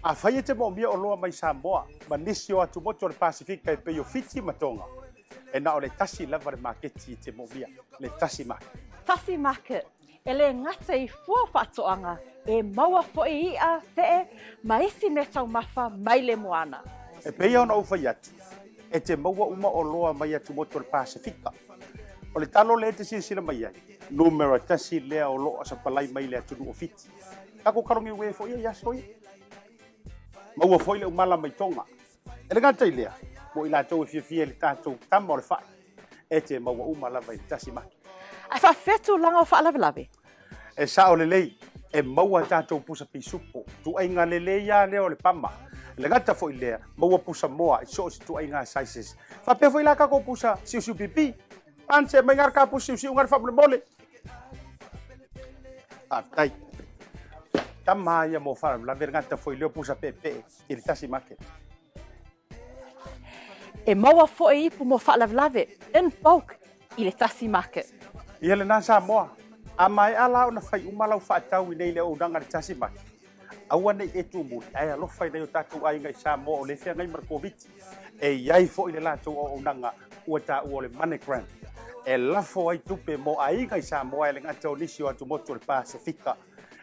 Afai e te moomia oloa mai Samoa ma nisi o atumotu o le Pasefika e pei o Fiti ma Tonga, e na o le tasi lava le maketi e te moomia, le Tasi Market. Tasi Market, e le gata i fua o faatoaga, e maua foi i'a, fe'e, ma isi meataumafa mai le moana. E pei ona ou fai atu, e te maua uma oloa mai atumotu o le Pasefika. O le talo lea e te silasila mai ai, numera tasi lea o lo o sapalai mai le atunuu o Fiti. Tatou kalogiue foi ia i aso ia. Maua foi le umala mai Tonga. E le gata i lea, mo i latou e fiafia i le tatou tama o le fai, e te maua uma lava i le tasi maki. Ae faafefea tulaga o faalavelave? E sao lelei, e maua tatou pusa pisupo, tuaiga lelei lava lea o le pama. E le gata foi i lea, maua pusa moa i so o se tuaiga sizes. Faapea foi la tatou pusa siusiu pipi. Anse mai ngā ka pusa siusiu ngā faamolemole. Faafetai. Tama ia mo faalavelave le gata foi lea o pusa peepee i le tasi market. E maua foi ipu mo faalavelave in bulk i le tasi market. Ia lena Samoa, a maea la ona fai uma lau faatau i nei le auaunaga i le tasi market, aua ne i e tumuli ae alofa i nai o tatou aiga i Samoa o lea e feagai ma le Koviti. E i ai foi le latou auaunaga ua taua o le MoneyGram e lafo ai tupe mo aiga i Samoa e le gata o nisi o atumotu o le Pasefika.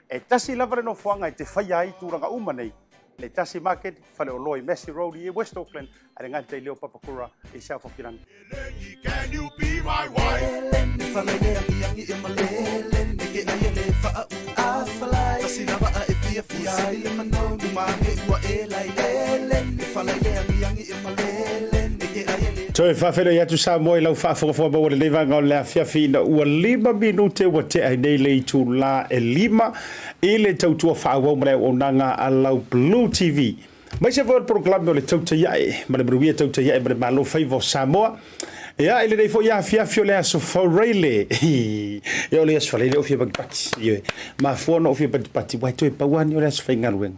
E tasi lava le nofoaga e te faia ai tulaga uma nei, le Tasi Market, faleoloa i Massey Road i West Auckland, a le gata i lea o Papakura i South Hokiland. Toe faafeiloai atu Samoa i lau faafogafoga maua lenei vaega o le afiafi ina ua 5 minute ua tea ai nei le itulā e 5 i le tautua faaauau ma le auaunaga a lau Blue TV. Aemaise foi o le polokalame o le Tautai Ae ma le Manuia Tautai Ae ma le Malo Faiva o Samoa. Ia, i lenei foi afiafi o le aso Faraile. Ia, o le aso Faraile o fia patipati. Ioe. Mafua ona ou fia patipati, uae toe pau lava nei o le aso faigaluega.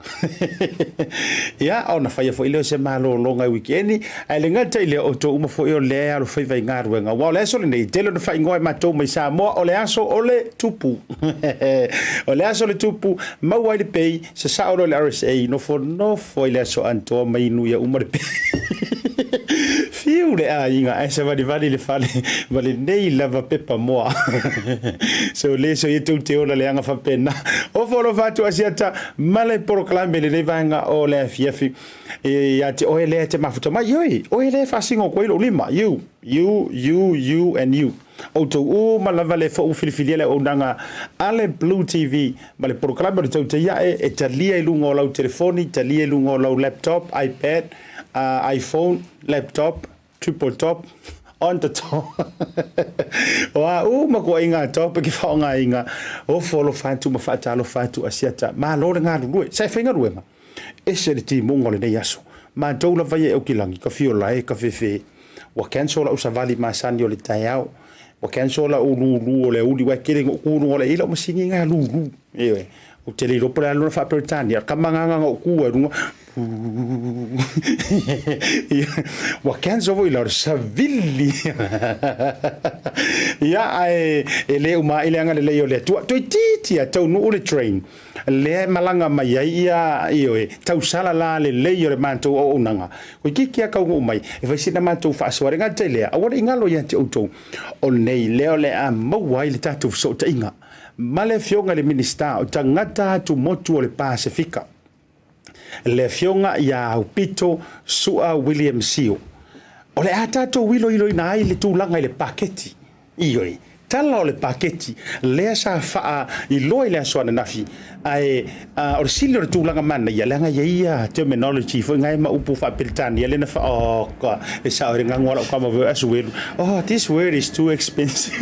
Ia, ona faia foi lea o se malologa i wikeeni, ae le gata i lea, o outou uma foi o lea e alofaiva i galuega. Aua o le aso lenei, e tele ona faaigoa e matou mai Samoa, o le aso o le tupu. O le aso o le tupu, maua ai le pei, Sasao loa le RSA, nofonofo ai le aso antoa ma inu ia uma le pei. Fiu le aiga ae savalivali le fale ma lenei lava pepa moa. So le so ia tou te ola leaga faapena. Ofo alofa atu Asiata ma le polokalame lenei vaega o le afiafi. E ia te oe lea e te mafuta mai. Ioe, oe lea e faasino atu ai lou lima. You, you, you, you and you. Outou uma lava le foi ua filifilia le auaunaga a le Blue TV ma le polokalame o le Tautai Ae e talia i luga o lau telefoni, talia i luga o lau laptop, iPad, iPhone, laptop, triple top, on the top. O a uma koaiga top e ke faaaogaina, ofo alofa atu ma faatalofa atu Asiata. Malo le galulue. Sa e faigaluega? Ese le timuga o lenei aso. Matou lava ia e Aukilagi, ka fiola e, ka fefe. Ua cancel lau savali masani o le taeao. Ua cancel lau lulu o le auli, ua e tele noʻu ku i luga o le i lau masini ga lulu. Ioe. Ou te le iloa po o le a lona faa-Peretania, o le kama agaga na ou ku ai i luga, Ua cancel foi la o le savili. Ia, ae e le uma ai le agalelei o le Atua. Toeitiiti a taunuu le train. Lea e malaga mai ai ia, ioe, tausala la lelei o le matou auaunaga. Toeitiiti a taunuu mai, e fai sina matou faasoa. E le gata i lea, aua ne i galo ia te outou, o nei lea o le a maua ai le tatou fesootaiga ma le Afioga i le Minisita o Tagata Atumotu o le Pasefika, le Afioga ia Aupito Su'a William Sio. O le a tatou iloiloina ai le tulaga i le paketi. Ioe, tala o le paketi lea sa faailoa i le aso ananafi, ae o le sili o le tulaga manaia, leaga e i ai ia terminology foi nga e ma upu faa-Peretania lea na faa, oh, ka, e sao i le gago a lau tama foi o Asuelu, oh, this word is too expensive.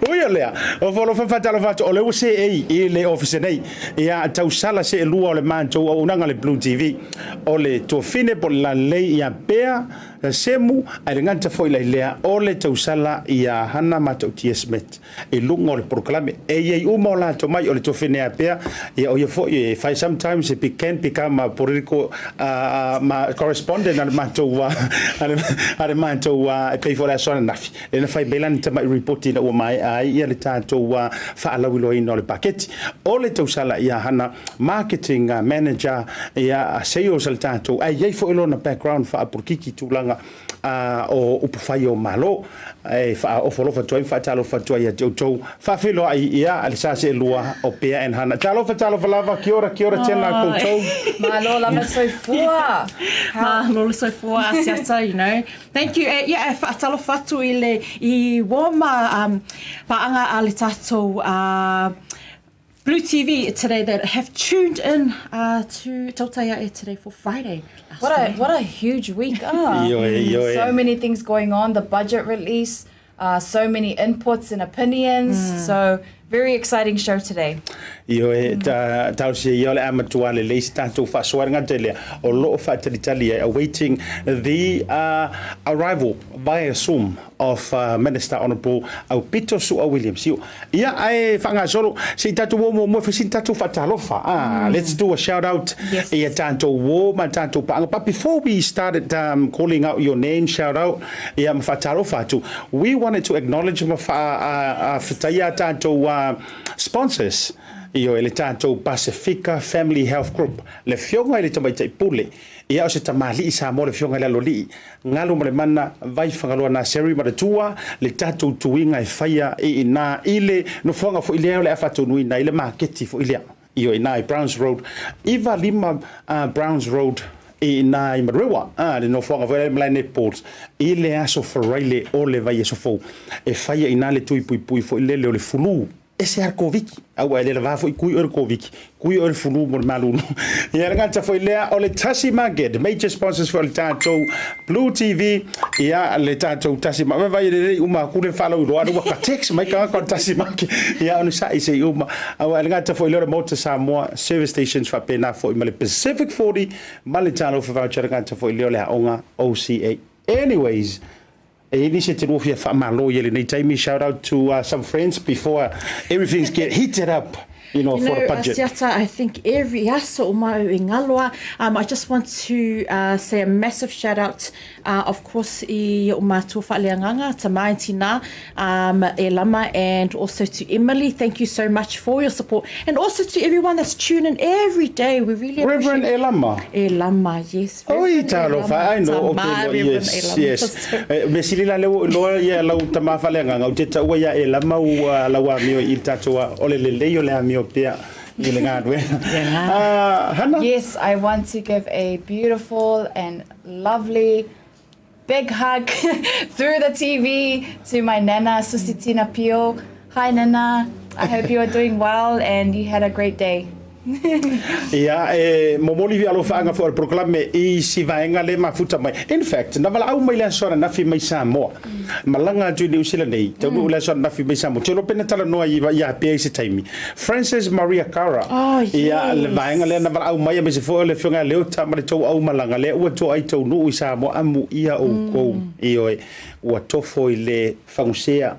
Ui o lea, o Folofa faatalofa atu, o lea ua seei i le ofisa nei, ia tausala seelua o le matou auaunaga le Blue TV, o le tuafine po o le lalelei ia Bea. Semu, ae le gata foi la i lea, o le tausala ia Hana Matautia Smith i luga o le polokalame. E i ai uma o latou mai, o le tofi nea pea, ia o ia foi e fai sometimes it can become a political ma correspondent a le matou a le matou e pei foi o le aso ananafi, lea na fai mai lana tamai report ina ua maea ai ia le tatou faalauiloaina o le paketi. O le tausala ia Hana marketing manager ia sales a le tatou, ae i ai foi lona background faapolokiki tulaga o upufai o Malo. E faaofoalofa atu ai ma faatalofa atu ai ia te outou. Faafeiloai ia le sa seelua o Pea and Hana. Talofa, talofa lava, kia ora, kia ora, tēnā koutou. Malo lava soifua. Malo le soifua Asiata, you know. Thank you. E, yeah, e faatalofa atu i le i warm paaga a le tatou Blue TV today that have tuned in to Tautai Ae today for Friday. What a, what a huge week, ah. Ioe, ioe. So many things going on, the budget release, so many inputs and opinions. So very exciting show today. Ioe, ta talosia ia o le a matua lelei se tatou faasoa le gata i lea, o lo o faatalitali ai, awaiting the arrival via Zoom of Minister Honourable Aupito Su'a Williams. Io, ia ae faagasolo, se i tatou o muamua e fai sina tatou faatalofa. Ah, let's do a shout out Yes. ia tatou uo ma tatou paaga. But before we started calling out your name, shout out, ia ma faatalofa atu, we wanted to acknowledge ma faafetaia a tatou sponsors. Ioe, le tatou Pasifika Family Health Group, le Afioga i le Tamaitai Pule, ia o se tamalii Samoa le Afioga i le Aloalii, Galu ma le Mana, Vai Fagaloa Naseri ma le Tua, le tatou tuiga e faia i ina i le nofoaga foi lea o le a faataunuina ai le maketi foi lea. Ioe, ina i Browns Road, 95 Browns Road i ina i Manurewa, le nofoaga foi lea i Malae Naples, i le aso Faraile o le vaiaso fou. E faia i ina le tui puipui foi lele o le fulu. Ese lava le Koviti. Aua e le lavā foi kui oe le Koviti. Kui oe le fulu mo le malulu. Ia le gata foi lea o le Tasi Market, major sponsors foi o le tatou Blue TV. Ia le tatou Tasi Market. Vaai lelei uma atu le faalauiloa ua ka text mai tagata o le Tasi Market. Ia onosai se i uma. Aua e le gata foi lea o le Maota Samoa Service Stations faapena foi ma le Pacific 40 ma le Talofa Voucher le gata foi lea o le aoga OCA. Anyways, e i ai nisi e te lua fia faamalo i lenei taimi, shout out to some friends before everything's get heated up, you know, You for know, the budget. Asiata, I think every aso o mau e ngaloa. I just want to say a massive shout out, of course, i o mātua whaaleanganga, to Mai Tina, Elama, and also to Emily. Thank you so much for your support. And also to everyone that's tuning in every day. We really Reverend appreciate Elama. Elama, yes. Oi, Reverend talofa, Elama, I know, tama, okay, no, Reverend yes, Elama. yes. Mea sili la lea ua ou iloa ia lau tama faaleagaga, ou te taua ia Elama ua lau amio i le tatou o le lelei o le amio pea i le galuega. Hana? Yes, I want to give a beautiful and lovely big hug through the TV to my nana, Susitina Pio. Hi, Nana. I hope you are doing well and you had a great day. Ia, e momoli alofaaga foi o le polokalame i si vaega le mafuta mai. In fact, na valaau mai le aso ananafi mai Samoa. Malaga atu i Niu Sila nei, taunuu le aso ananafi mai Samoa. Ou te iloa pe na talanoa i ia Pea i se taimi. Francis Maria Kara. Oh, yes. Ia, le vaega lea na valaau mai aemaise foi o le afioga ia Leota ma le tou aumalaga lea ua toai taunuu i Samoa amuia outou. Ioe, ua tofo i le fagusea,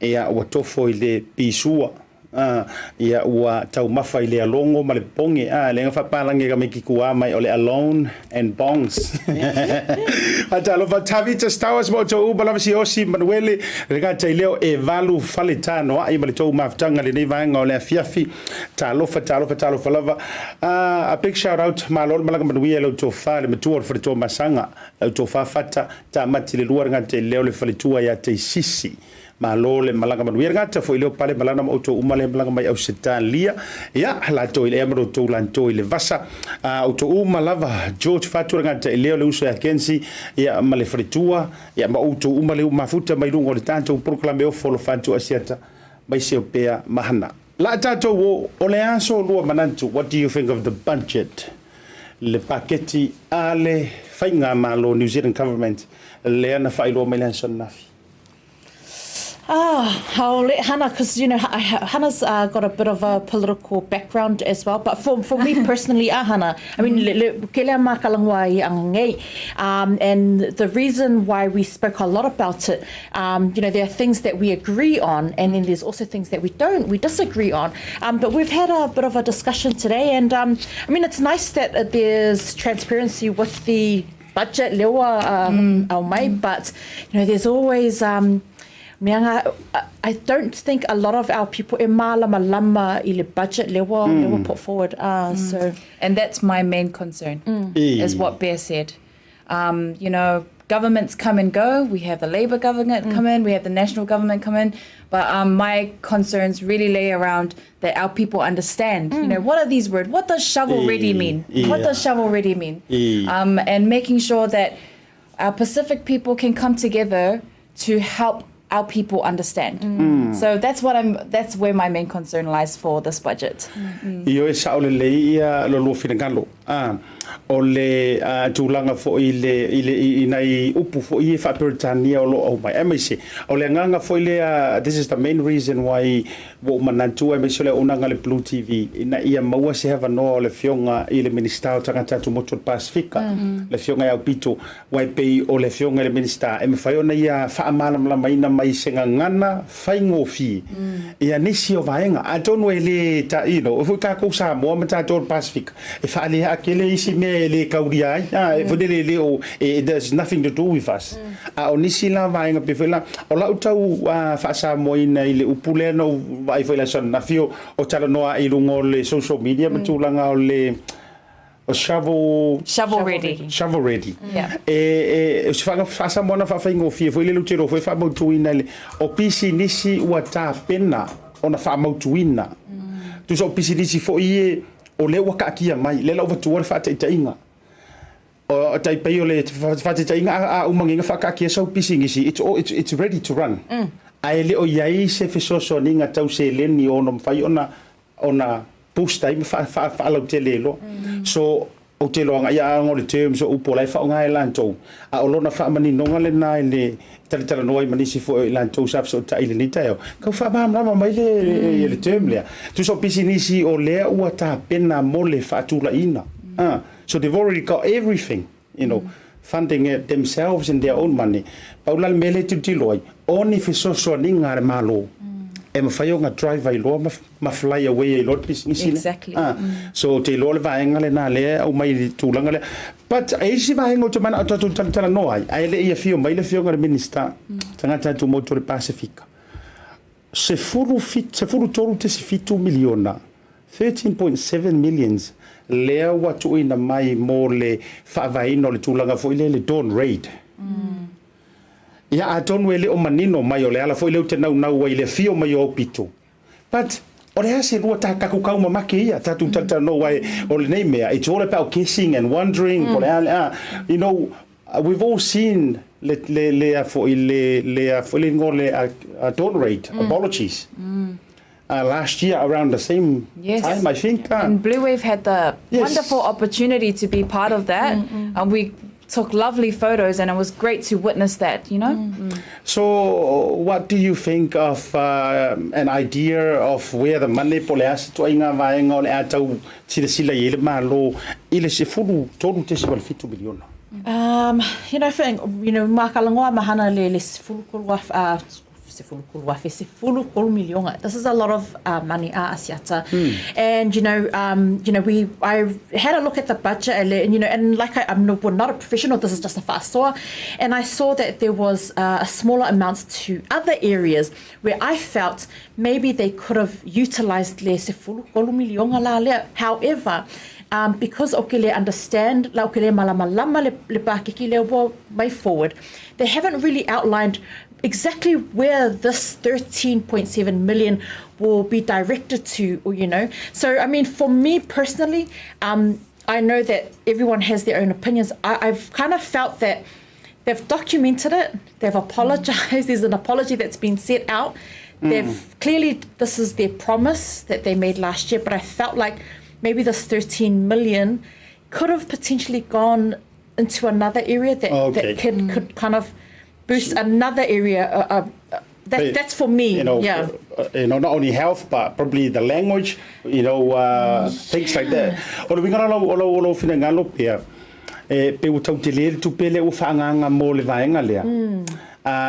ia, ua tofo i le pisua. A, ia ua taumafa i le alogo ma le poge. A, le aga faapalagi ka mai kikuā mai o le alone and bongs. Faatalofa Tavita Stowers ma outou uma lava Siosi Manuele le gata i leo e valu fale tanoai ma le tou mafutaga lenei vaega o le afiafi. Talofa, talofa, talofa lava. A, a big shout out malo le malaga manuia i lau tofa le matua o le faletua Masaga, lau tofa Fata Tamati le lua le gata i leo le faletua ia Teisisi. Malo le malaga manuia le gata foi leo pale malana ma outou uma le malaga mai Ausetalia. Ia, latou i le ea ma outou lanto i le vasa. A outou uma lava George Fatu le gata i leo le uso ia Kenzie, ia ma le faletua, ia ma outou uma le mafuta mai luga o le tatou polokalame o Folo Fatu Asiata mai seo pea mahana. La tatou o, o le aso lua manatu, what do you think of the budget? Le paketi a le faigamalo New Zealand Government lea na faailoa mai le aso ananafi. Ah, I'll let Hannah, because you know Hannah's got a bit of a political background as well. But for me personally, Hannah, I mean, le, le, ke lea makalangua i angei. And the reason why we spoke a lot about it, there are things that we agree on, and then there's also things that we don't, we disagree on. But we've had a bit of a discussion today, and I mean, it's nice that there's transparency with the budget lewa au mai, but there's always mea I don't think a lot of our people e mālama lama i le budget lewa put forward. So And that's my main concern, is what Bear said. Governments come and go. We have the Labour government come in, we have the national government come in. But my concerns really lay around that our people understand, what are these words? What does shovel ready mean? What does shovel ready mean? And making sure that our Pacific people can come together to help our people understand. So that's where my main concern lies for this budget. Ioe e sa'o lelei ia lo lua finagalo. O le tulaga foi i nai upu foi ia faa-Peretania o lo o aumai. Aemaise, o le agaga foi lea, this is the main reason why ua ou manatu aemaise o le auaunaga a le Blue TV, ina ia maua se avanoa o le Afioga i le Minisita o Tagata Tumotu o le Pasefika, le Afioga ia Aupito, aua e pei o le Afioga i le Minisita e mafai ona ia faamalamalamaina mai se gagana faigofie ia nisi o vaega. Atonu e le ta, e foi tatou Samoa ma tatou o le Pasefika, e faalea'a tele isi mea e le taulia ai, a, e foi lele e le o, e, there's nothing to do with us. A o nisi la vaega pei foi la, o la'u tau faasamoaina i le upu lea na ou vaai foi i le aso ananafi o talanoa ai i luga o le social media ma tulaga o le o shovel Shovel ready. Shovel ready. E, e, o se faasamoaina faafaigofie foi lele ou te iloa foi e faamautuina i le, o pisinisi ua tapena ona faamautuina. Tusa o pisinisi foi ie o lea ua taatia mai, lea la ua avatua le faataitaiga. O tai pei o le faataitaiga a uma nei ona faataatia sau pisinisi, it's ready to run. Ae le o i ai se fesoasoaniga tau seleni o ono mafai ona boost ai ma faalautele ai loa. So, ou te iloa agai a o le terms o upu o la e faaaoga e latou, a o lona faamaninoga lena i le talatalanoa ai ma nisi foi o i latou sa fesootai i lenei taeao, tau faamalamalama mai le le term lea. Tusa o pisinisi o lea ua tapena mo le faatulaiina. So they've already got everything, funding it themselves in their own money. Pau la le mea lea e tilotilo ai, o ni fesoasoaniga a le Malo e mafai ona drive ai loa ma fly away ai loa le pisinisi lea. So ou te iloa le vaega lena lea e aumai i le tulaga lea. But e i ai isi vaega ou te manao tatou talatalanoa ai, ae le i afio mai le Afioga i le Minisita, tagata tumaoti o le Pasefika. 13.7 miliona, 13.7 millions, lea ua tuuina mai mo le faavaeina o le tulaga foi lea le dawn raid. Ia atonu e le o manino mai o le ala foi lea ou te naunau ai i le afio mai o Aupito. But o le a se lua tatou taumamake ia, tatou talatalanoa ai o lenei mea, it's all about guessing and wondering po o le a le a. We've all seen le le le a foi le le a foi le igoa le dawn raid, apologies. Last year around the same time, I think. And Blue Wave had the wonderful opportunity to be part of that. And we took lovely photos and it was great to witness that. So, what do you think of an idea of where the money po o le a se ituaiga vaega o le a tau silasila i ai le Malo i le 13.7 miliona? I think, makalagoa mahana le 13 13,000, 13 miliona. This is a lot of money, Asiata. And, I had a look at the budget and like I'm no, we're not a professional, this is just a faasoa. And I saw that there was a smaller amount to other areas where I felt maybe they could have utilised le 13 miliona la lea. However, because o ke le understand, la o ke le malamalama le pākiki lea ua mai forward, they haven't really outlined exactly where this 13.7 million will be directed to. So, I mean, for me personally, I know that everyone has their own opinions. I've kind of felt that they've documented it, they've apologized, there's an apology that's been set out. They've clearly, this is their promise that they made last year, but I felt like maybe this 13 million could have potentially gone into another area that could kind of boost another area. That, that's for me. You know, yeah. You know, not only health, but probably the language, things like that. O le uiga la o lau finagalo pea, e, pe ua tautelē le tupe lea ua faaagaaga mo le vaega lea.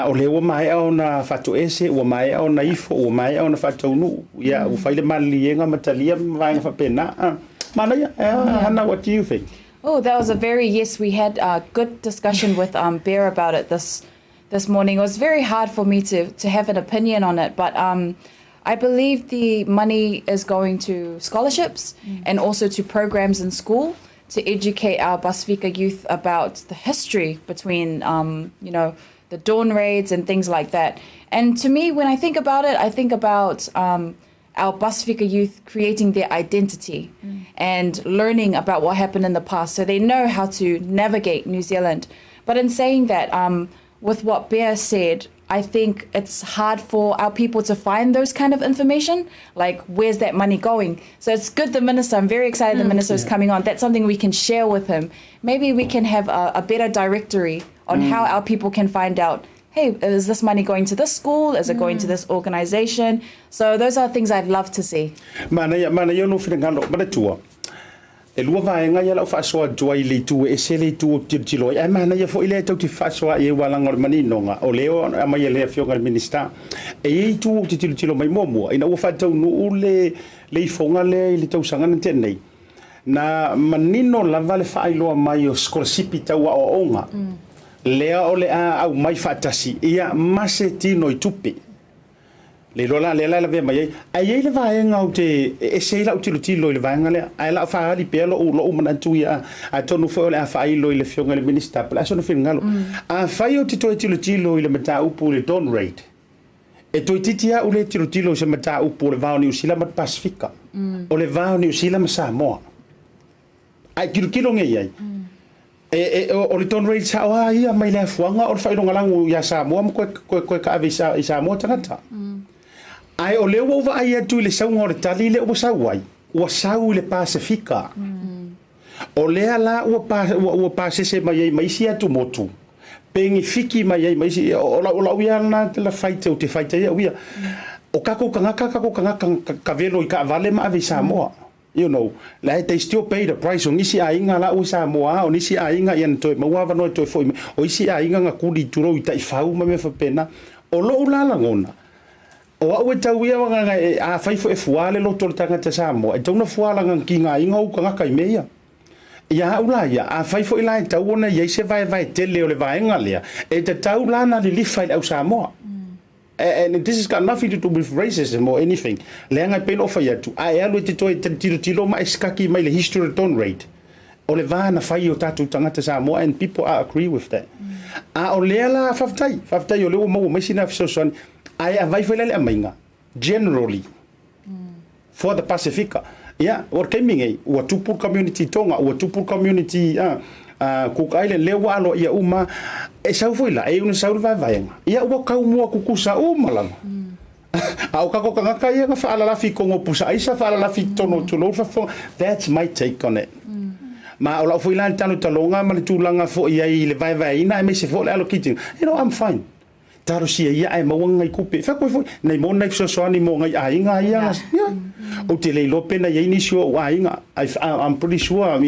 O lea ua maea ona faatoese, ua maea ona ifo, ua maea ona faataunuu. Ia, ua fai le maliliega ma talia ma vaega faapena. Manaia, Hana, what do you think? Oh, that was a very yes. We had a good discussion with Bear about it this morning. It was very hard for me to have an opinion on it, but I believe the money is going to scholarships and also to programs in school to educate our Pasifika youth about the history between the dawn raids and things like that. And to me, when I think about it, I think about our Pasifika youth creating their identity and learning about what happened in the past so they know how to navigate New Zealand. But in saying that, with what Bear said, I think it's hard for our people to find those kind of information. Like, where's that money going? So it's good the minister, I'm very excited the minister is coming on. That's something we can share with him. Maybe we can have a better directory on how our people can find out, hey, is this money going to this school? Is it going to this organization? So those are things I'd love to see. Manaia, manaia lou finagalo, manatua. E lua vaega ia lau faasoa atu ai i le itu e ese le itu ou te tilotilo ai, ae manaia foi lea tou te faasoa i ai aua leaga o le maninoga o lea e aumai e le Afioga i le Minisita. E i ai itu ou te tilotilo mai muamua ina ua faataunuu le le ifoga lea i le tausaga na tea nei, na manino lava le faailoa mai o sikolasipi tau aoaoga lea o le a aumai faatasi ia ma se tino i tupe. Le iloa la lea la e lavea mai ai. Ae i ai le vaega ou te e ese ai lau tilotilo i le vaega lea, ae la faaali pea lou manatu ia, atonu foi o le a faailo i le Afioga i le Minisita po o le a sona finagalo. Afai ou te toe tilotilo i le mataupu i le Dawn Raid, e toeitiiti lava au le tilotilo i se mataupu o le va o Niu Sila ma le Pasefika, o le va o Niu Sila ma Samoa. A e tilotilo nei i ai, e, o le Dawn Raid sao lava ia mai le afuaga o le faailogalanu iā Samoa ma toe taave i Samoa tagata. Ae o lea ua ou vaai atu i le sauga o le tali lea ua sau ai, ua sau i le Pasefika. O lea la ua pasese mai ai ma isi atumotu, penefiki mai ai ma isi, o lau ia lena la faita ou te faita ai au ia. O tatou tagata, tatou tagata kavelo i taavale ma ave i Samoa. Like they still pay the price. O nisi aiga la ua i Samoa, o nisi aiga ia na toe maua avanoa e toe foi mai. O isi aiga na kuli tulou i taifau ma mea faapena. O lou la lagona, o au e tau ia agaga e afai foi e fuā le loto o le tagata Samoa, e tatau ona fuā lana tigaina o ou tagata i mea ia. Ia au la ia, afai foi la e tatau ona i ai se vaevae tele o le vaega lea, e tatau la ona lilifa i le au Samoa. And this has got nothing to do with racism or anything. Leaga e pei ona ou fai atu, a e alu e te toe tilotilo ma e sikaki mai le history o le Dawn Raid, o le va na fai e o tatou tagata Samoa and people are agree with that. A o lea la, faafetai, faafetai o lea ua maua mai sina fesoasoani, ae avai foi la le aumaiga, generally, for the Pasifika. Ia, o le taimi nei, ua tupu le community Tonga, ua tupu le community Cook Island, lea ua aloaia uma. E sau foi la, e iu ina sau le vaevaega. Ia, ua taumua tutusa uma lava. A o tatou tagata ia na faalalafi i totonu o pusa aisa, faalalafi i totonu o tulou le faafofoga. That's my take on it. Ma o lau foi la talotaloga ma le tulaga foi i ai i le vaevaeina aemaise foi o le allocating. I'm fine. Talosia ia ae maua nai tupe. Fai atu ai foi, nei mo nai fesoasoani mo nai aiga ia. Yeah. Ou te le iloa pe na i ai nisi o ou aiga. I'm pretty sure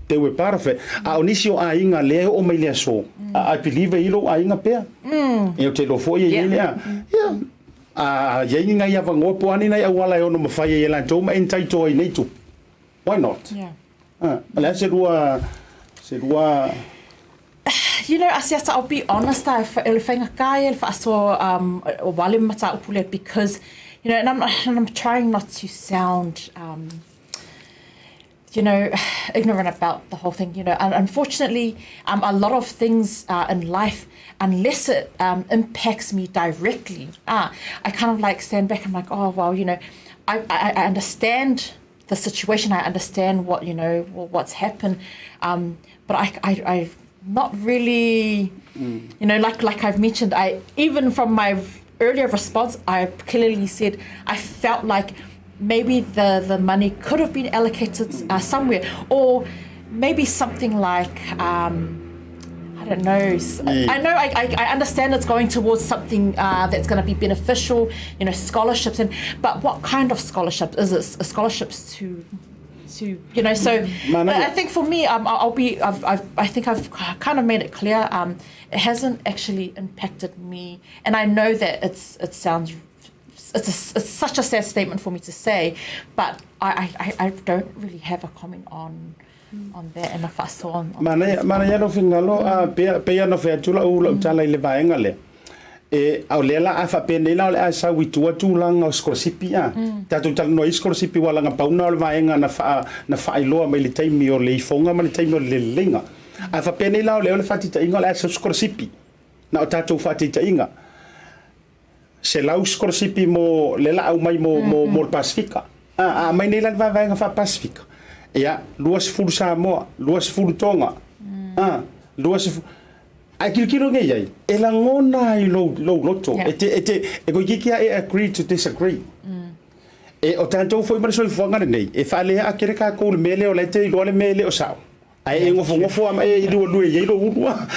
they were part of it. A o nisi o aiga lea e oo mai le aso, I believe e i ai lou aiga pea. Ia ou te iloa foi e i ai lea. Yeah. A i ai ni nai avanoa po o a ni nai auala e ono mafai ai e latou ma entitle ai nei tupe. Why not? Yeah. O le a se lua Asiata, I'll be honest, o le faigata ia le faasoa o wale mataupu lea because, and I'm trying not to sound, ignorant about the whole thing. And unfortunately, a lot of things in life, unless it impacts me directly, I kind of like stand back. I'm like, oh well, I understand the situation. I understand what's happened, but I not really, like I've mentioned, I even from my earlier response, I clearly said I felt like maybe the money could have been allocated somewhere, or maybe something like I don't know. I know I, I, I understand it's going towards something uh, that's going to be beneficial, you know, scholarships and but what kind of scholarships is it? Scholarships to to you know so but I think for me um, I'll be I've, I've, I think I've kind of made it clear um, it hasn't actually impacted me and I know that it's it sounds it's, a, it's such a sad statement for me to say but I, I, I don't really have a comment on on that and a faasoa on, on Manaia, manaia lou finagalo, a pea, pei ona fai atu lau, lau tala i le vaega lea. E, a o lea la a faapenei la o le a sau i tua tulaga o sikolasipi a. Tatou talanoa i sikolasipi ua laga pauna o le vaega na faa, na faailoa mai i le taimi o le ifoga ma le taimi o le leleiga. A faapenei la o lea o le faataitaiga o le a sau sikolasipi. Na o tatou faataitaiga. 100 sikolasipi mo le la aumai mo, mo, mo le Pasefika. A, a aumai nei la le vaevaega faa-Pasefika. Ia, 20 Samoa, 20 Tonga, a, 20... Ae tilotilo nei i ai, e lagona ai lou, lou loto. Yeah. E te, e te, e toeitiiti lava e agree to disagree. E, o tatou foi ma le soifuaga lenei, e faalea tele tatou i le mea lea o la e te iloa le mea e le o sao. Ae e nofonofo lava ma e luelue i ai lou ulu a.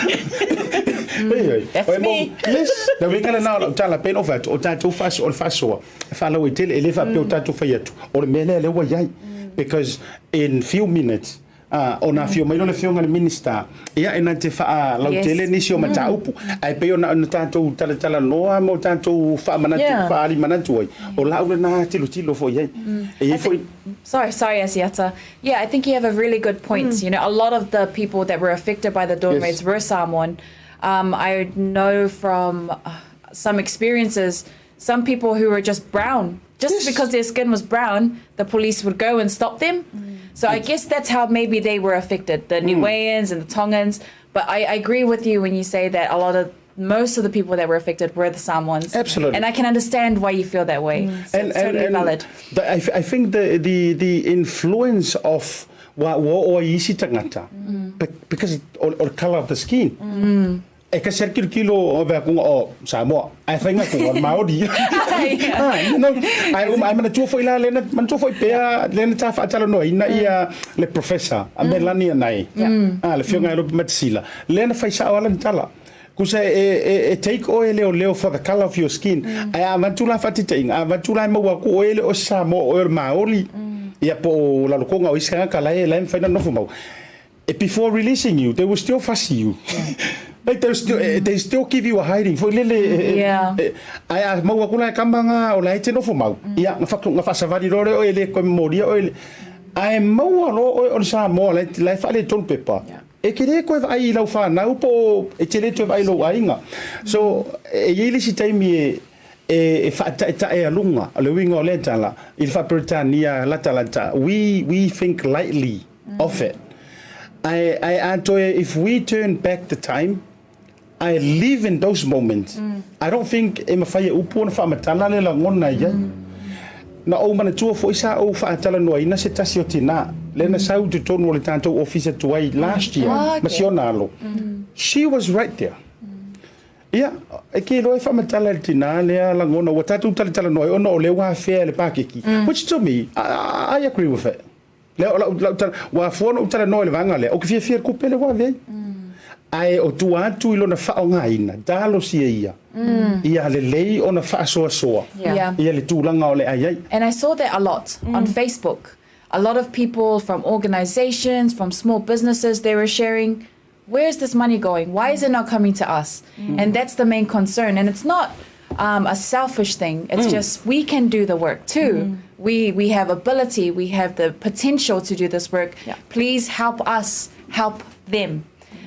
That's me. Yes. Le uiga lena o lau tala, pei ona ou fai atu, o tatou faasoa, o le faasoa, e faalauaitele, e le faapea o tatou fai atu, o le mea lea lea ua i ai. Because in few minutes, a, ona afio mai lea o le Afioga i le Minisita, ia e na te faalautele nisi o mataupu. Ae pei ona ona tatou talatalanoa ma o tatou faamanatu, faaali manatu ai, o lau lena tilotilo foi i ai. E i ai foi. Sorry, sorry, Asiata. Yeah, I think you have a really good point. Mm. You know, a lot of the people that were affected by the dawn yes. raids were Samoan. Um, I know from uh, some experiences, some people who were just brown, just yes. because their skin was brown, the police would go and stop them. Mm. So I guess that's how maybe they were affected, the mm. Niueans and the Tongans. But I, I agree with you when you say that a lot of most of the people that were affected were the Samoans. Absolutely. And I can understand why you feel that way. Mm. So and, it's totally and, and valid. The, I, I think the, the, the influence of wa ua oo ai isi tagata mm. because o, o the color of the skin. Mm. E kasi ale kilokilo o vea kunga o Samoa. Ae whainga kunga o Māori. ah, you know, ai um, ai manatua foi la lena, manatua foi pea lena tā whaatalanoaina ia le professor a Melania nei. Ah, le whionga e lopi matisila. Lena whai sao ala ni tala. Kusa e, e, e take oe e leoleo for the colour of your skin. Mm. Ae a avatu la faataitaiga, a avatu la e maua aku oe e le o se Samoa, oe o le Māori, mm. ia po o lalokoga o isi tagata la e, la e mafai ona nofo mau. E before releasing you, they will still fussy you. Yeah. Like they still, mm. they still give you a hiding. Foi lele, e, yeah. e, ae a maua aku la e kama ngā o la e te nofo mau. Mm. Ia, nga whatu, nga whaasavali loa le oe le koe momoria oe le. Ae maua loa oe o le Samoa la e, la e whaale tolu pepa. Yeah. E te le toe vaai i lau whanau po o e te le toe vaai i lou aiga. So, e i ai le isi taimi e, e, e faataetae aluga, o le uiga o lea tala, i le faa-Peretania latalata, we, we think lightly of it. Ae, ae a toe, if we turn back the time, I live in those moments. I don't think e mawhai e upu ona whaamatala le lagona i ai. Na ou manatua foi sa ou faatalanoaina se tasi o tina, lea na sau i totonu o le tatou ofisa tuai last year ma si ona alo. She was right there. Ia, e ke iloa e faamatala e le tina lea lagona ua tatou talatalanoa ai ona o lea ua afea e le pakeki, which to me, I, I agree with it. Lea o lau, lau tala, ua afua ona ou talanoa i le vaega lea, ou te fiafia i le kupe lea ua ave ai. Ae o tua atu i lona faaaogaina, talosia ia, ia lelei ona faasoasoa ia le tulaga o le a i ai. And I saw that a lot on Facebook. A lot of people from organizations, from small businesses, they were sharing, where is this money going? Why is it not coming to us? And that's the main concern. And it's not um, a selfish thing. It's just we can do the work too. We we have ability, we have the potential to do this work. Yeah. Please help us help them.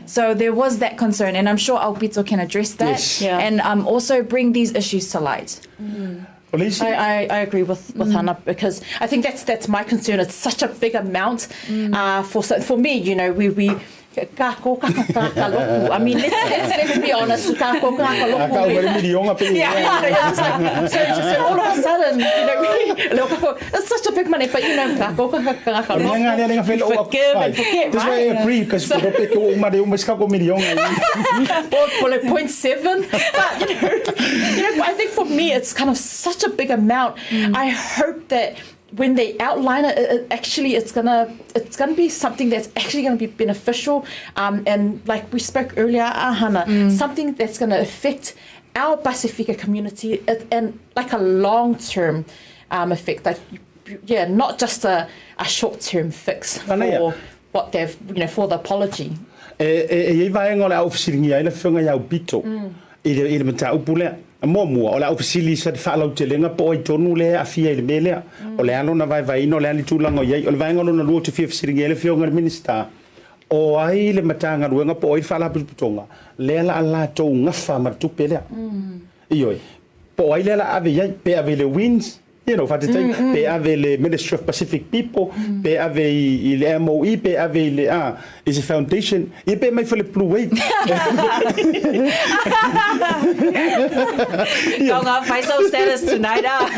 So there was that concern, and I'm sure Aupito can address that Yes. Yeah. and um, also bring these issues to light. O le isi, I, I, I agree with, with Hannah because I think that's that's my concern. It's such a big amount uh, for so- for me. You know, we we ka ko ka ka ka loku. I mean, let's, let's, let's be honest. Ka ko ka ka a loku. ka uma le milionga pe Yeah, yeah, it's like, so, so all of a sudden, you know, we, it's such a big money, but you know, ka ko ka ka ka O le loku. ngā lea lenga whela o Forgive and forget, That's why I right? agree, because so, rope ke o uma le uma sika ko milionga. Or, or like 0.7. But, you know, you know, I think for me, it's kind of such a big amount. I hope that when they outline it, it, it actually it's gonna it's gonna be something that's actually gonna be beneficial um, and like we spoke earlier, Ahana, ah, mm. something that's gonna affect our Pasifika community and like a long term um, effect. Like yeah, not just a, a short term fix for what they've you know for the apology. E, e, e iai vaega o le a ou fesiligia ai le Afioga ia Aupito i le, i le mataupu lea. Muamua, o le a ou fesili i se faalautelega po o ai tonu lea e aafia i le mea lea. O le a lona vaevaeina, o le a le tulaga o i ai. O le vaega lona lua ou te fia fesiligia ai le Afioga i le Minisita, o ai le Matagaluega po o ai le Faalapotopotoga lea la a latou gafa ma le tupe lea. Ioe, po o ai lea la a ave i ai, pe ave i le WINZ, you know, faataitaiga, mm, mm. pe ave le Ministry of Pacific People, mm. pe ave i, i le MOE, pe ave i le, ah, i se foundation, ia pe mai foi le Blue Wave. Kau ngā whaisau status tonight, ah.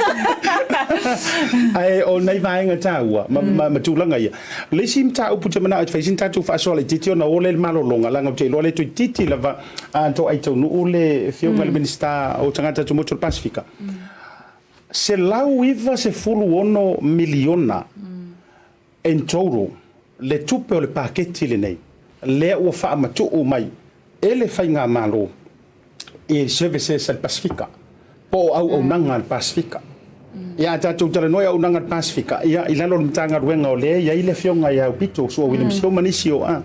Ae, o nei vaenga tāua, ma, mm. ma, ma tūlanga ia. Le isi mataupu te manao, te whaisin tātou whaasoa le titi ona o le malolonga, langa o te iloa le tui titi lava, a to ai taunuu le whionga mm. le Minista o Tangata Tumotu o le Pasifika. Mm. $196 miliona in total le tupe o le paketi lenei lea ua faamatuu mai e le Faigamalo i services a le Pasefika po o auaunaga a le Pasefika. Ia a tatou talanoa i auaunaga a le Pasefika, ia i lalo o le Matagaluega o lea e i ai le Afioga ia Aupito Su'a William Sio ma nisi o a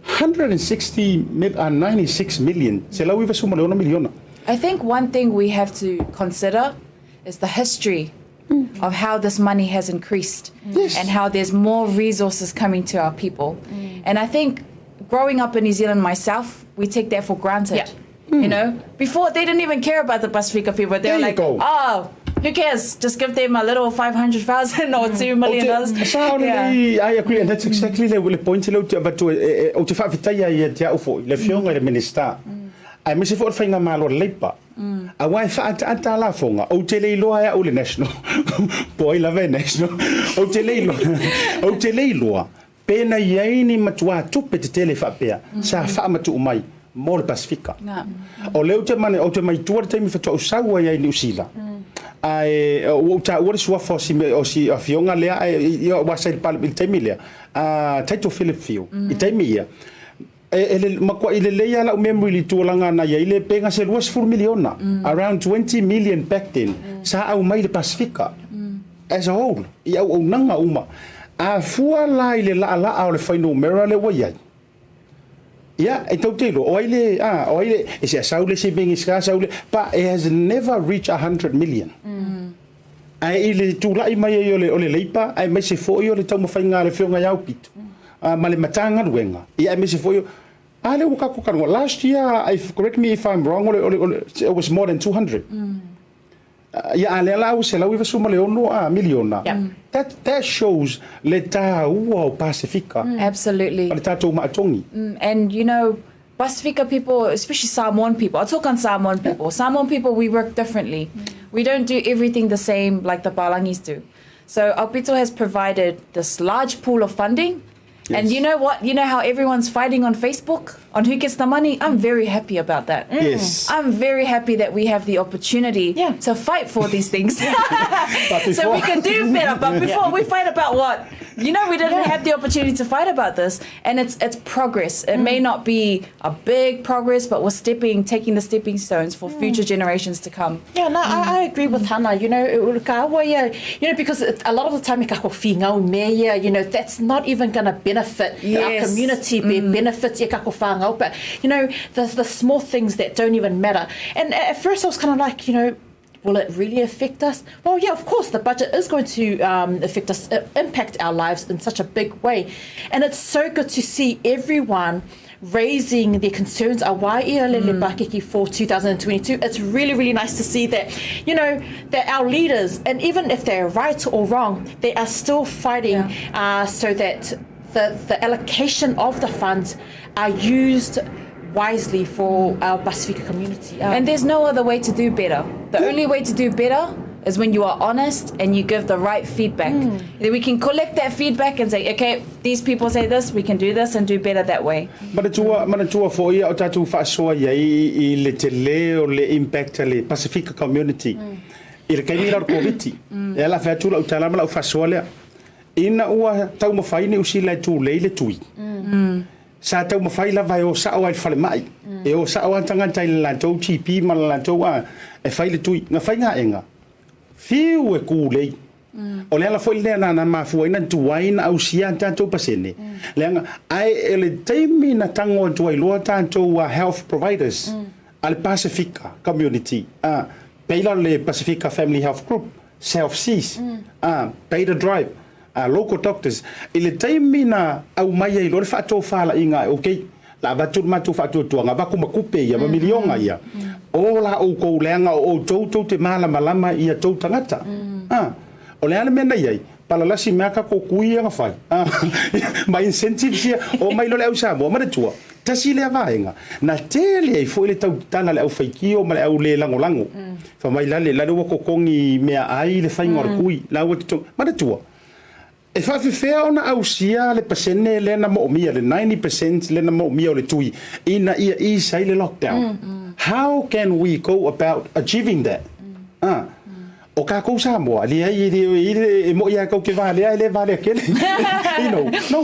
196 million, $196 miliona. I think one thing we have to consider is the history mm. of how this money has increased yes. and how there's more resources coming to our people. Mm. And I think growing up in New Zealand myself, we take that for granted. Yeah. Mm. You know, before they didn't even care about the Pasifika people. They were like, oh, who cares? Just give them a little 500,000 or 2 million dollars. Sa o lelei, I agree, and that's exactly le, le point lea ou te avatu, ou te faafetaia ia te au foi, le afioga i le Minista, aemaise foi o le Faigamalo a le Labour, aua e faaataata lafoga, ou te le iloa e au le National, po o ai lava e National, ou te le iloa, ou te le iloa, Pe na i ai ni matuā tupe tetele faapea sa faamatuu mai mo le Pasifika. O lea ou te mane, ou te maitua le taimi faatoa ou sau ai ai i Niu Sila, ae ua ou taua le suafa o si, o si afioga lea, ae aua sa i le i le taimi lea, a Taito Philip Fiu, i taimi ia, e, e le, matuai lelei lava lau memory i le tulaga na i ai le pe gase 20 miliona, around 20 million back then, sa aumai i le Pasifika. As a whole, i auaunaga uma. A fua la i le laalaa o le fuainumera lea ua i ai, ia, e tou te iloa, o ai le, a, o ai le, e se a sau le isi Minisita, sau le, but it has never reached 100 million. Ae i le tulai mai ai o le, o le Leipa, aemaise foi o le taumafaiga a le Afioga ia Aupito, a, ma le Matagaluega, ia aemaise foi o, a lea ua tatou talanoa, last year, if, correct me if I'm wrong, o le, o le, o le, it was more than 200. Ia, a lea la ua 196 a miliona. That, that shows le tāua o Pasifika. Absolutely. Ma le tātou maatogi. And you know, Pasifika people, especially Samoan people, I'll talk on Samoan people. Samoan people, we work differently. We don't do everything the same like the Palangis do. So Aupito has provided this large pool of funding Yes. And you know what? You know how everyone's fighting on Facebook on who gets the money? I'm very happy about that. Mm. Yes. I'm very happy that we have the opportunity yeah. to fight for these things. so we can do better. But before yeah. we fight about what? You know, we didn't yeah. have the opportunity to fight about this. And it's it's progress. It mm. may not be a big progress, but we're stepping, taking the stepping stones for mm. future generations to come. Yeah, no, mm. I, I agree with Hannah. You know, you know, because a lot of the time, you know, that's not even going to benefit yes. our community, mm. benefit but you know, the, the small things that don't even matter. And at first I was kind of like, you know, will it really affect us? Well, yeah, of course, the budget is going to um, affect us, uh, impact our lives in such a big way. And it's so good to see everyone raising their concerns mm. for 2022. It's really, really nice to see that, you know, that our leaders, and even if they're right or wrong, they are still fighting yeah. uh, so that the, the allocation of the funds are used wisely for our Pasifika community. Um, and there's no other way to do better. The only way to do better is when you are honest and you give the right feedback. Mm. Then we can collect that feedback and say, okay, these people say this, we can do this and do better that way. Manatua, manatua foi ia o tatou faasoa i ai i le tele o le impact a le Pasifika community. Mm. I le taimi la o le Koviti, e ala fai atu lau tala ma lau faasoa lea, ina ua taumafai Niu Sila e tulei le tui, sa taumafai lava e o sao lava i le falemai, e o sao lava tagata i le latou GP ma le latou a, e fai le tui. Na fai gaega, fiu e tulei. O le ala foi lea na mafua ai na tuai na ausia a tatou pasene, leaga, ae o le taimi na tago atu ai loa tatou health providers a le Pasefika community, a, pei la o le Pasefika Family Health Group, South Seas, a, Beta Drive, a, local doctors, i le taimi na aumai ai loa le faatofalaiga, okay, la avatu le matou faatuatuaga, avatu ma tupe ia, ma miliona ia, o la outou leaga o outou tou te malamalama i a tou tagata. A, o le a le mea na i ai? Palalasi mai a tatou tui ia na fai, a, ma incentives ia, omai loa le au Samoa, manatua, tasi lea vaega, na tele ai foi le tau tatala a le aufaitio ma le au le lagolago. Fai mai lale, lale ua totogi meaai le faiga o le tui, la ua totogi, manatua, E faafefea ona ausia le pasene lea na moomia, le 90% lea na moomia o le tui ina ia ease ai le lockdown? How can we go about achieving that? Ah, o kakou Samoa, leai e le e mo'i lava tou te valea e le valea tele. You know, no,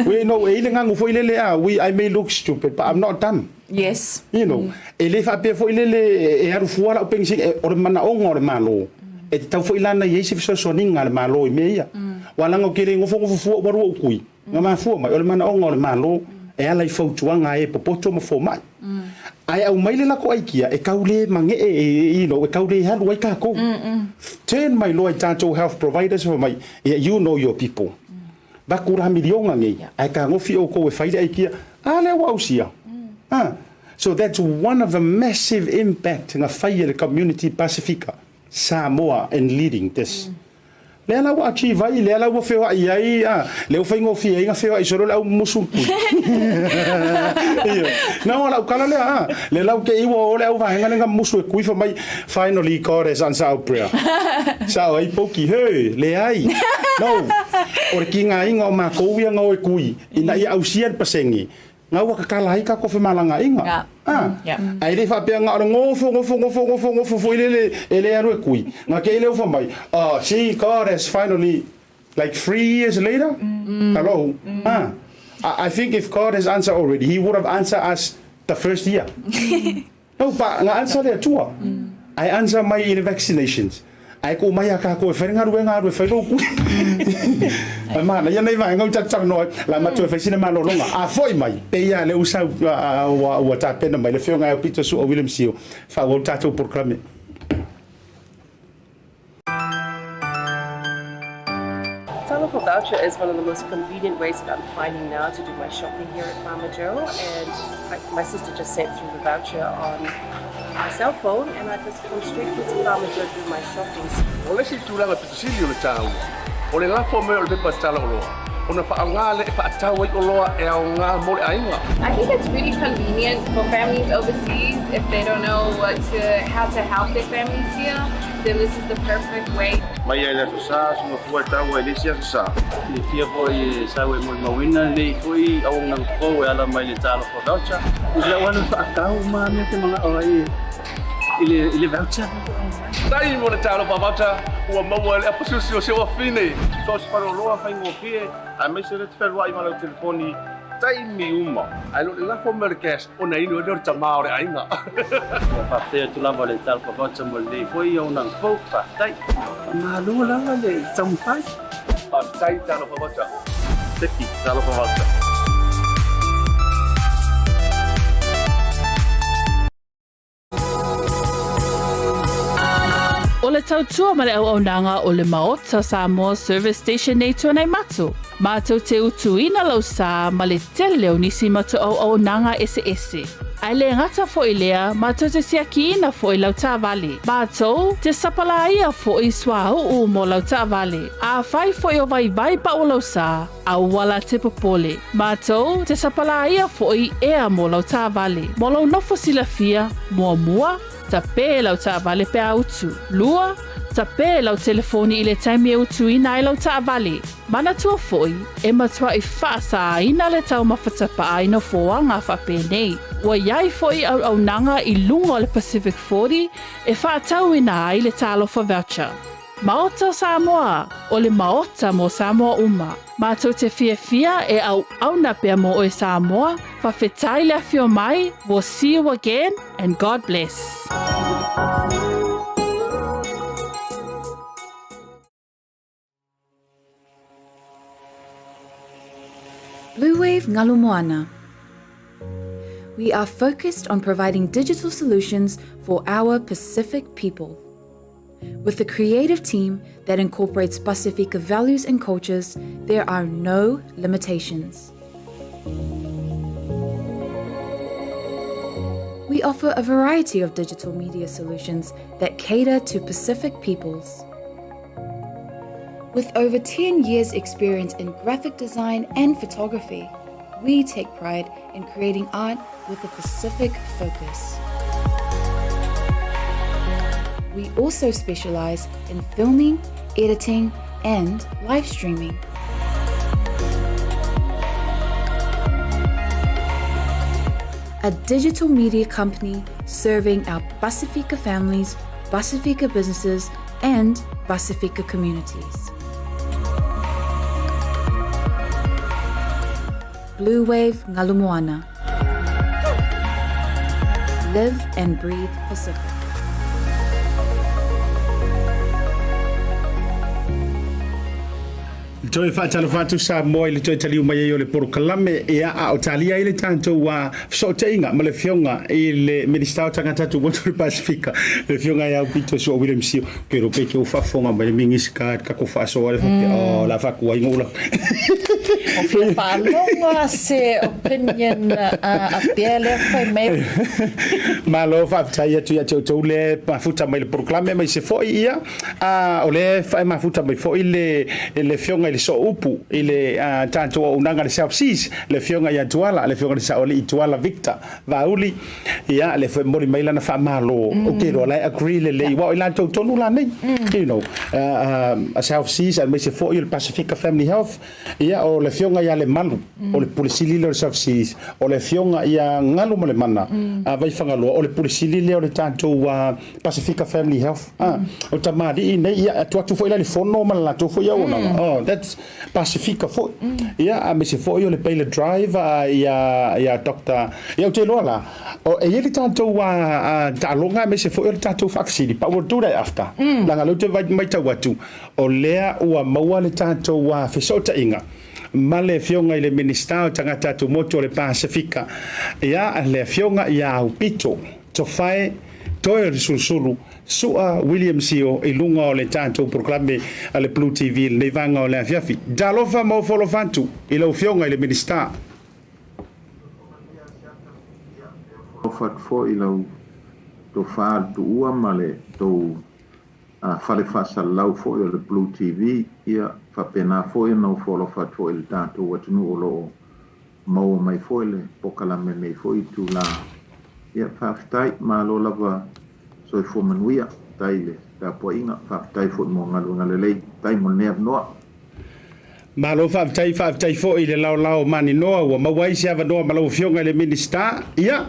we, no, e i ai le gagu foi lele, ah, we, I may look stupid, but I'm not dumb. Yes. You know, e le faapea foi lele e alu fua lau penisini, o le manaoga o le Malo, e tatau foi la ona i ai se fesoasoaniga a le Malo i mea ia. Aua leaga ou te le nofonofo fua ua lua ou kui, na mafua mai, o le manaoga o le Malo e ala i fautuaga a e popoto ma fomai. Ae aumai le lako aikia e tau le magee, you know, e tau le alu ai tatou. Turn mai loa i tatou health providers fai mai, you know your people. Vaku la miliona nei, ae tagofi outou e fai le aikia, a lea ua ausia. Ah. So that's one of the massive impact na fai e le community Pasifika, Samoa in leading this. Lea la ua achieve ai, lea la ua feoai ai, ah, lea ua faigofie ai na feoai solo le au musu pui. Ioe. Na o lau kala lea, ah, lea la ua te iwa o le au vaega lea na musu e kui fai mai, Finally God has answered our prayer. Sao ai poki, he, leai. No. O le kigaina o makou ia na o e kui, ina ia ausia le pasene, na ua kakala ai kakou femalagaaiga. Yeah. Ah. Yeah. Ae le faapea na o le gofo, gofo, gofo, gofo, gofo foi lele e le alu e kui. Na te i lea ua fai mai, oh, see, God has finally, like 3 years later? Hello? Ah. I think if God has answered already, He would have answered us the first year. No, pa, na answer le Atua. Ae answer mai i le vaccinations. Ae tuu mai a kakou e fai le galuega alu e fai lou kui. E manaia nei vaega ua tatou talanoa ai. La matou e fai sina malologa. A foi mai, pei lava lea ua sau, ua tapena mai le Afioga ia Aupito Su'a William Sio, faaauau le tatou polokalame. Talofa voucher is one of the most convenient ways that I'm finding now to do my shopping here at Farmer Joe. And my sister just sent through the voucher on my cell phone, and I just come straight here to Farmer Joe to do my shopping. O le isi tulaga pito sili o le taua, o le lafo mai o le pepa tala oloa, ona faaaoga lea e faatau ai oloa e aoga mo le aiga. I think it's really convenient for families overseas if they don't know what to how to help their families here, then this is the perfect way. Mai lava i le Aso Sa, soga fua e taua i le isi Aso Sa. Silafia foi e sau e molimauina lenei foi auaunaga fou e ala mai le Talofa Voucher. I lau alu faatau ma mea te manao ai i le i le voucher. Tai mo le Talofa Voucher ua maua e le apasiosi o si ou afine. So o se faleoloa faigofie aemaise le te fealuai ma lau telefoni taimi uma. Ae le o le lafo mai o le cash ona inu ai lea o le tama o le aiga. Ua faafetai atu lava le Talofa Voucher mo lenei foi auaunaga fou. Faafetai. Faamalo lava le taumafai. Faafetai Talofa Voucher. Teki Talofa Voucher. O le tautua ma le auaunaga o le Maota Samoa Service Station nei Tuanaimato, matou te utuina lau sa ma le tele o nisi matou auaunaga eseese. Ae le gata foi lea, matou te siakiina foi lau taavale. Matou te sapalaia foi suauu mo lau taavale. Afai foi o vaivai pau lau sa, Aua la te popole. Matou te sapalaia foi ea mo lau taavale. Mo lou nofo silafia, muamua, tape lau taavale pe a utu. Lua, tape lau telefoni i le taimi e utuina ai lau taavale. Manatua foi, e matuai faasaaina le taumafa tapaa i nofoaga faapenei. Ua i ai foi auaunaga i luga o le Pacific 40 e faatauina ai le Talofa Voucher. Maota o Samoa, o le Maota mo Samoa uma. Matou te fiafia e auauna pea mo oe Samoa, fafetai le afio mai, we'll see you again and God bless. Bluewave Ngalu We are focused on providing digital solutions for our Pacific people. With a creative team that incorporates Pasifika values and cultures, there are no limitations. We offer a variety of digital media solutions that cater to Pacific peoples. With over 10 years' experience in graphic design and photography, we take pride in creating art with a Pacific focus. We also specialize in filming, editing, and live streaming. A digital media company serving our Pasifika families, Pasifika businesses, and Pasifika communities. Blue Wave Ngalu Moana. Live and breathe Pacific. Toe faatalofa atu Samoa i le toe taliu mai ai o le polokalame, ia a o talia ai le tatou fesootaiga ma le Afioga i le Minisita o Tagata Tumotu o le Pasifika, le Afioga ia Aupito Su'a William Sio. Ke ro pe ke o faafofoga mai le Minisita i le tatou faasoa le faapea, oh, la faakuai ngou la. O fia faalogo se opinion a pea lea fai mai. Malo faafetai atu ia te outou le mafuta mai le polokalame aemaise foi ia A o lea e mafuta mai foi le le Afioga i le Sooupu i le tatou auaunaga a le South Seas, le Afioga ia Tuala, le Afioga i le Saoalii Tuala Victor Vaauli, ia lea foi e momoli mai lana faamalo. Ou te iloa o la e agree lelei, aua o i latou tonu la nei, you know, a South Seas aemaise foi o le Pasifika Family Health, Ia, o le Afioga ia Lemalu, o le Pule Sili lea o le South Seas, o le Afioga ia Galumalemana a Vaifagaloa, o le Pule Sili lea o le tatou Pasifika Family Health. O tamalii nei, ia, atu atu foi la i le fono ma le latou foi auaunaga. Oh, that's Pasifika foi. Ia, aemaise foi o le Baylor Drive, ia, ia Doctor, ia, ou te iloa la, o, e i ai le tatou taaloga aemaise foi o le tatou faafesili, but we'll do that after. Leaga o lea ou te matau atu, O lea ua maua le tatou fesootaiga ma le Afioga i le Minisita o Tagata Tumotu o le Pasefika, ia, le Afioga ia Aupito Tofae Toeolesulusulu Su'a William Sio i luga o le tatou polokalame a le Blue TV i lenei vaega o le afiafi. Talofa ma ofo alofa atu i lau Afioga i le Minisita. Alofa atu foi i lau tofa le tuua ma le tou fale faasalalau foi o le Blue TV, ia faapena foi ona ofo alofa atu foi i le tatou atunuu o lo o maua mai foi le pokalame i lenei foi itula. Ia faafetai, malo lava soifua manuia, faafetai i le tapuaiga, faafetai foi mo galuega lelei, faafetai mo lenei avanoa. Malo faafetai, faafetai foi i le laolao maninoa ua maua ai se avanoa ma lau Afioga i le Minisita. Ia,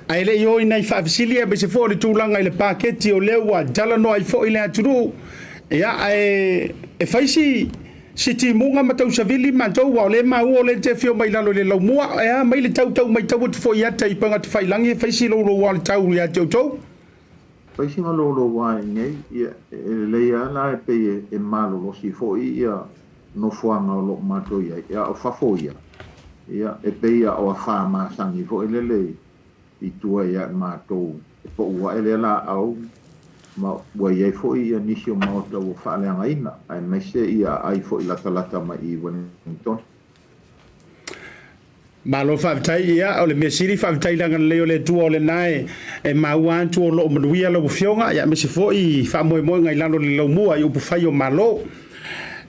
ae le i o i nai faafesili aemaise foi o le tulaga i le paketi o lea ua talanoa ai foi le atunuu, ia, ae e fai si si timuga ma tausavili matou aua o lea e maua o lea e te afio mai lalo i le laumua, e a mai le tau tau maitau atu foi i ata i Pagatafailangi e fai si louloua o le tau ia te outou. Fai sina louloua i inei, ia, e lelei lava la e pei e malolosi foi ia nofoaga o lo o matou i ai, a o fafo ia, ia, e pei a o afā masani foi lele i tua ia i matou e pau ae lea laau, ma ua i ai foi ia nisi o maota ua faaleagaina, aemaise ia aai foi latalata mai i Wellington. Malo faafetai, ia o le mea sili faafetai i le agalelei o le Atua o lena e maua atu o lo o manuia lau Afioga, ia aemaise foi i faamoemoega i lalo o le laumua i upufai o Malo.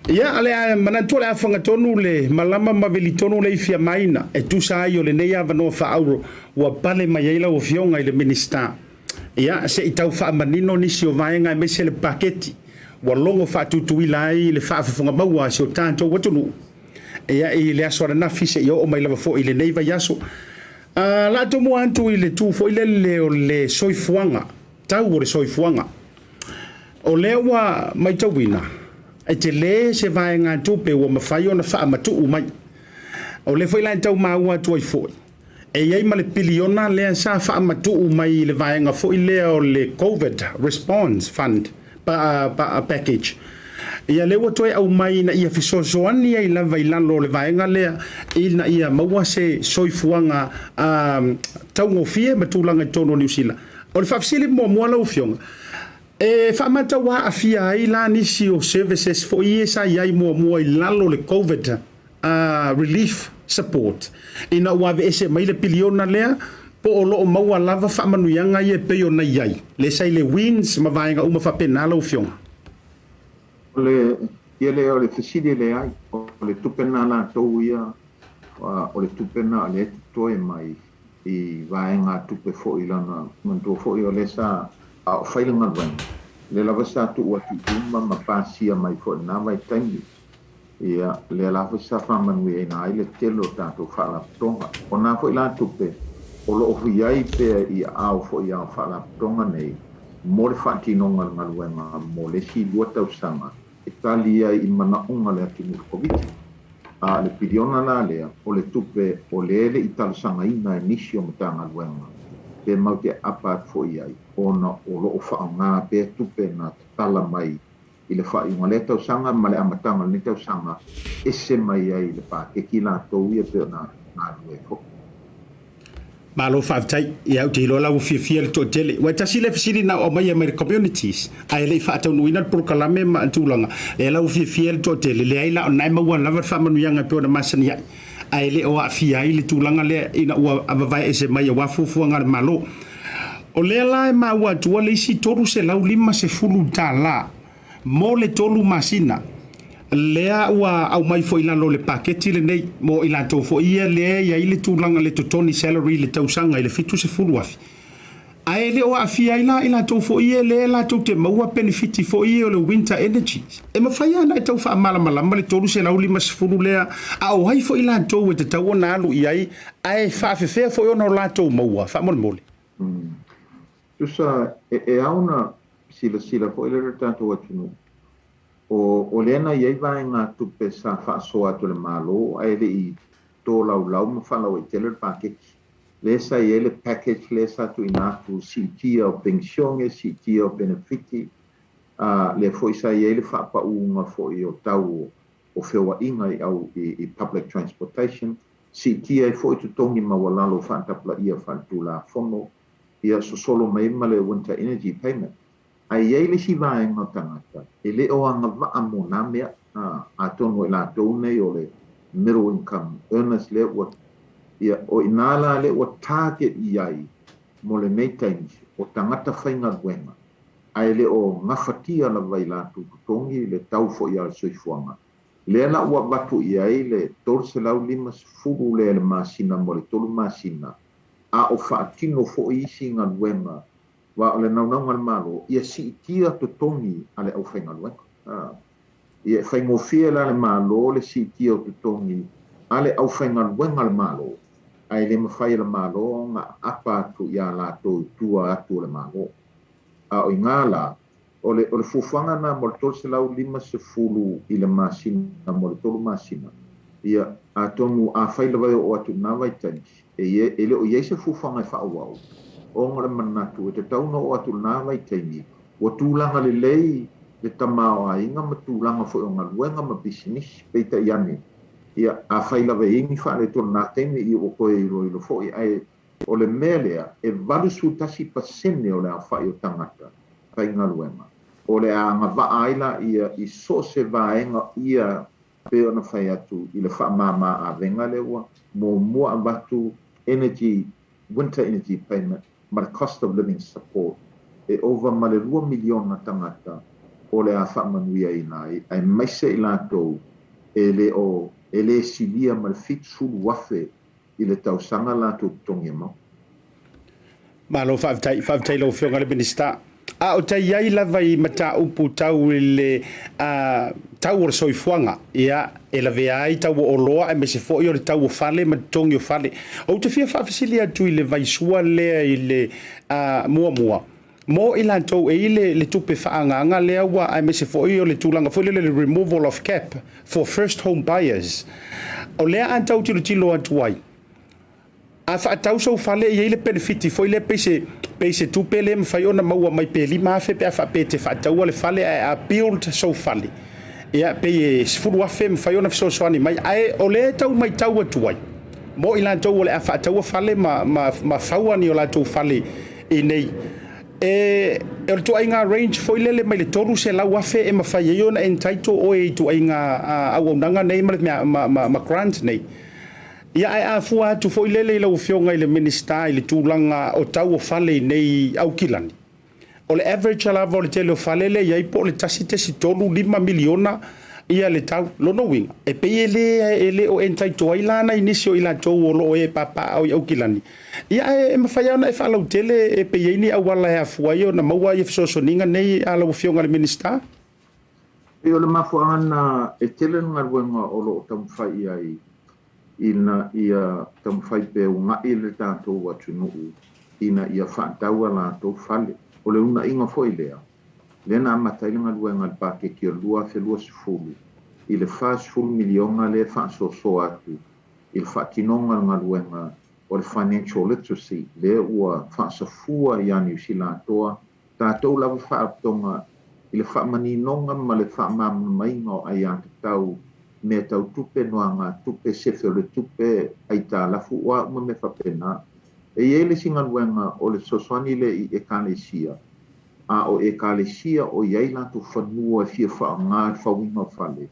Ia o le a manatu o le a fagatonu le malama ma velitonu le ifi amaina e tusa ai o lenei avanoa faaauro ua pale mai ai lau Afioga i le Minisita. Ia se i tau faamanino nisi o vaega aemaise le paketi ua logo faatutuila ai le faafofoga maua a si o tatou atunuu. Ia, i le aso ananafi seia oo mai lava foi i lenei vaiaso. O le a tomua atu i le tu foi lele o le soifuaga, tau o le soifuaga. O lea ua matauina, e tele se vaegatupe ua mafai ona faamatuu mai. O lea foi la e tau maua atu ai foi, e i ai ma le piliona lea sa faamatuu mai i le vaega foi lea o le Covid Response Fund Package. Ia lea ua toe aumai ina ia fesoasoani ai lava i lalo o le vaega lea ina ia maua se soifuaga taugofie ma tulaga i totonu o Niu Sila. O le faafesili muamua lau Afioga, e faamatau aafia ai la nisi o services foi ia sa i ai muamua i lalo o le Covid Relief Support ina ua aveese mai le piliona lea, po o lo o maua lava faamanuiaga ia e pei ona i ai, lea sa i le WINZ ma vaega uma faapena lau Afioga? O le ia lea o le fesili e leai, o le tupe lena a latou ia, o le tupe lena o lea e totoe mai i vaegatupe foi lana, manatua foi o lea sa a o fai le galuega, lea lava sa tuu atu i luma ma pasia mai foi i lena vaitaimi. Ia, lea la foi sa faamanuiaina ai le tele o tatou faalapotopotoga. O na foi la tupe o lo o i ai pea i aao foi a faalapotopotoga nei mo le faatinoga o le galuega mo le isi lua tausaga e tali ai i manaoga o le atunuu i le Koviti. A o le piliona la lea, o le tupe o lea e le i talosagaina e nisi o Matagaluega pe mau te aapa atu foi i ai ona o lo o faaaoga pea tupe na tatala mai i le faaiuga o lea tausaga ma le amataga o lenei tausaga, ese mai ai i le pakeki latou ia pei ona galulue ai foi. Malo faafetai. Ia ou te iloa la ua fiafia le toatele. Ua e tasi lea fesili na ou aumaia mai le communities ae le i faataunuuina le polokalame ma tulaga. Lea la ua fiafia le toatele, leai la o lena e maua lava le faamanuiaga e pei ona masani ai ae le o aafia ai le tulaga lea ina ua vavae ese mai aua fuafuaga a le Malo. O lea la e maua atua le isi $350 mo le tolu masina lea ua aumai foi i lalo o le paketi lenei mo i latou foi ia lea e i ai le tulaga le totogi salary i le tausaga i le $70,000. Ae le o aafia ai la i latou foi ia lea latou te maua penefiti foi ia o le Winter Energy. E mafai lava ona e tau faamalamalama le 350 lea, a o ai foi latou e tatau ona alu i ai, ae faafefea foi ona o latou maua, faamolemole? Tusa, e ao ona silasila foi lea le tatou atunuu, o lea na i ai vaegatupe sa faasoa atu e le Malo ae le i tolaulau ma faalauaitele le paketi. Lea sa i ai le package lea sa tuuina atu, siitia o penisione, siitia o penefiti, a lea foi sa i ai le faapauga foi o tau o feoaiga i au i public transportation, siitia ai foi totogi maualalo faatapulaia faaletulafono, ia sosolo mai ma le winter energy payment. Ae i ai le isi vaega o tagata e le o agavaa mo na mea, atonu o i latou nei o le middle income earners lea ua, ia, o i ina la lea ua target i ai mo lenei taimi o tagata faigaluega ae le o gafatia lava i latou totogi le tau foi a le soifuaga. Lea la ua avatu i ai le $350 lea i le masina mo le tolu masina, a o faatino foi isi galuega aua o le naunauga a le Malo ia siitia totogi a le aufaigaluega. Ia e faigofie la le Malo le siitia o totogi a le aufaigaluega a le Malo, ae le mafai e le Malo ona aapa atu iā latou i tua atu o le Malo. A o i ina la, o le o le fuafuaga lena mo le $350 i le masina mo le tolu masina, ia, atonu afai lava e oo atu i lena vaitaimi, e, e le o i ai se fuafuaga e faaauau, ona o le manatu e tatau ona oo atu i lena vaitaimi, ua tulaga lelei le tamaoaiga ma tulaga foi o galuega ma pisinisi. Peitai ane, ia, afai lava e i ai ni faaletonu i lena taimi, ia ua toe iloilo foi, ae O le mea lea, e 81% o le aofai o tagata faigaluega o le a agavaa ai laia i so o se vaega ia pei ona fai atu i le faamama avega lea ua muamua avatu energy, winter energy payment ma le cost of living support e ova ma le lua miliona tagata o le a faamanuiaina ai aemaise i latou e le o e le silia ma le 70,000 i le tausaga latou totogi e maua. Malo faafetai, faafetai i lau Afioga i le Minisita. A o ta i ai lava i mataupu tau i le tau o le soifuaga, ia, e lavea ai tau o oloa aemaise foi o le tau o fale ma totogi o fale. Ou te fia faafesili atu i le vaisua lea i le muamua, mo i latou e i le, le tupe faaagaaga lea ua aemaise foi o le tulaga foi lele le removal of cap for first home buyers. O lea a tau tilotilo atu ai, A faatau sou fale e i ai le penefiti foi lea pei se pei se tupe lea e mafai ona maua mai pe $5,000 pe a faapea e te faataua le fale ae a build sou fale ia pei e $10,000 e mafai ona fesoasoani mai ae o lea e tau maitau atu ai mo i latou o le a faataua fale ma ma ma faua ni o latou fale i nei e o le ituaiga range foi lele mai le $300,000 e mafai ai ona entitle oe i ituaiga auaunaga nei ma le ma ma ma grant nei. Ia ae a fua atu foi lele i lau Afioga i le Minisita i le tulaga o tau o fale i nei Aukilani, o le average lava o le tele o fale lea e i ai po o le 1.35 miliona ia le tau. Lona uiga, e pei e le e le o entitle ai la nai nisi o i latou o lo o ee papaaao i Aukilani. Ia ae e mafai lava ona e faalautele e pei e i ai ni auala e afua ai ona maua ia fesoasoaniga nei a lau Afioga i le Minisita? E pei o le mafuaaga lena e tele le galuega o lo o taumafai i ai ina ia taumafai pea una'i le tatou atunuu ina ia faatau a latou fale. O le una'iga foi lea, lea na amata ai le galuega i le paketi o le 2020 i le $40 miliona lea e faasoasoa atu i le faatinoga o le galuega o le financial literacy lea ua faasafua ia Niu Sila atoa tatou lava faalapotopotoga i le faamaninoga ma le faamalamalamaina o aiatatau, mea tau tupe, noagatupe, sefe o le tupe, aitalafu, o a uma mea faapena. E i ai le isi galuega o le fesoasoani lea i Ekalesia, a o Ekalesia o i ai latou fanua e fia faaaoga i le fauina o fale,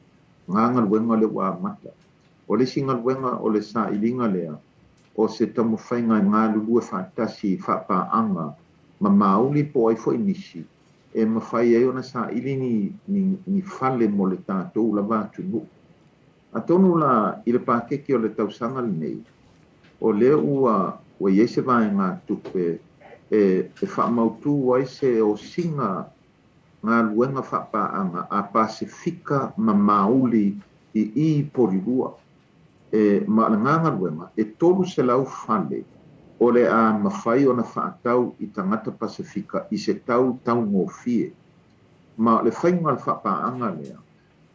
na galuega lea ua amata. O le isi galuega o le sailiga lea, o se taumafaiga e galulue faatasi i faapaaga ma mauli po o ai foi nisi e mafai ai ona saili ni, ni, ni fale mo le tatou lava atunuu. Atonu la i le paketi o le tausaga lenei, o lea ua, ua i ai se vaegatupe e, e faamautu ai se osiga galuega faapaaga a Pasefika ma Mauli i i Porirua. E, ma o lena galuega, e 300 fale o le a mafai ona faatau i tagata Pasefika i se tau taugofie. Ma o le faiga o le faapaaga lea,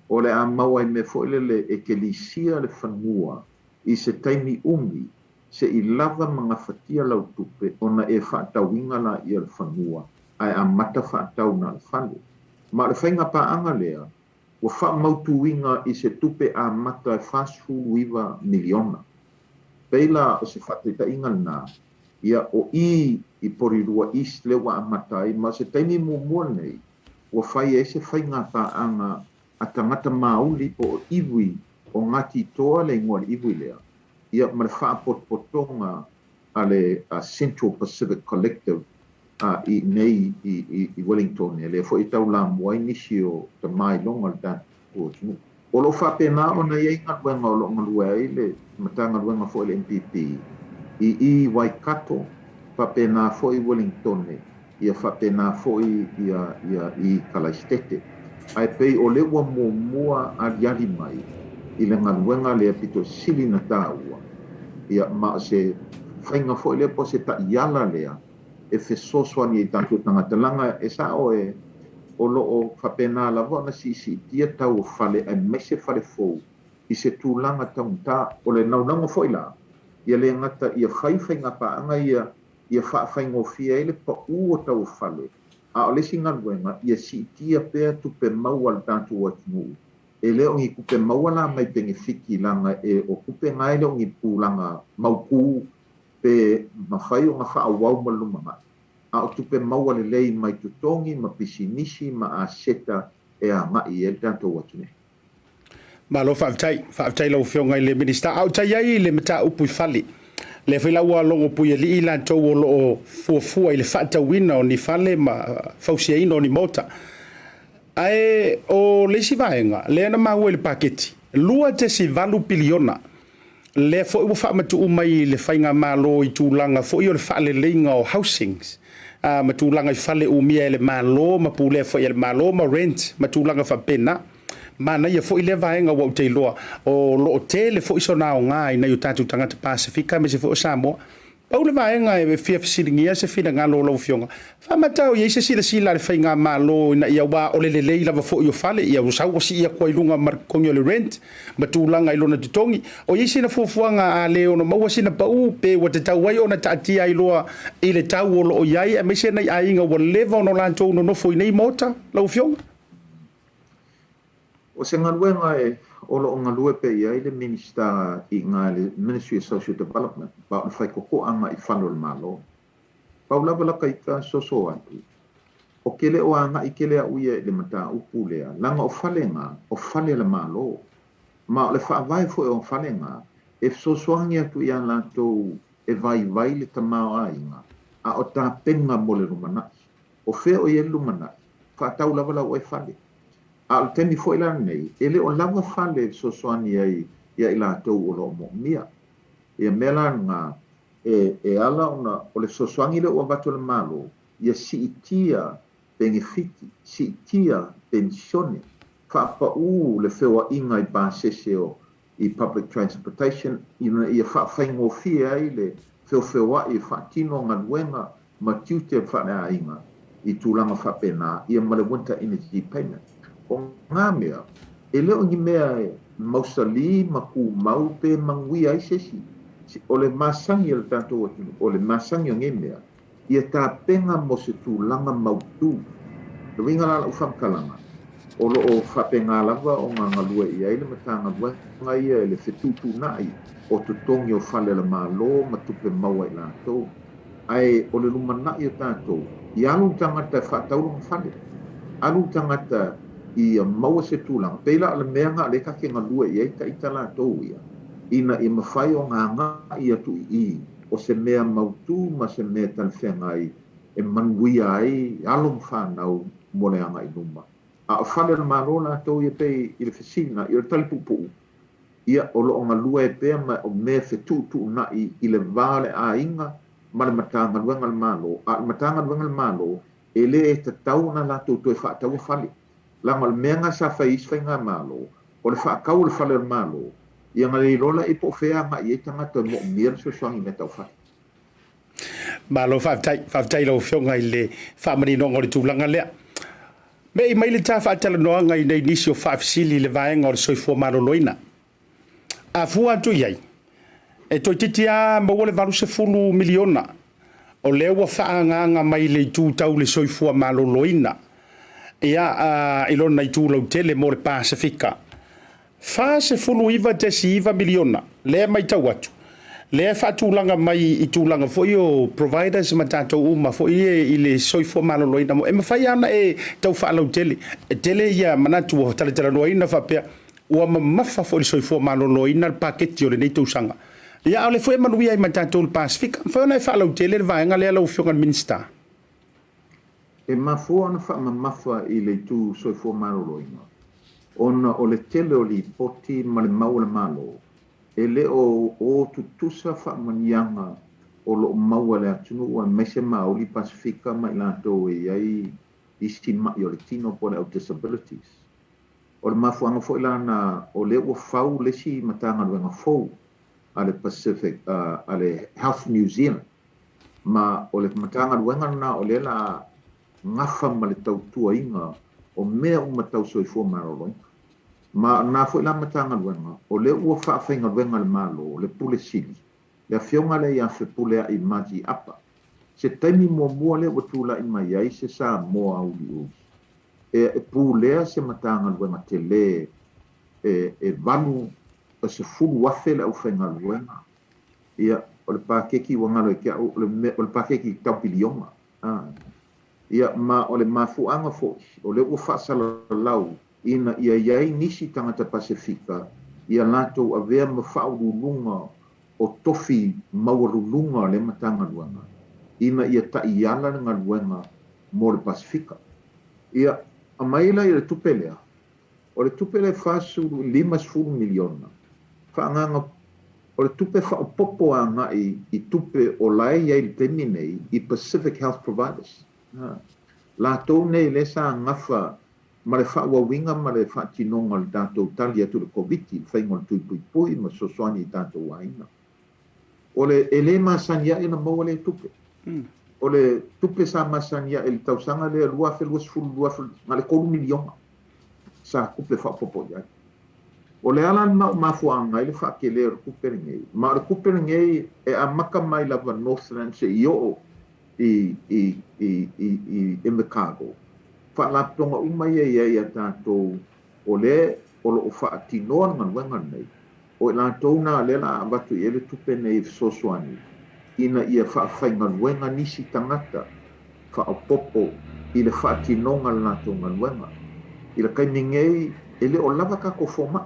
o le a maua ai mea foi lele e te lisia le fanua i se taimi umi se i lava ma gafatia lau tupe ona e faatauina laia le fanua ae amata faatau na le fale. Ma o le faiga paaga lea, ua faamautuina i se tupe amata e $49 miliona. Pei la o se faataitaiga lena, ia o i i Porirua East lea ua amata ai, ma o se taimi muamua lenei ua fai ai se faiga paaga a tagata mauli po o iwi o Ngati Toa le igoa o le iwi lea, ia ma le faapotopotoga a le Central Pacific Collective i inei i Wellington, lea foi e taulamua ai nisi o tamailoga o le tatou atunuu. O lo o faapena ona i ai galuega o lo o galue ai le Matagaluega foi a le MPP i i Waikato, faapena foi Wellingtone, ia faapena foi ia ia i Kalaisitete. Ae pei o lea ua muamua aliali mai i le galuega lea pito sili na taua, ia ma o se faiga foi lea po o se taiala lea e fesoasoani ai i tatou tagata leaga e sao e o lo o faapena lava ona siisiitia tau o fale aemaise fale fou i se tulaga taugata. O le naunauga foi la, ia le gata ia fai faigapaaga ia ia faafaigofie ai le pau o tau o fale, a o le isi galuega, ia siitia pea tupe maua a le tatou atunuu. E le o ni tupe maua la mai penefiti leaga e o tupe na e le o ni tulaga mautu pe mafai ona faaauau mo le lumanai, a o tupe maua lelei mai totogi ma pisinisi ma aseta e agai i ai le tatou atunuu. Malo faafetai. Faafetai i lau Afioga i le Minisita. A o tai ai i le mataupu i fale, lea foi la ua logo puialii i latou o lo o fuafua i le faatauina o ni fale ma fausiaina o ni maota. Ae o le isi vaega, lea na maua i le paketi, $2.8 piliona, lea foi ua faamatuu mai i le faigamalo i tulaga foi o le faaleleiga o housings ma tulaga i fale umia e le Malo ma pulea foi e le Malo ma rent ma tulaga faapena. Manaia foi lea vaega ua ou te iloa o lo o tele foi sona aoga i nai o tatou tagata Pasefika aemaise foi o Samoa. Pau le vaega e fia fesiligia se finagalo o lau Afioga, faamata o i ai se silasila a le Faigamalo ina ia, aua o le lelei lava foi o fale, ia ua sau ua sii atu ai i luga ma le totogi o le rent ma tulaga i lona totogi. O i ai sina fuafuaga a le ono maua sina pau pe ua tatau ai ona taatia ai loa i le tau o lo o i ai aemaise nai aiga ua leva ona latou nonofo i nei maota, lau Afioga? O se galuega e o lo o galue pea i ai le Minisita i ina i le Ministry of Social Development ma o le faikokoʻaga i fale o le Malo. Pau lava laka ita soso atu, o ke le o agaʻi tele aʻu ia i le mataupu lea, laga o fale na, o fale a le Malo. Ma o le faavae foi o fale na, e fesoasoani atu iā latou e vaivai le tamaoaiga, a o tapena mo le lumanaʻi. O fea o i ai le lumanaʻi? Faatau lava lau oe fale. A o le taimi foi la lenei, e le o lava fale e fesoasoani ai ia i latou o lo o moomia. Ia mea la lena, e, e ala ona o le fesoasoani lea ua avatu e le Malo, ia siitia penefiti, siitia penisione, faapaū le feoaiga i pasese o i public transportation ina ia faafaigofie ai le feofeoa'i e faatino galuega ma tiute faaleaiga i tulaga faapena, ia ma le winter energy payment. O ngā mea, e le o ni mea e mausalī ma tumau pe manuia ai se isi. O le masani a le tatou atunuu, o le masani o nei mea, ia tapena mo se tulaga mautū. Le uiga la o lau faamatalaga, o lo o faapena lava ona galue i ai le Matagaluega ia i le fetuutuunai o totogi o fale a le Malo ma tupe maua i latou. Ae o le lumanai o tatou, ia alu le tagata e faatau lona fale, alu le tagata ia maua se tulaga, pei la o le mea na o lea ta te galue i ai taita latou ia, ina ia mafai ona agai atu i i, o se mea mautū ma se mea talafeagai e manuia ai alo ma fanau mo le agai i luma. A o fale o le Malo latou ia pei i le fesili na, ia o le tali puupuu, ia o lo o galue ai pea ma o mea fetuutuunai i le va o le aiga ma le Matagaluega a le Malo, a o le Matagaluega a le Malo e le tatau ona latou toe faataua fale, leaga o le mea na sa fai e isi faigamalo, o le faatau o le fale o le Malo, ia na le iloa laia po o fea e agai i ai tagata e moomia le fesoasoani i mea tau fale. Malo faafetai, faafetai i lau Afioga i le faamaninoga o le tulaga lea. Me'i mai le ta faatalanoaga i nei nisi o faafesili i le vaega o le soifua maloloina. A fua atu i ai, e toeitiiti lava maua le 80 miliona o lea ua faaagaaga mai i le itu tau le soifua maloloina, ia, i lona itu lautele mo le Pasefika. 49.9 miliona, lea e matau atu, lea e faatulaga mai i tulaga foi o providers ma tatou uma foi ia i le soifua maloloina. E mafai lava ona e tau faalautele, e tele ia manatu ua talatalanoaina faapea, ua mamafa foi i le soifua maloloina le paketi o lenei tausaga. Ia, a o lea foi e manuia ai ma tatou i le Pasefika. E mafai ona e faalautele le vaega lea lau Afioga i le Minisita? E mafua ona faamamafa i le itu soifua maloloina ona o le tele o lipoti ma le mau a le Malo e le o o tutusa faamanuiaga o lo o maua e le atunuu aemaise Maoli Pasefika ma i latou e i ai isi ma'i o le tino po o le au disabilities. O le mafuaaga foi la na o lea ua fau le isi Matagaluega fou a le Pacific a le Health New Zealand Ma o le Matagaluega lena o lea la gafa ma le tautuaina o mea uma tau soifua maloloina. Ma o lena foi la Matagaluega, o lea ua faafaigaluega e le Malo le Pule Sili, le Afioga lea ia Fepuleai Margie Apa. Se taimi muamua lea ua tulai mai ai se Samoa uliuli e pulea se Matagaluega tele e 80,000 le aufaigaluega. Ia, o le paketi ua galo i te au, o le, o le paketi tau piliona. A. Ia, ma o le mafuaaga foi, o lea ua faasalalau ina ia i ai nisi tagata Pasefika ia latou avea ma faauluuluga o tofi maualuluga o lea Matagaluega, ina ia taiala le galuega mo le Pasefika. Ia, aumai la ia le tupe lea, O le tupe lea e $40 miliona, faaagaaga o le tupe faaopoopo agai i tupe o la e i ai i le taimi nei i Pacific Health Providers, latou nei lea sa gafa ma le faaauauina ma le faatinoga o le tatou tali atu i le Koviti, le faiga o le tui puipui ma fesoasoani i tatou aiga. O le, e le masani ae ona maua lea tupe. O le tupe sa masani ae i le tausaga lea 2022, na o le $3 miliona sa tupe faaopoopo i ai. O le ala lena ua mafuaaga ai le faatele o le tupe lenei, ma o le tupe lenei e amata mai lava Northland seia oo i, i, i, i, i Invercargill. Faalapotopotoga uma ia e i ai ia tatou o lea o lo o faatinoa le galuega lenei, o i latou na lea la a avatu i ai le tupe nei e fesoasoani ina ia faafaigaluega nisi tagata faaopoopo i le faatinoga o le latou galuega. I le taimi nei, e le o lava tatou fomai,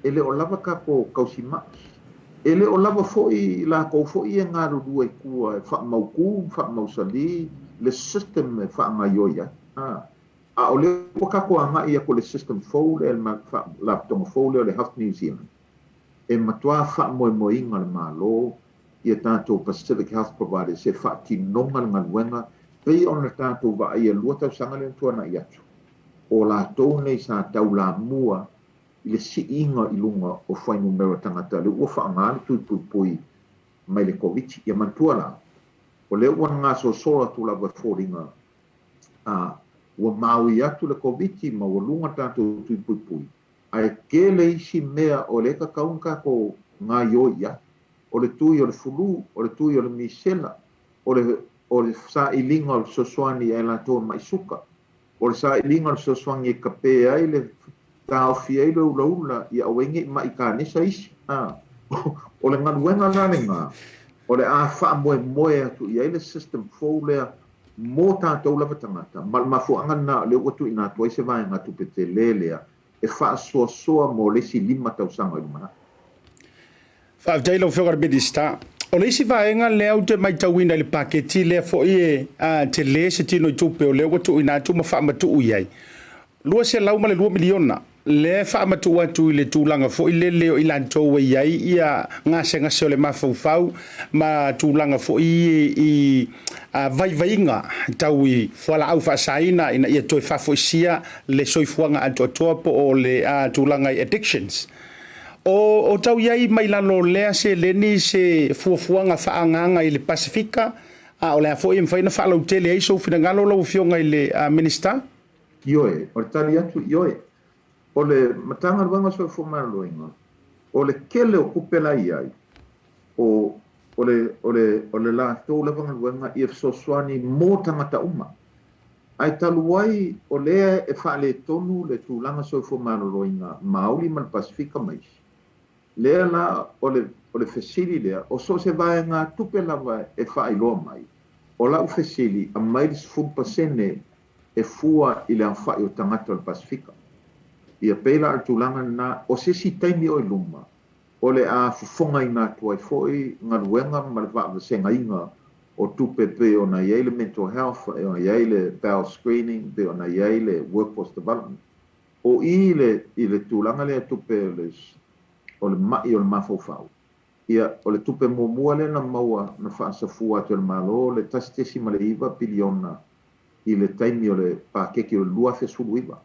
e le o lava tatou tausimai, e le o lava foi i latou foi ia e galulue i tua e faamautu ma faamausali le system e faagaoioi ai. A o lea ua tatou agai atu i le system fou lea, le Faalapotopotoga fou lea o le Health New Zealand, e matua faamoemoeina le Malo ia tatou Pacific Health Providers e faatinoga le galuega pei ona tatou vaaia i le 2 tausaga lea na tuanai atu, o latou nei sa taulamua i le siiga i luga o fuainumera tagata lea ua faaaoga le tui puipui mai le Koviti. Ia manatua la, o lea ua gasolosolo atu lava e foliga a ua maui atu le Koviti ma ua luga tatou tui puipui, ae tele isi mea o lea e tatau ona tatou gaoioi i ai. O le tui o le fulu, o le tui o le misela, o le sailiga o le fesoasoani ia i latou e mai suka, o le sailiga o le fesoasoani e kape ai le taofi ai le ulaula ia aua ai ne i mai kanesa isi. A o le galuega la lena o le a faamoemoe atu i ai le system fou lea mo tatou lava tagata, ma le mafuaaga lena o lea ua tuuina atu ai se vaegatupe tele lea e faasoasoa mo le isi 5 tausaga i lumanai. Faafetai i lau Afioga i le Minisita. O le isi vaega lea ou te matauina i le paketi lea foi e tele se tino i tupe o lea ua tuuina atu ma faamatuu i ai, $202 miliona lea e faamatuu atu i le tulaga foi lele o i latou e i ai ia gasegase o le mafaufau ma tulaga foi i vaivaiga tau i fualaau faasaina ina ia toe faafoisia le soifuaga atoatoa po o le tulaga i addictions. O tau i ai mai lalo o lea seleni se fuafuaga faaagaaga i le Pasefika, a o le a foi e mafai ona faalautele ai sou finagalo lau Afioga i le Minisita? Ioe. O le tali atu, ioe. O le Matagaluega o Soifua Maloloina, o le tele o tupe la e i ai, o, o le, o le, o le latou lava galuega ia fesoasoani mo tagata uma. Ae talu ai o lea e faaletonu le tulaga soifua maloloina Maoli ma le Pasefika ma isi, lea la o le, o le fesili lea, o so o se vaegatupe lava e faailoa mai, o lau fesili, aumai le 10% e fua i le aofai o tagata o le Pasefika. Ia pei la o le tulaga lena, o se isi taimi o i luma, o le a fofogaina atu ai foi galuega ma le faavasegaina o tupe pei ona i ai le mental health, e ona i ai le bowel screening, pei ona i ai le workforce development. O i i le tulaga lea tupe o le mai o le mafaufau, ia, o le tupe muamua lea na maua na faasafua atu e le Malo le 1.9 piliona i le taimi o le paketi o le 2019.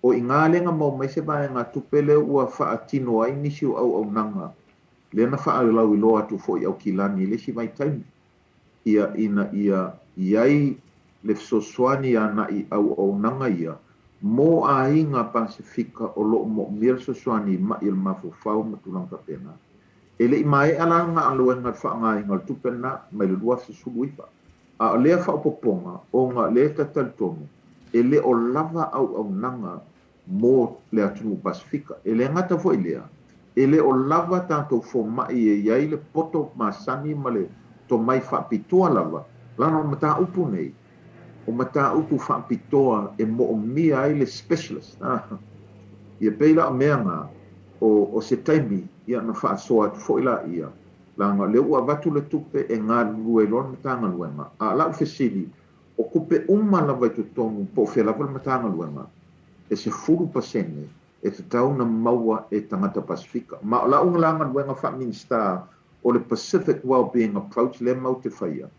O i ina lea na maua mai se vaegatupe lea ua faatino ai nisi o auaunaga lea na faalauiloa atu foi i Aukilani i le isi vaitaimi, ia ina ia i ai le fesoasoani agai auaunaga ia mo aiga Pasefika o lo o moomia le fesoasoani i mai o le mafaufau ma tulaga faapena. E le i maea la le galuega i le faaaogaina o le tupe lena mai le 2019. A o lea faaopoopoga ona o lea e talitonu e le o lava auaunaga mo le atunuu Pasefika. E le gata foi i lea, e le o lava tatou fomai e i ai le poto masani ma le tomai faapitoa lava, leaga o mataupu nei, o mataupu faapitoa e moomia ai le specialist. Ia pei la o mea na, o se taimi ia ona faasoa atu foi laia, leaga o lea ua avatu le tupe e galulue ai loa le Matagaluega. A o lau fesili, o tupe uma lava i totonu po o fea lava le Matagaluega, e 10% e tatau ona maua e tagata Pasefika. Ma o lau la galuega faa-Minisita o le Pacific Wellbeing Approach lea matou te faia,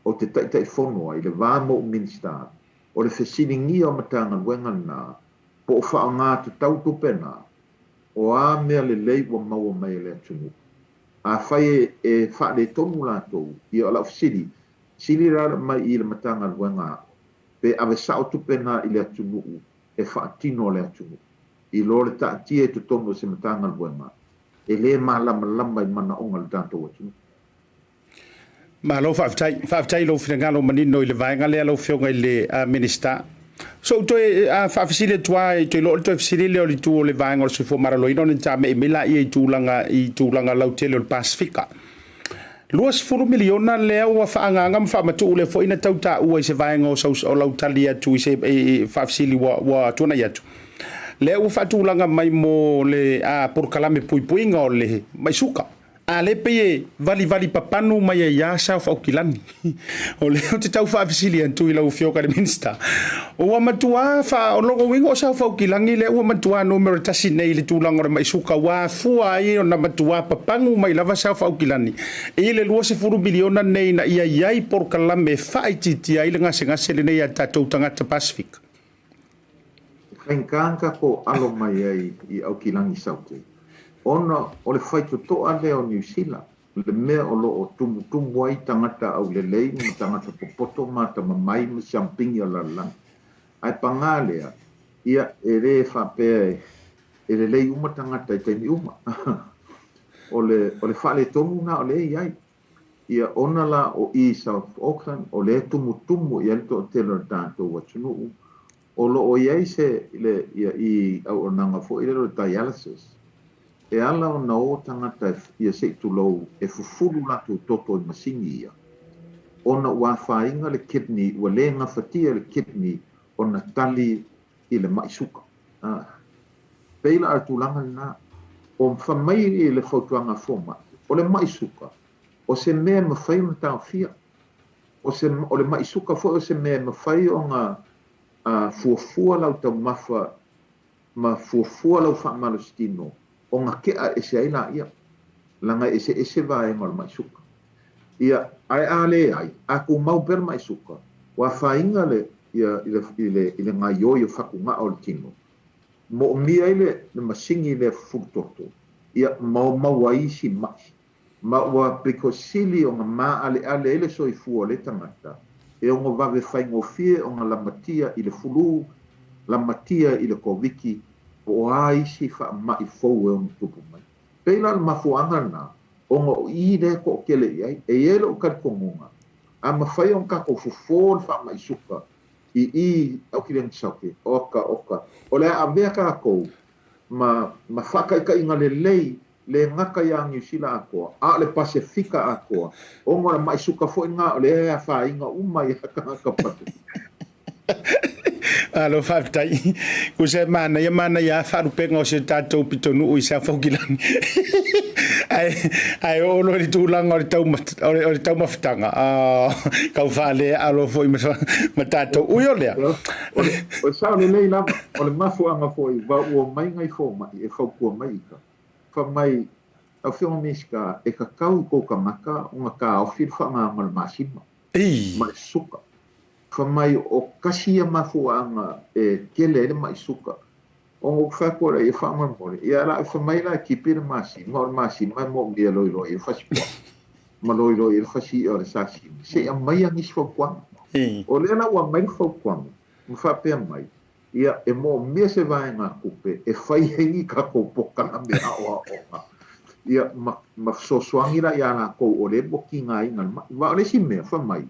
ou te taitaifono ai i le va ma ou Minisita. O le fesiligia o Matagaluega lena, po o faaaoga tatau tupe na, o a mea lelei ua maua mai e le atunuu. Afai e faaletonu latou, ia o lau fesili, sili la le aumai i le Matagaluega a Aoga, pe ave sao tupe na i le atunuu e faatino le atunuu, i lo le taatia i totonu o se Matagaluega e le malamalama i manaoga o le tatou atunuu. Malo faafetai. Faafetai i lou finagalo manino i le vaega lea lau Afioga i le Minisita. So ou toe faafesili atu lava, e toe iloa o le toe fesili lea o le itu o le vaega o le soifua maloloina ona tame'i mai laia i tulaga i tulaga lautele o le Pasefika. 20 miliona lea ua faaagaaga ma faamatuu lea foi na tau taua i se vaega o, sau, o lau tali atu i se i, faafesili ua, ua tuanai atu. Lea ua faatulaga mai mo le a, polokalame puipuiga o le mai suka. A lea pei e valivali papanu mai ai lava South Aukilani. O lea ou te tau faafesili atu i lau Afioga i le Minisita, ua matua faa, o lona uiga o South Aukilani lea ua matua numera tasi nei i le tulaga o le mai suka, ua afua ai ona matua papanu mai lava South Aukilani i le 20 miliona nei ina ia i ai polokalame e faaitiitia ai le gasegase lenei a tatou tagata Pasefika. E faigata ona tatou alo mai ai i Aukilani Saute, ona o le faitotoa lea o Niu Sila, le mea o lo o tumutumu ai tagata aulelei ma tagata popoto ma atamamai ma siampigi o le lalolagi. Ae paga lea, ia, e le faapea e lelei uma tagata i taimi uma. O le, o le faaletonu lena o lea e i ai. Ia, ona la o i South Auckland, o lea e tumutumu i ai le toatele o le tatou atunuu, o lo o i ai se, le, ia, i auaunaga foi lea o le dialysis, e ala ona o tagata ia se i tulou e fufulu latou toto i masini ia, ona ua afaina le kidney, ua le gafatia le kidney ona tali i le ma'i suka. A pei la o le tulaga lena, o fai mai i le fautuaga a fomai, o le ma'i suka, o se mea e mafai ona taofia. O se, o le ma'i suka foi o se mea e mafai ona fuafua lau taumafa ma fuafua lau faamalositino ona tea ese ai laia, leaga e eseese vaega o le ma'i suka. Ia, ae a leai, a tumau pea le ma'i suka, ua afaina le, ia, i le, i le, i le gaioi o fatugao o le tino, moomia ai le, le masini lea fufulu toto, ia, ma maua ai isi ma'i. Ma ua pito sili ona maaleale ai le soifua o lea tagata, e ono vave faigofie ona lamatia i le fulu, lamatia i le Koviti, po o a isi faamai fou e ono tupu mai. Pei la o le mafuaaga lena, ona o i lea e toatele i ai. E i ai lou talitonuga, a mafai ona tatou fofo le faamai suka i i Aukilani Saute, oka, oka, o le a avea tatou ma, ma faataitaiga lelei le gata iā Niu Sila atoa, a o le Pasefika atoa, ona o le maʻi suka foi lena o lea e afaina uma ai tagata Pasefika. Malo faafetai. Tusa e manaia manaia lava faalupega o si o tatou pitonuu i South Aukilani. Ae, ae oo loa i le tulaga o le tau, o le, o le taumafataga, oh, kau faaleaalo foi ma, ma tatou. Ui o lea. O le, o le sao lelei lava, o le mafuaaga foi ua ua omai nai fomai e fautua mai i ka. Fai mai, Lau Afioga Minisita, e tatau i kou tagata ona taofi le faagaga o le masima ma le suka. Fai mai, o tasi ia mafuaaga e tele ai le maʻi suka. Ona ou fai atu lea, ia faamolemole, ia la fai mai la e tipi le masima, o le masima e moomia e loiloi ai le fasipuaa ma loiloi ai le fasi iʻa o le sashimi, se i aumaia nisi fautuaga. O lea la ua aumai le fautuaga ma faapea mai, Ia, e moomia se vaegatupe e fai ai ni tatou polokalame aoaoga, ia, ma, ma fesoasoani la iā latou o lea ua tigaina le maʻi. Aua o le isi mea, fai mai,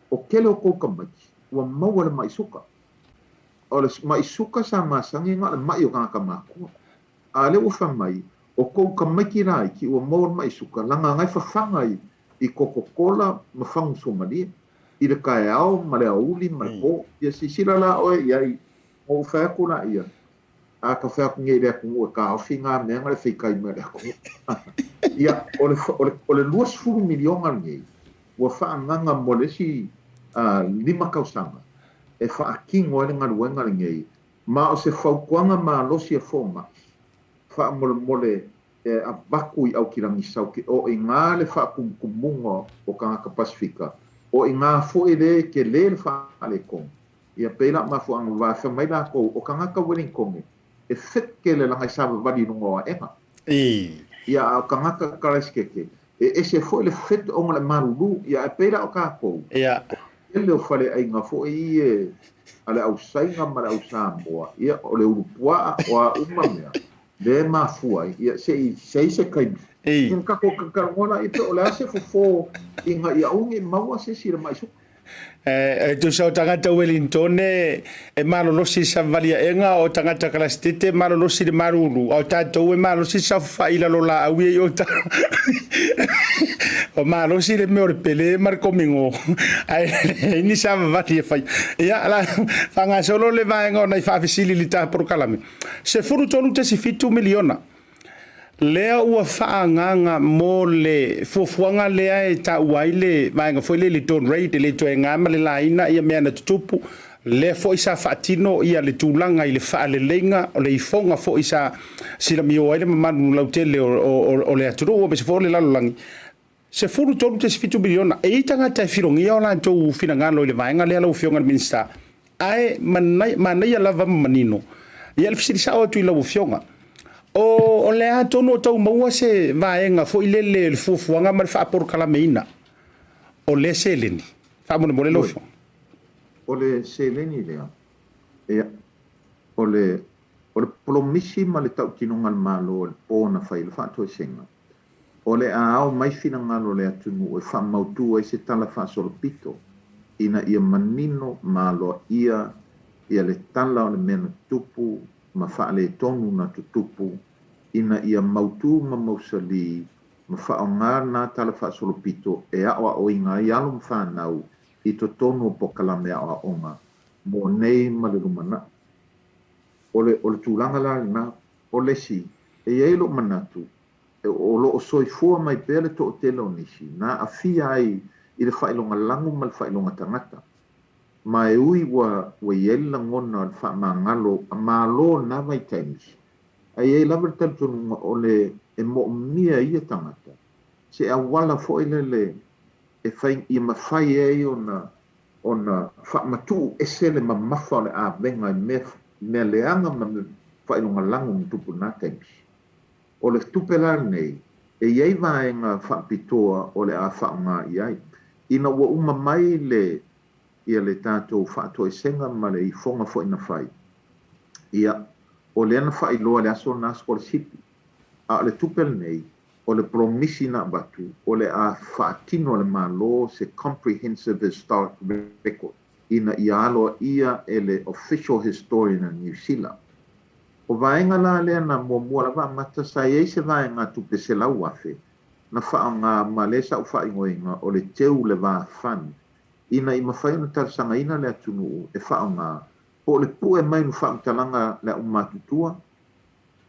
o tele o tou tamaiti ua maua le maʻi suka. O le maʻi suka sa masani na o le maʻi o tagata matua. A o lea ua fai mai, o tou tamaiti laiti ua maua le maʻi suka, leaga na e fafaga i, i kokokola ma fagu suamalie i le taeao ma le aoauli ma le po. Ia silasila la oe i ai, ona ou fai atu laia, a ta fai atu nei i le atunuu e taofi na mea na le feitai mai o le atunuu. Ia, o le, o le, o le 20 miliona lenei ua faaagaaga mo le isi 5 tausaga e faatino ai le galuega lenei, ma o se fautuaga malosi a fomai, faamolemole e avatu i Aukilani Saute, o i ina le faatumutumuga o tagata Pasefika, o i ina foi le tele le faaletonu. Ia, pei la o mafuaaga aua fai mai lakou, o tagata Ueligitone e fit tele leaga e savavali i luga o aega. Ia, a o tagata Karaisitete, e ese foi le fit ona o le malulu. Ia, ae pei la o tatou, o le tele o faleaiga foi ia a le au Saina ma le au Samoa, ia, o le ulupuaa, o a uma mea, lea e mafua ai, ia, se i i ai se taimi, ia ona tatou talatalanoa laia pe o le a se fofo ina ia aua ne i maua se isi i le mai suka. E tusa o tagata Welintone e malolosi i savavaliaʻega, o tagata Kalasitete e malolosi i le malulu, a o tatou e malosi i saofafai i lalo o laau ia i uta. Ua malosi le mea o le pele ma le komigo, ae leai ni savavali e faia. Ia, la, faagasolo le vaega o nai faafesili i le ta polokalame. 13.7 miliona. Lea ua faaagaaga mo le fuafuaga lea e taua ai le vaega foi lea i le dawn raid, e le toe ga ma le laina ia mea na tutupu. Lea foi sa faatino ia le tulaga i le faaleleiga o le ifoga foi sa silamio ai le mamalu lautele o le atunuu aemaise foi o le lalolagi. 13.7 miliona. E i ai tagata e filogia o latou finagalo i le vaega lea lau Afioga i le Minisita, ae manaia lava ma manino. Ia le fesili sao atu i lau Afioga, o le a tonu o tau maua se vaega foi lele i le fuafuaga ma le faapolokalameina o lea seleni? Faamolemole lau Afioga. O le seleni lea, ia, o le o le polomisi ma le tautinoga a le Malo i le po na fai ai le faatoesega, O le a ao mai finagalo o le atunuu e faamautu ai se tala faasolopito ina ia manino ma aloaia ia le tala o le mea na tutupu ma faaletonu na tutupu ina ia mautu ma mausali ma faaaoga lena tala faasolopito e aoaoina ai alo ma fanau i totonu o pokalame aoaoga mo nei ma le lumanai. O le o le tulaga la lena, o le isi, e i ai lou manatu, o lo o soifua mai pea le toatele o nisi na aafia ai i le faailoga lagu ma le faailoga tagata. Ma e ui ua ua i ai le lagona o le faamagalo a Malo i lena vaitaimi, ae i ai lava le talitonuga o le e moomia e ia tagata se auala foi lele e fai ia mafai ai ona ona faamatuu ese le mamafa o le avega i mea mea leaga ma mea faailoga lagu na tupu i lena taimi. O le tupe la lenei, e i ai vaega faapitoa o le a faaaoga i ai. Ina ua uma mai le ia le tatou faatoesega ma le ifoga foi na fai, ia, o lea na faailoa i le aso lena sikolasipi. A o le tupe lenei, o le polomisi na avatu, o le a faatino e le Malo se comprehensive historic record ina ia aloaia e le Official Historian a Niu Sila. O vaega la lea na muamua lava amata sa i ai se vaegatupe 100,000 na faaaoga ma lea sa ou faaigoaina o le Teu le Va Fund ina i mafai ona talosagaina le atunuu e faaaoga po o le pue mai nu faamatalaga le aumatutua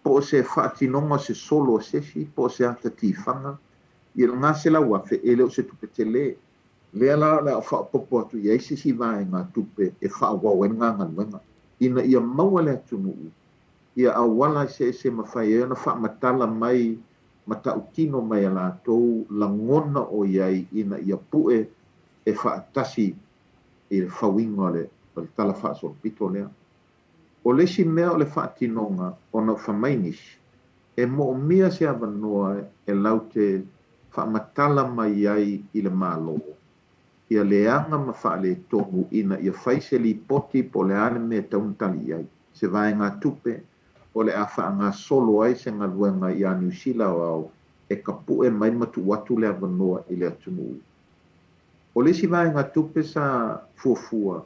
po o se faatinoga o se solo a se isi po o se ata tifaga ia lena 100,000 e le o se tupe tele. Lea la o le a ou faaopoopo atu i ai se isi vaegatupe e faaauau ai lena galuega, ina ia maua le atunuu ia auala eseese e mafai ai ona faamatala mai matautino mai a latou lagona o i ai ina ia pue e faatasi i le fauina o le tala faasolopito lea. O le isi mea o le faatinoga ona o fai mai nisi, e moomia se avanoa e laute faamatala mai ai i le Malo ia leaga ma faaletonu ina ia fai se lipoti po o le a le mea e tatau ona tali i ai, se vaegatupe o le a faagasolo ai se galuega iā Niu Sila Aoao e tapue mai ma tuu atu le avanoa i le atunuu. O le isi vaegatupe sa fuafua,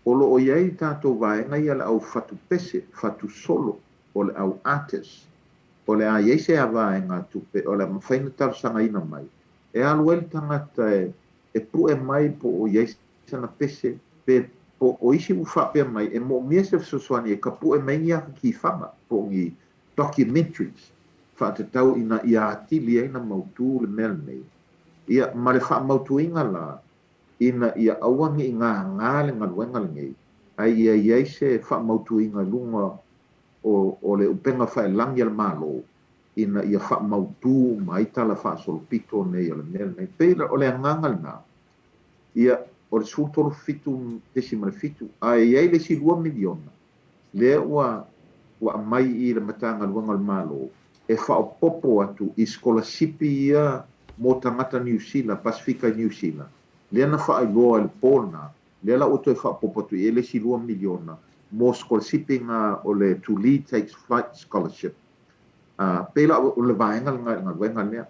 o lo o i ai tatou vaega ia le au fatu pese, fatu solo, o le au artist, o le a i ai se vaegatupe o le a mafai ona talosagaina mai e alu ai le tagata e pue mai po o i ai sana pese, pe po o isi ua faapea mai e moomia se fesoasoani e tapue mai ni ata tifaga po o ni documentaries faatatau ina ia atili ai ona mautu le mea lenei. Ia, ma le faamautuina la, ina ia aua ne i gagā le galuega lenei, ae ia i ai se faamautuina i luga o o le upega faelagi a le Malo ina ia faamautu uma ai tala faasolopito nei o le mea lenei. Pei o le agaga lena, ia, o le 13.7, ae i ai le isi $2 miliona lea ua ua aumai i le Matagaluega o le Malo e faaopoopo atu i sikolasipi ia mo tagata Niu Sila, Pasefika i Niu Sila, lea na faailoa i le po lena, lea la ua toe faaopoopo atu i ai le isi $2 miliona mo sikolasipi na o le Tuli Takes Flight Scholarship. E pei la o le vaega lena i le galuega lea.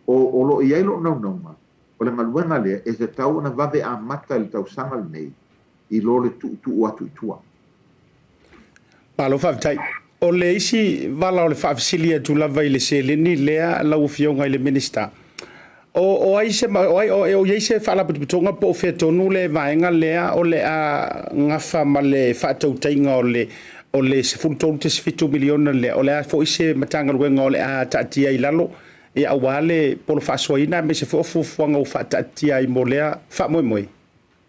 O o lo o i ai lou naunauga, o le galuega lea e tatau ona vave amata i le tausaga lenei i lo le tuutuu atu i tua. Malo faafetai. O le isi vala o le faafesili atu lava i le seleni lea lau Afioga i le Minisita, o, o ai se, o ai, o, o i ai se faalapotopotoga po o fea tonu le vaega lea o le a gafa ma le faatautaiga o le o le $13.7 miliona lea, o le a foi se Matagaluega o le a taatia i lalo ia aua le polo faasoaina aemaise foi o fuafuaga ua faataatia ai mo lea faamoemoe?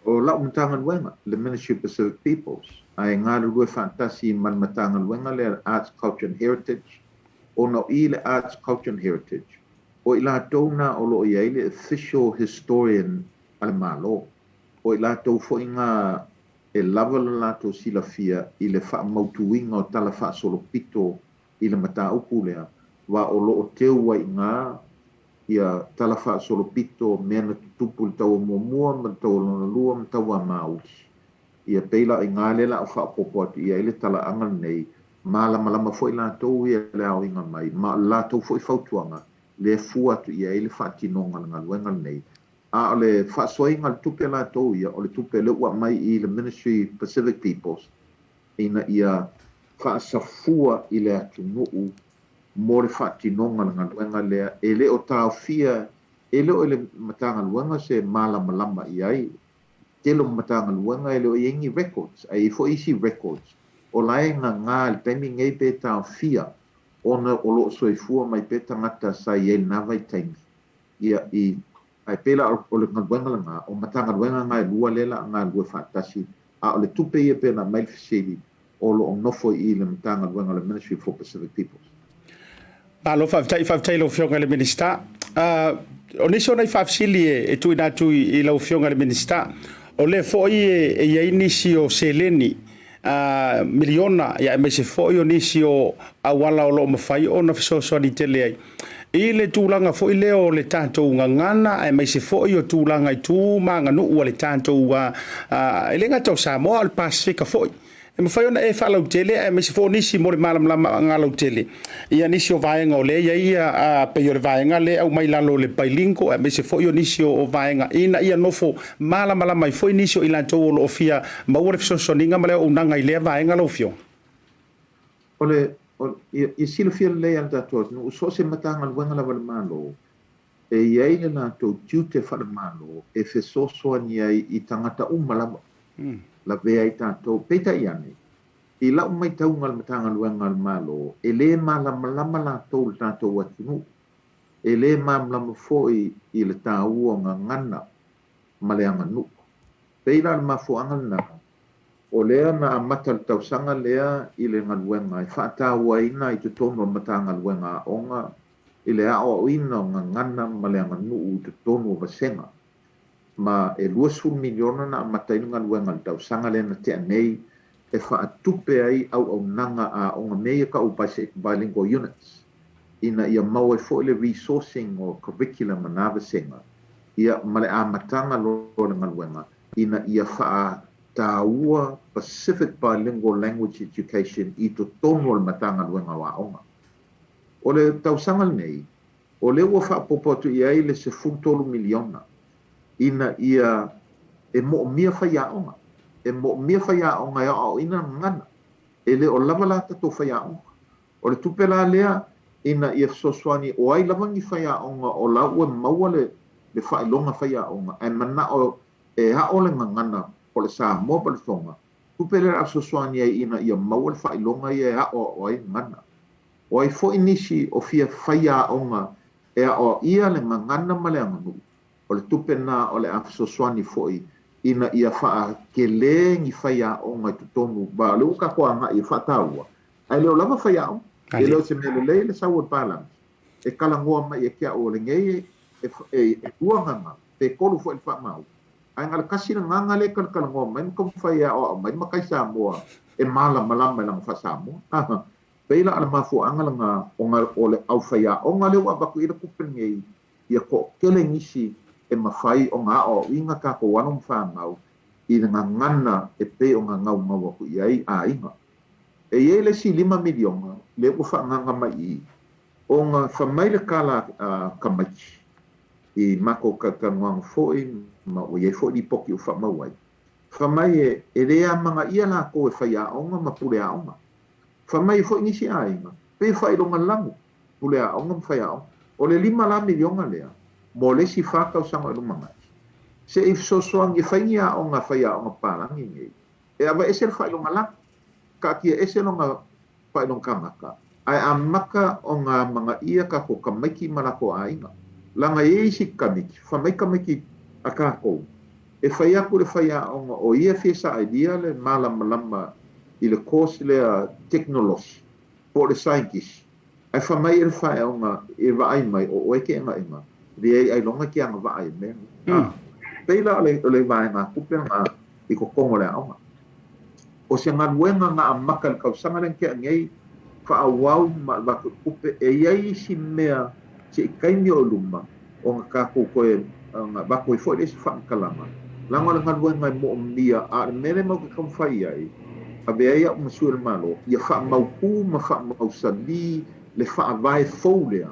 O lau Matagaluega, le Ministry of Pacific Peoples, ae galulue faatasi ma le Matagaluega lea le Arts, Culture and Heritage, ona o i le Arts, Culture and Heritage, o i latou na o lo o i ai le official historian a le Malo, o i latou foi na e lava le latou silafia i le faamautuina o tala faasolopito i le mataupu lea, aua o lo o teu ai i ina ia tala faasolopito, mea na tutupu i le taua muamua ma le taua lona lua ma taua mauli. Ia pei la o i ina lea la a faaopoopo atu i ai le talaaga lenei, malamalama foi latou ia i le aoina mai, ma o le latou foi fautuaga lea e fua atu i ai le faatinoga o le galuega lenei. A o le faasoaina o le tupe latou ia, o le tupe lea ua aumai i le Ministry Pacific Peoples ina ia faasafua i le atunuu mo le faatinoga o le galuega lea e le o taofia, e le o i le Matagaluega se malamalama i ai. Tele o Matagaluega e le o i ai ni records, ae i ai foi isi records o la e gagā i le taimi nei pe taofia ona o lo o soifua mai pea tagata sa i ai i lena vaitaimi. Ia, i, ae pei la o le galuega lena, o Matagaluega na e lua lea la a galulue faatasi, a o le tupe ia pei ona aumai le fesili, o lo o nofo i i le Matagaluega o le Ministry for Pacific Peoples. Malo faafetai, faafetai i lau Afioga i le Minisita. O nisi o nai faafesili e tuuina atu i lau Afioga i le Minisita, o lea foi e i ai nisi o seleni miliona aemaise foi o nisi o auala o lo o mafai ona fesoasoani tele ai i le tulaga foi lea o le tatou gagana aemaise foi o tulaga i tu ma aganuu a le tatou, e le gata o Samoa a o le Pasefika foi. E mafai ona e faalautele aemaise foi o nisi mo le malamalamaga lautele ia nisi o vaega o lea e i ai pei o le vaega lea e aumai i lalo o le bilingual aemaise foi o nisi o vaega ina ia nofo malamalama ai foi nisi o i latou o lo o fia maua le fesoasoaniga ma le auaunaga i lea vaega lau Afioga. O le, o, ia, ia silafia lelei e le tatou atunuu, so o se Matagaluega lava a le Malo, e i ai le latou tiute faale-Malo e fesoasoani ai i tagata uma lava, lavea ai tatou. Peitai ane, i lau maitauga i le Matagaluega a le Malo, e le malamalama latou i le tatou atunuu, e le malamalama foi i le taua o gagana ma le aganuu. Pei la o le mafuaaga lena, o lea na amata le tausaga lea i le galuega e faatauaina i totonu o le Matagaluega Aoga i le aoaoina o gagana ma le aganuu i totonu o vasega, ma e $20 miliona na amata ai le galuega i le tausaga lea na tea nei e faatupe ai auaunaga aoga mea ia tau bilingual units ina ia maua ai foi le resourcing o curriculum a na vasega ia ma le amataga loa o le galuega ina ia faataua Pacific Bilingual Language Education i totonu o le Matagaluega o Aoga. O le tausaga lenei, o lea ua faaopoopo atu i ai le $13 miliona ina ia e moomia faiaoga, e moomia faiaoga e aoaoina le gagana. E le o lava la tatou faiaoga. O le tupe la lea ina ia fesoasoani o ai lava ni faiaoga o la ua maua le le faailoga faiaoga ae manao e ao le gagana po o le Samoa po o le Tonga, tupe lea o le a fesoasoani ai ina ia maua le faailoga ia e aoao ai le gagana. O ai foi nisi o fia faiaoga e aoaia le gagana ma le aganuu, o le tupe lena o le a fesoasoani foi ina ia faatele ni faiaoga i totonu, aua o lea ua tatou agai e faataua, ae le o lava faiaoga. E le o se mea lelei le sau o le palagi e talanoa mai ia te au o lenei e lua gagana, pe tolu foi le faamau. Ae na o le tasi le agaga lea e talatalanoa mai ma taumafai e aoao mai le matai Samoa e malamalama i lana faa-Samoa. A pei la o le mafuaaga lena ona o le aufaiaoga lea ua avatu i ai le tupe lenei ia toatele nisi e mafai ona aoaoina tatou alo ma fanau i le gagana e pei ona naunau atu i ai aiga. E i ai le isi $5 miliona lea ua faaagaaga mai i i ona fai mai le tala a tamaiti i matou talatalanoaga foi ma ua i ai foi lipoti ua faamau ai, fai mai e le amanaia latou e faiaoga ma puleaoga. Fai mai foi nisi aiga, pei faailoga lanu puleaoga ma faiaoga. O le $5 la miliona lea mo le isi fa tausaga o i lumanai, se i fesoasoani e fai ni aoga a faiaoga papalagi nei, e aveese le faailoga lanu, taatia ese lona faailoga tagata, ae amata ona amanaia tatou tamaiti ma latou aiga. Leaga e i ai isi tamaiti, fai mai tamaiti a tatou, e fai atu i le faiaoga o ia e fia sailia le malamalama i le course lea tekonolosi po o le saienitisi, ae fai mai e le faiaoga e vaai mai o oe e te egaega, leai ailoga e te agavaa i mea nei. A pei la o le vaegatupe lena i totonu o le aoga. O se galuega na amata i le tausaga lea na tea nei, faaauau ma avatu i tupe. E i ai isi mea se i taimi o i luma ona tatou toe avatu ai foi le isi faamatalaga, leaga o le galuega e moomia, a o le mea lea matou te taumafai i ai, avea ai au ma sui o le Malo, ia faamautu ma faamausalī le faavae fou lea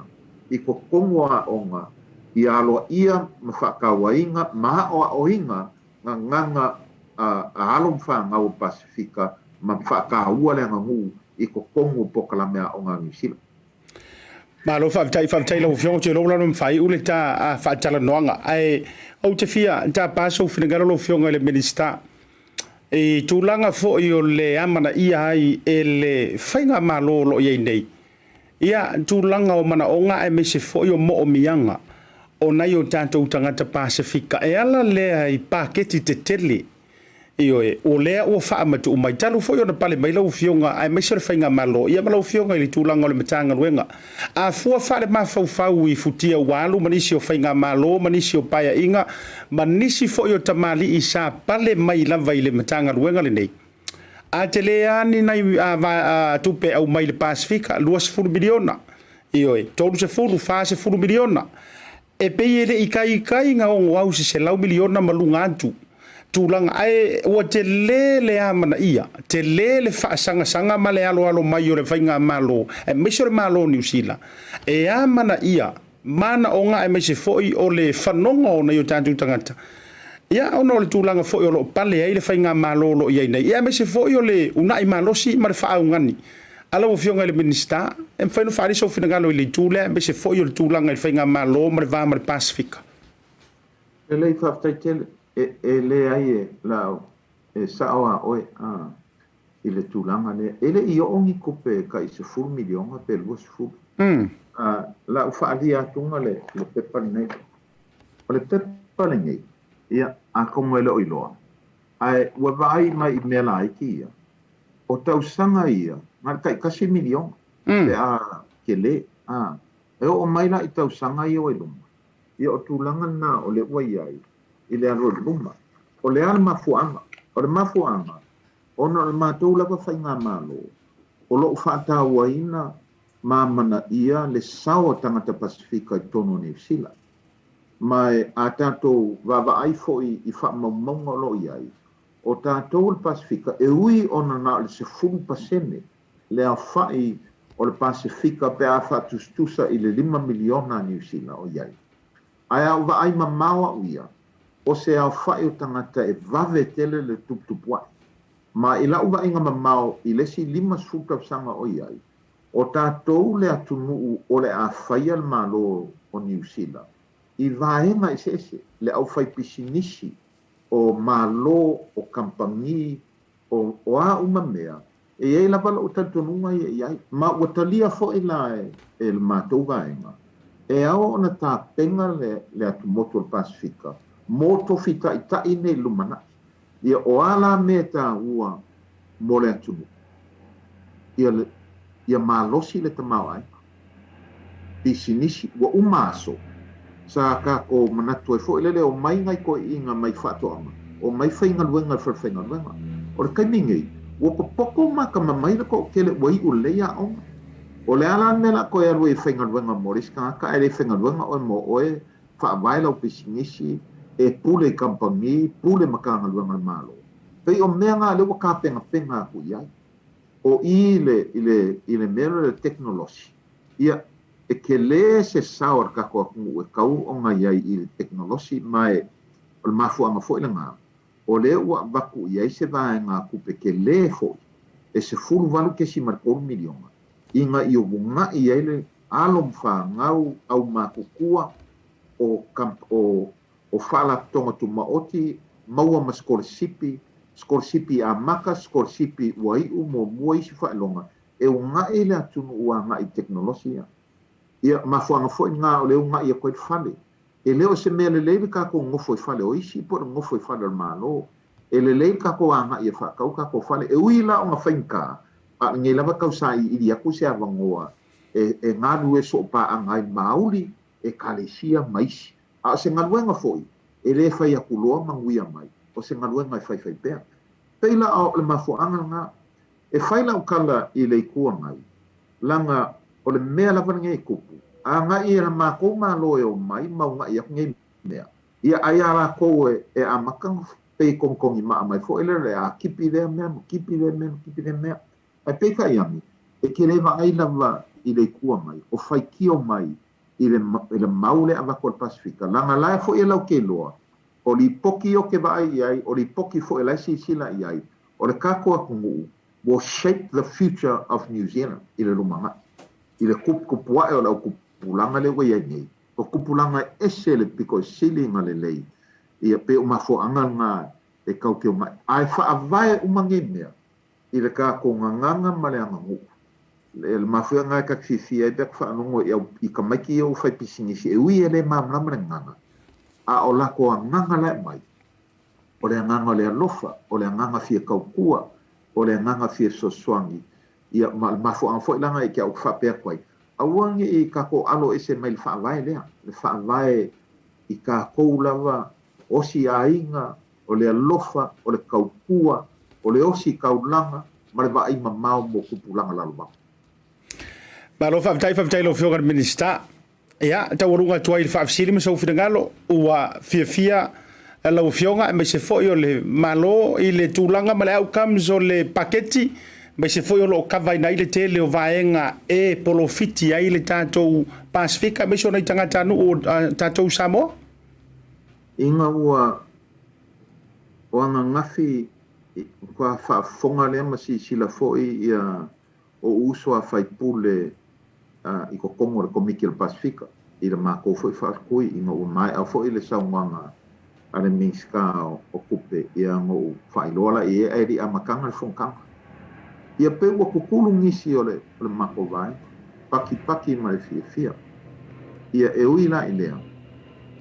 i totonu o aoga, ia aloaia ma faatauaina ma aoaoina gagana a alo ma fanau o le Pasefika ma faataua le aganuu i totonu o polokalame aoga a Niu Sila. Malo faafetai, faafetai i lau Afioga, ou te iloa ua lava faaiu le ta faatalanoaga, ae ou te fia tapa sou finagalo lau Afioga i le Minisita i tulaga foi o le amanaia ai e le faigamalo o lo o i ai nei Ia tulaga o manaoga aemaise foi o moomiaga o nai o tatou tagata Pasefika e ala lea i paketi tetele. Ioe, o lea ua faamatuu mai talu foi ona pale mai lau Afioga aemaise o le Faigamalo, ia ma lau Afioga i le tulaga o le Matagaluega. A fua faale-mafaufau i futia ua alu ma nisi o Faigamalo ma nisi o Paeaiga ma nisi foi o tamalii sa pale mai lava i le Matagaluega lenei, A tele lava ni nai tupe e aumai i le Pasefika, $20 miliona, ioe, 30, 40 miliona. E pei e le i taitai ona ono au i se $100 miliona ma luga atu tulaga, ae ua tele le amanaia, tele le faasagasaga ma le aloalo mai o le faigamalo, aemaise o le Malo o Niu Sila, e amanaia manaoga aemaise foi o le fanoga o nai o tatou tagata, ia, ona o le tulaga foi o lo o pale ai le faigamalo o lo o i ai nei, ia, aemaise foi o le uunai malosi ma le faaaugani a lau Afioga i le Minisita. E mafai ona faaali sou finagalo i le itu lea, aemaise foi o le tulaga i le faigamalo ma le va ma le Pasefika. Lelei, faafetai tele. E leai e lau, e sao a oe a i le tulaga lea. E le i oo ni tupe tai $10 miliona pe 20. La ou faaalia atuga le pepa lenei. O le pepa lenei, ia, atonu e le o iloa, ae ua vaai mai i mea laiti ia, o tausaga ia, na o le tai $1 miliona pe a tele. A, e oo mai la i tausaga ia ua i luma, ia o tulaga lena o lea ua i ai i le alu i luma. O le a le mafuaaga? O le mafuaaga, ona o le matou lava faigamalo o lo o faatauaina ma amanaia le sao a tagata Pasefika i totonu o Niu Sila. Ma e a tatou vaavaai foi i faamaumauga o lo o i ai, o tatou o le Pasefika, e ui ona na o le 10% le aofai o le Pasefika pe a faatusatusa i le $5 miliona a Niu Sila o i ai. Ae a ou vaai mamao au ia, o se aofai o tagata e vave tele le tuputupuaʻi. Ma i la'u vaaiga mamao i le isi 50 tausaga o i ai, o tatou le atunuu o le a faia le Malo o Niu Sila i vaega eseese, le aufaipisinisi, o malo, o kamupani, o a uma mea, e i ai lava lo'u talitonuga ia i ai. Ma ua talia foi la e le matou vaega, e ao ona tapena le atumotu o le Pasefika mo tofi ta'ita'i nei i le lumana'i. Ia, o a la mea e tāua mo le atunuu? Ia, ia malosi le tamaoaiga. Pisinisi, ua uma aso. Sa tatou manatu ai foi lele, omai nai toeaiina mai faatoaga, omai faigaluega i le falefaigaluega. O le taimi nei, ua popoto ma atamamai le toatele ua iu lelei aoga. O le a la le mea o le a toe alu ai e faigaluega mo le isi tagata ae le faigaluega oe mo oe, faavae lau pisinisi, e pule i kamupani, pule Matagaluega a le Malo. Pei o mea na lea ua tapenapena atu i ai. O i i le, i le, i le mea lea o le tekonolosi, ia, e tele se sao a le tatou atunuu e tau ona i ai i le tekonolosi, ma e, o le mafuaaga foi lena, o lea ua avatu i ai se vaegatupe tele foi e $18.3 miliona ina ia uunai ai le alo ma fanau aumatutua o, o, o faalapotopotoga tumaoti, maua ma sikolasipi, sikolasipi amata, sikolasipi ua iu muamua isi faailoga, e uunai le atunuu agai i tekonolosi ia. Ia, mafuaaga foi lena o lea e uunai atu ai le fale. E le o se mea lelei le tatou nofo i fale o isi po o le nofo i fale o le Malo. E lelei le tatou agai e faatau tatou fale. E ui la ona faigata, a o lenei lava tau sailiili atu se avanoa e e galulue soopaaga ai ma auli, ekalesia ma isi. A o se galuega foi e le fai atu loa manuia mai, o se galuega e faifai pea. Pei la o le mafuaaga lena, e fai lau tala i le Itu Agai, laga o le mea lava lenei e tupu, agai e la matou Malo e omai ma uunai atu nei mea, ia ai a latou e e amata ona pei togitogi maa mai foi lea o le a tipi lea mea ma tipi lea mea ma tipi lea mea. Ae peitai ane, e te le vaai lava i le Itu Agai, o faitio mai i le i le mau lea avatu a le Pasefika, laga la e foi e lau te iloa, o lipoti o te vaai i ai, o lipoti foi o la e silasila i ai, o le tatou atunuu will shape the future of New Zealand i le lumanai, i le tuputupu ae o le au tupulaga lea ua i ai nei, o tupulaga e ese le pito e sili ona lelei, ia pei o mafuaaga lena e tau te omai. Ae faavae uma nei mea i le tatou gagana ma le aganuu. Le mafuaaga e ta te fiafia ai pe a ta faalogo i au i tamaiti ia ua fai pisinisi e ui e le malamalama le gagana, a o latou agaga la e aumai, o le agaga o le alofa, o le agaga fia tautua, o le agaga fia fesoasoani, ia ma le mafuaaga foi lana e te au faapea atu ai, aua ne i tatou alo ese mai le faavae lea, le faavae i tatou lava osi aiga, o le alofa, o le tautua, o le osi taulaga ma le vaai mamao mo tupulaga lalovaoa. Malo faafetai, faafetai i lau Afioga i le Minisita. Ia, taualuga atu ai i le faafesili ma sou finagalo, ua fiafia lau Afioga aemaise foi o le Malo i le tulaga ma le outcomes o le paketi, aemaise foi o lo o kavaina ai le tele o vaega e polofiti ai le tatou Pasefika aemaise o nai tagatanuu o tatou Samoa. Ina ua o ananafi ua faafofoga lea ma silasila foi ia ou uso a faipule i totonu o le Komiti o le Pasefika i le matou foi faalekui ina ua maea foi le saunoaga a le Minisita o Tupe ia ona ou faailoa la i ai ae le i amataga le fonotaga. Ia pei ua tutulu nisi o le matou vaega, patipati ma le fiafia. Ia e ui la i lea,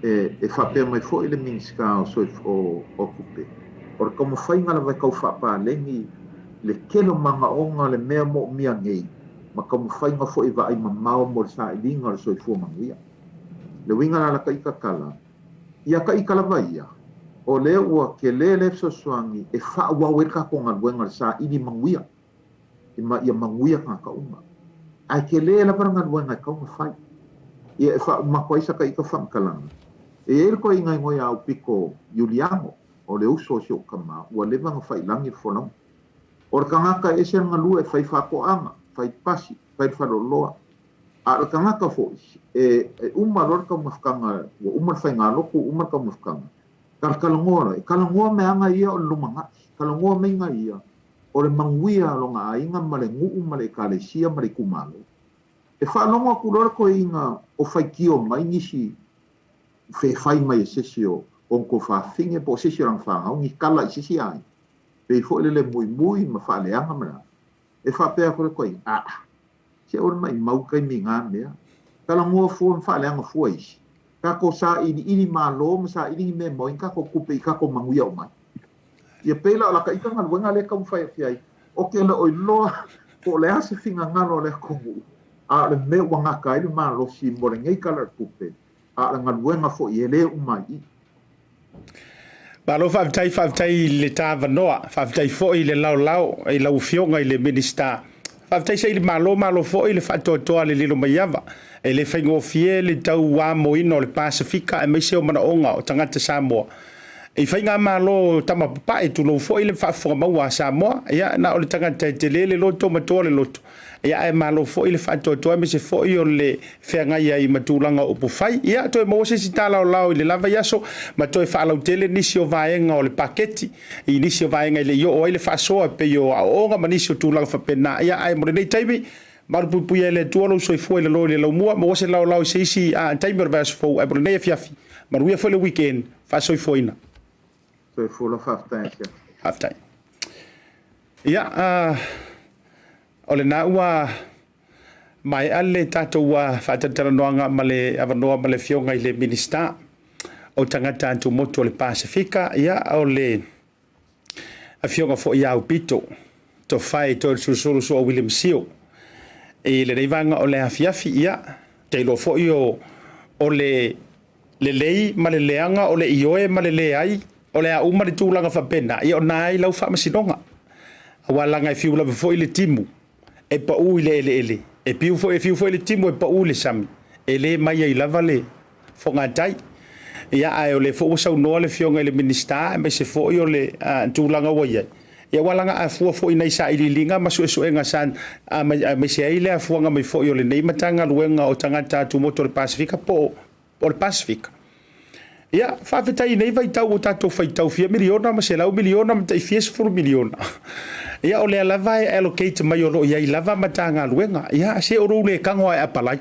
e faapea mai foi le Minisita o Tupe, o le taumafaiga lava e tau faapaleni le tele o manaoga le mea moomia nei ma taumafaiga foi e vaai mamao mo le sailiga o le soifua manuia. Le uiga la la ita tala, ia ka ita lava ia, o lea ua tele le fesoasoani e faaauau ai le tatou galuega le saili manuia ma ia manuia tagata uma. Ae tele lava le galuega e tatau ona fai. Ia e faauma atu ai sa ta ita faamatalaga, e i ai le toeaina e igoa ia Aupito Iuliano, o le uso o si ou tama, ua leva ona failagi le folauga. O le tagata e ese le galue, fai faatoaga, fai pasi, fai le faleoloa. A o le tagata foi, e uma loa le taumafataga, ua uma le faigalotu, uma le taumafataga, talatalanoa loa, e talanoa mai aga ia o le lumanai, talanoa mai aga ia o le manuia o lona aiga ma le nuu ma le ekalesia ma le itumalo. E faalogo atu loa le toeaina o faitio mai nisi fefai mai e sesi o ona tuafafine po o sesi o lana fanau ni tala i sesi aiga, pei foi lele muimui ma faaleaga ma le a. E faapea atu le toeaina, Aa, se aua le maimau taimi i na mea. Talanoa fua ma faaleaga fua isi. Tatou sailiili malo ma saili ni mea e maua ai ni tatou tupe i tatou manuia o mai. Ia pei la o la ta ita galuega lea e taumafai atu i ai, o ke le o iloa po o le a se finagalo o le atunuu, a o le mea ua gata ai le malosi mo lenei Tala o le Tupe. a o le galuega foi e le uma ai i i. Malo faafetai, faafetai i le ta avanoa, faafetai foi i le laolao i lau Afioga i le Minisita. Faafetai saili malo, malo foi le faatoatoa a le Lilomaiava. E le faigofie le tauamoina o le Pasefika aemaise o manaoga o tagata Samoa i faigamalo tama papae, tulou foi le faafofoga maua a Samoa. Ia, na o le tagata e tele le loto ma toa le loto, Ia ae malo foi le faatoatoa aemaise foi o le feagai ai ma tulaga o upufai. Ia toe maua se isi talaolao i le la vaiaso ma toe faalautele nisi o vaega o le paketi i nisi o vaega e le i oo ai le faasoa e pei o aoaoga ma nisi o tulaga faapena. Ia ae mo lenei taimi, malupuipuia e le Atua lou soifua i lalo i le laumua, maua se laolao i se isi taimi o le vaiaso fou. Ae mo lenei afiafi, manuia foi le weekend, faasoifuaina. Soifua la faafetai Asiata. Faafetai. Ia, o lena ua maea le tatou faatalatalanoaga ma le avanoa ma le Afioga i le Minisita o Tagata Tumotu o le Pasefika, ia, o le Afioga foi ia Aupito Tofae Toeolesulusulu Sua William Sio i lenei vaega o le afiafi. Ia, ou te iloa foi o le lelei ma le leaga, o le ioe ma le leai, o le a uma le tulaga faapena, ia o na ai lau faamasinoga. Aua leaga e fiu lava foi le timu e pau i le eleele, e piu foi, e fiu foi le timu e pau i le sami, e le mai ai lava le fogatai. Ia, ae o lea foi ua saunoa le Afioga i le Minisita aemaise foi o le tulaga ua i ai, ia aua leaga a fua foi i nai sailiiliga ma suesuega sa aemaise ai le afuaga mai foi o lenei Matagaluega o Tagata Atumotu o le Pasefika po o le Pasefika. Ia, faafetai i nei vaitau ua tatou faitau fia miliona ma selau miliona ma tai fia sefulu miliona. Ia, o lea lava e allocate mai o lo o i ai lava Matagaluega. Ia, se o lou le tago lava e apalai.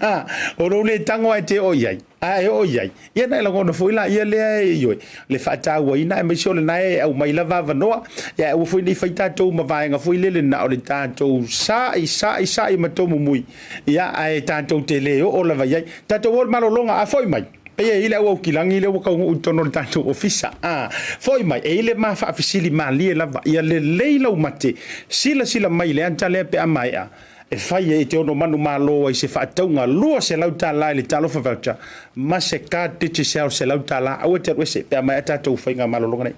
A, o lou le tago lava e te oo i ai, a e oo i ai, ia ona e lagona foi laia lea e ioe, le faatauaina aemaise o lena e aumai lava avanoa. Ia ae aua foi ne i fai tatou ma vaega foi lele na o le tatou sa'i, sa'i, sa'i ma tomumui, ia ae tatou te le oo lava i ai. Tatou o i le malologa, a foi mai, pei e i ai le auaukilagi lea ua taunuu i totonu o le tatou ofisa. A foi mai, e i ai le ma faafesili malie lava, ia lelei lau mate, silasila mai i le ata lea pe a maea, E fai ai e te ono manumalo ai se faatauga $200 i le Talofa Voucher ma se card Digicel $100. Aua e te alu ese pe a maea tatou faiga malologa nei.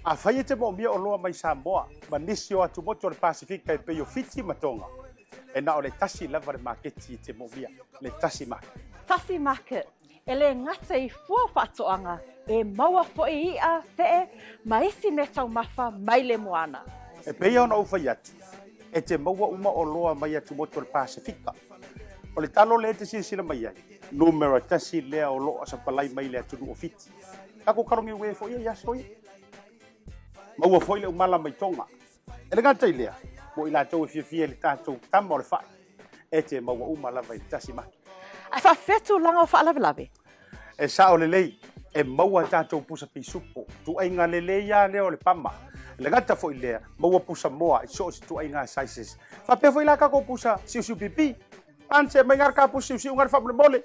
Afai e te moomia oloa mai Samoa ma nisi o atumotu o le Pasefika e pei o Fiti ma Tonga, e na o le tasi lava le maketi e te moomia, le Tasi Market. Tasi Market, E le gata i fua faatoaga, e maua foi iʻa, feʻe, ma isi meataumafa mai le moana. E pei ona ou fai atu, e te maua uma oloa mai atumotu o le Pasefika. O le talo lea e te silasila mai ai, numera tasi lea o lo o sapalai mai le atunuu o Fiti. Tatou kalogiue foi ia i aso ia. Maua foi le umala mai Tonga. E le gata i lea, mo i latou e fiafia i le tatou tama o le fai, e te maua uma lava i le tasi maki. Ae faafefea tulaga o faalavelave? E sao lelei, e maua tatou pusa pisupo, tuaiga lelei lava lea o le pama. E le gata foi i lea, maua pusa moa i so o se tuaiga sizes. Faapea foi la tatou pusa siusiu pipi. Ance mai ngā ka pusa siusiu ngā faamolemole.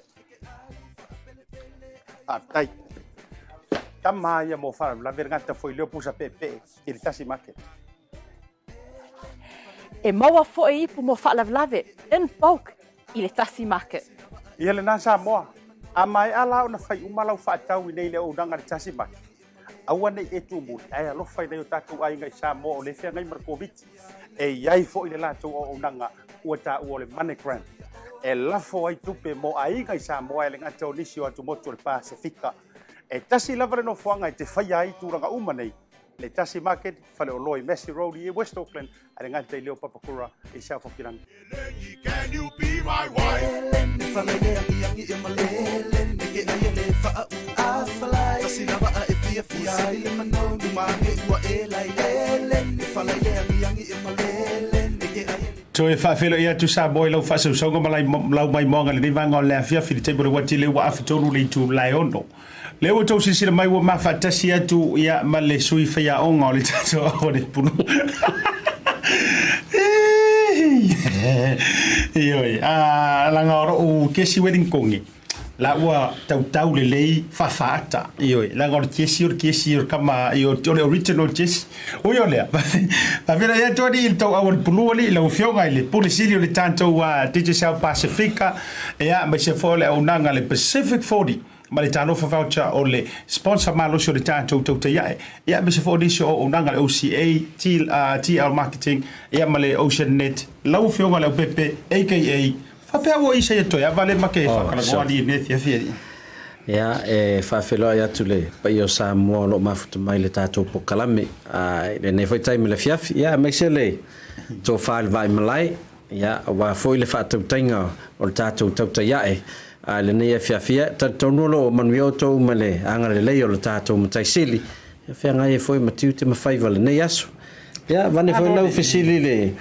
Faafetai. Tama ia mo faalavelave le gata foi lea o pusa peepee i le tasi market. E maua foi ipu mo faalavelave in bulk i le tasi market. Ia lena Samoa, a maea la ona fai uma lau faatau i nei le auaunaga i le tasi market, aua ne i e tumuli, ae alofa i nai o tatou aiga i Samoa o lea e feagai ma le Koviti. E i ai foi le latou auaunaga ua taua o le MoneyGram, e lafo ai tupe mo aiga i Samoa e le gata o nisi o atumotu o le Pasefika. E tasi lava le nofoaga e te faia ai tulaga uma nei, le Tasi Market, faleoloa i Massey Road i West Auckland, a le gata i lea o Papakura i South Hokirangi. Toe faafeiloai atu Samoa i lau faasausauga ma lau maimoaga i lenei vaega o le afiafi i le taimi o le uati lea ua afatolu le itula e ono. Lea ua outou silasila mai ua ma faatasi atu ia ma le sui faiaoga o le tatou ao le pulu. Ioe, a langa o lou kesi wedding kongi. La ua tautau lelei faafaata, ioe, leaga o le Jesse o le Jesse o le kama, ioe, o le original Jesse. Ui o lea, faafeiloai atu alii i le tou aualepulu alii, lau Afioga i le Pule Sili o le tatou Digicel Pasifika, ia, aemaise foi o le auaunaga a le Pacific 40 ma le Talofa Voucher o le sponsor malosi o le tatou tautai ae, ia, aemaise foi o nisi o auaunaga a le OCA, TL Marketing, ia, ma le Ocean Net. Lau Afioga Leaupepe, aka Faapea ua isa ia toe ava le ma ke whakalanoa li ne fiafia i. Ia, e faafeiloai atu le paia o Samoa o lo o mafuta mai i le tatou polokalame i lenei foi taimi i le afiafi, ia, aemaise le tofa i le vaimalae, ia, aua foi le faatautaiga o le tatou tautai ae i lenei afiafi. Ia, e talitonu o lo o manuia outou ma le agalelei o le tatou Matai Sili, ia feagai ai foi ma tiute ma faiva i lenei aso. Ia, avane foi lau fesili i le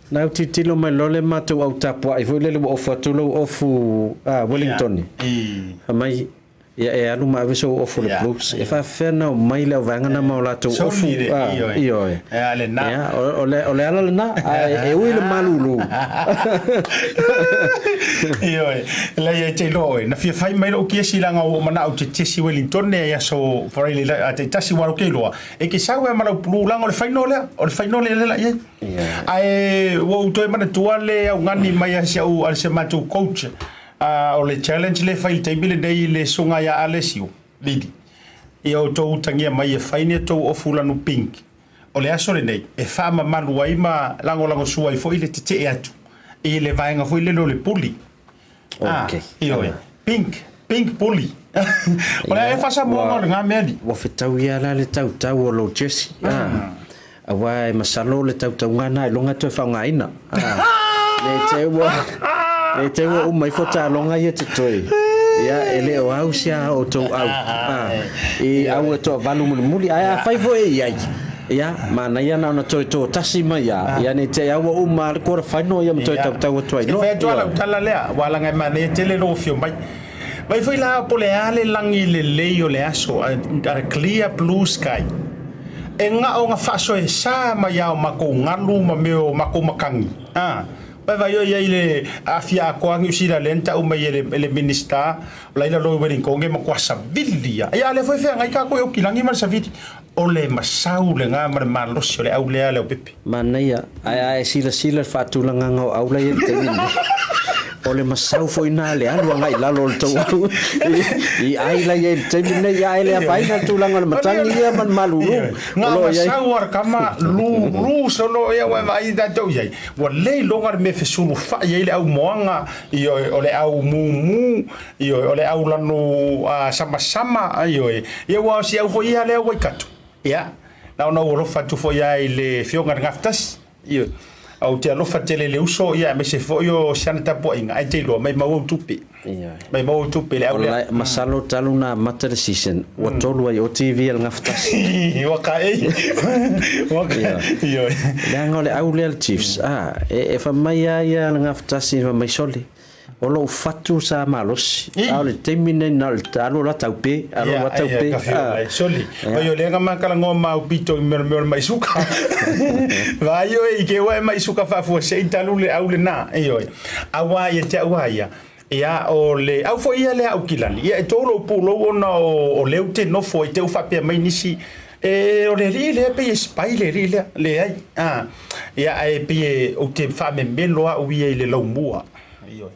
Na ou tilotilo mai loa le matou au tapuai foi lele ua ofu atu lou ofu Wellington. Fai mai, ia e alu ma ave sou ofu le Blues. E faafefea na omai le auvaega na ma o latou ofu. Ioe. Ia, o le, o le ala lena, ae e ui le malulu. Ioe, leai e te iloa oe, na fia fai mai lou tiesi leaga ua ou manao ou te tiesi Wellington i aso Friday taitasi aua ou te iloa, e te sau ai ma lau pulu leaga o le final lea, o le final lea la i ai. Ae ua ou toe manatua le augani mai a si au a si a matou coach o le challenge lea e fai i le taimi lenei i le susuga ia Alessio Lili. Ia outou utagia mai e fai ni a outou ofu lanu pink o le aso lenei e faamamalu ai ma lagolagosua ai foi le tetee atu i le vaega foi lele o le puli. Okay. Ioe. Pink, pink puli. O le a e faasamoaga o lena mea ni. Ua fetau ia la le tautau o lou jersey. Ah. Aua e masalo le tautauga na ailoga toe faaaogaina. Ah. Ne i te ua ne i te ua uma ifo taaloga ia totoe. Ia e le o au sia outou au. Ah. I au e toavalu mulimuli ae afai foi e i ai. Ia, manaia na ona toe tō tasi mai a, ia nei te aua uma le quarter final ia ma toe tautau atu ai loa. E fai atu lava lau tala lea, aua leaga e manaia tele lou afio mai. Vaai foi la po o le a le lagi lelei o le aso, a clear blue sky. E gao na faasoesa mai lava o matou galu ma mea o matou matagi, a. Vaai o i ai le aafia atoa Niu Sila lea na tau mai e le Minista o la i lalo i Wellington e matua savili lava. Ia a o lea foi e feagai tatou i Aukilagi ma le savili. O le masau lena ma le malosi o le au lea Leaupepe. Manaia, ae a e silasila i le faatulagaga o au la i ai i le taimi lenei, o le masau foi lena le alu agai i lalo o le tou au i ai la i ai i le taimi lenei, ae le afaina le tulaga o le matagi ia ma le malulu o lo o i ai. Ngā masau a le kama lulu solo ia ua e vaai tatou i ai, ua le iloga le mea e fesulufai ai le au moana, ioe, o le au mumu, Ioe, o le au lanu samasama, ioe, ia ua o si au foi ia lea ua i katu. Ia, na ona ou alofa atu foi lava i le Afioga i le Gafatasi, ioe, ou te alofa tele i le uso, ia, aemaise foi o si ana tapuaiga, ae te iloa, maimau ou tupe. Ioe. Maimau ou tupe i le au lea. Masalo talu na amata le season, ua tolu ai o TV a le Gafatasi. Ua kaei. Ua kaei. Ioe. Leaga o le au lea a le Chiefs, e fai mai lava ia le Gafatasi, fai mai, sole, O lou fatu sa malosi, a o le taimi lenei na o le alu alu a taupe, alu alu a taupe. Soli, vai o lea na makalanoa ma au pito i mea o le mai suka. Vai oe i ke ua e mai suka faafuasei talu le au lena, ioe. Auā ia te au a ia, ia o le au foi ia lea Aukilani, ia e tou lou pulou ona o lea ou te nofo ai te u faapea mai nisi, e o le alii lea pei e spy le alii lea, leai, a, ia ae pei e ou te faamemelo au ia i le laumua. Ioe.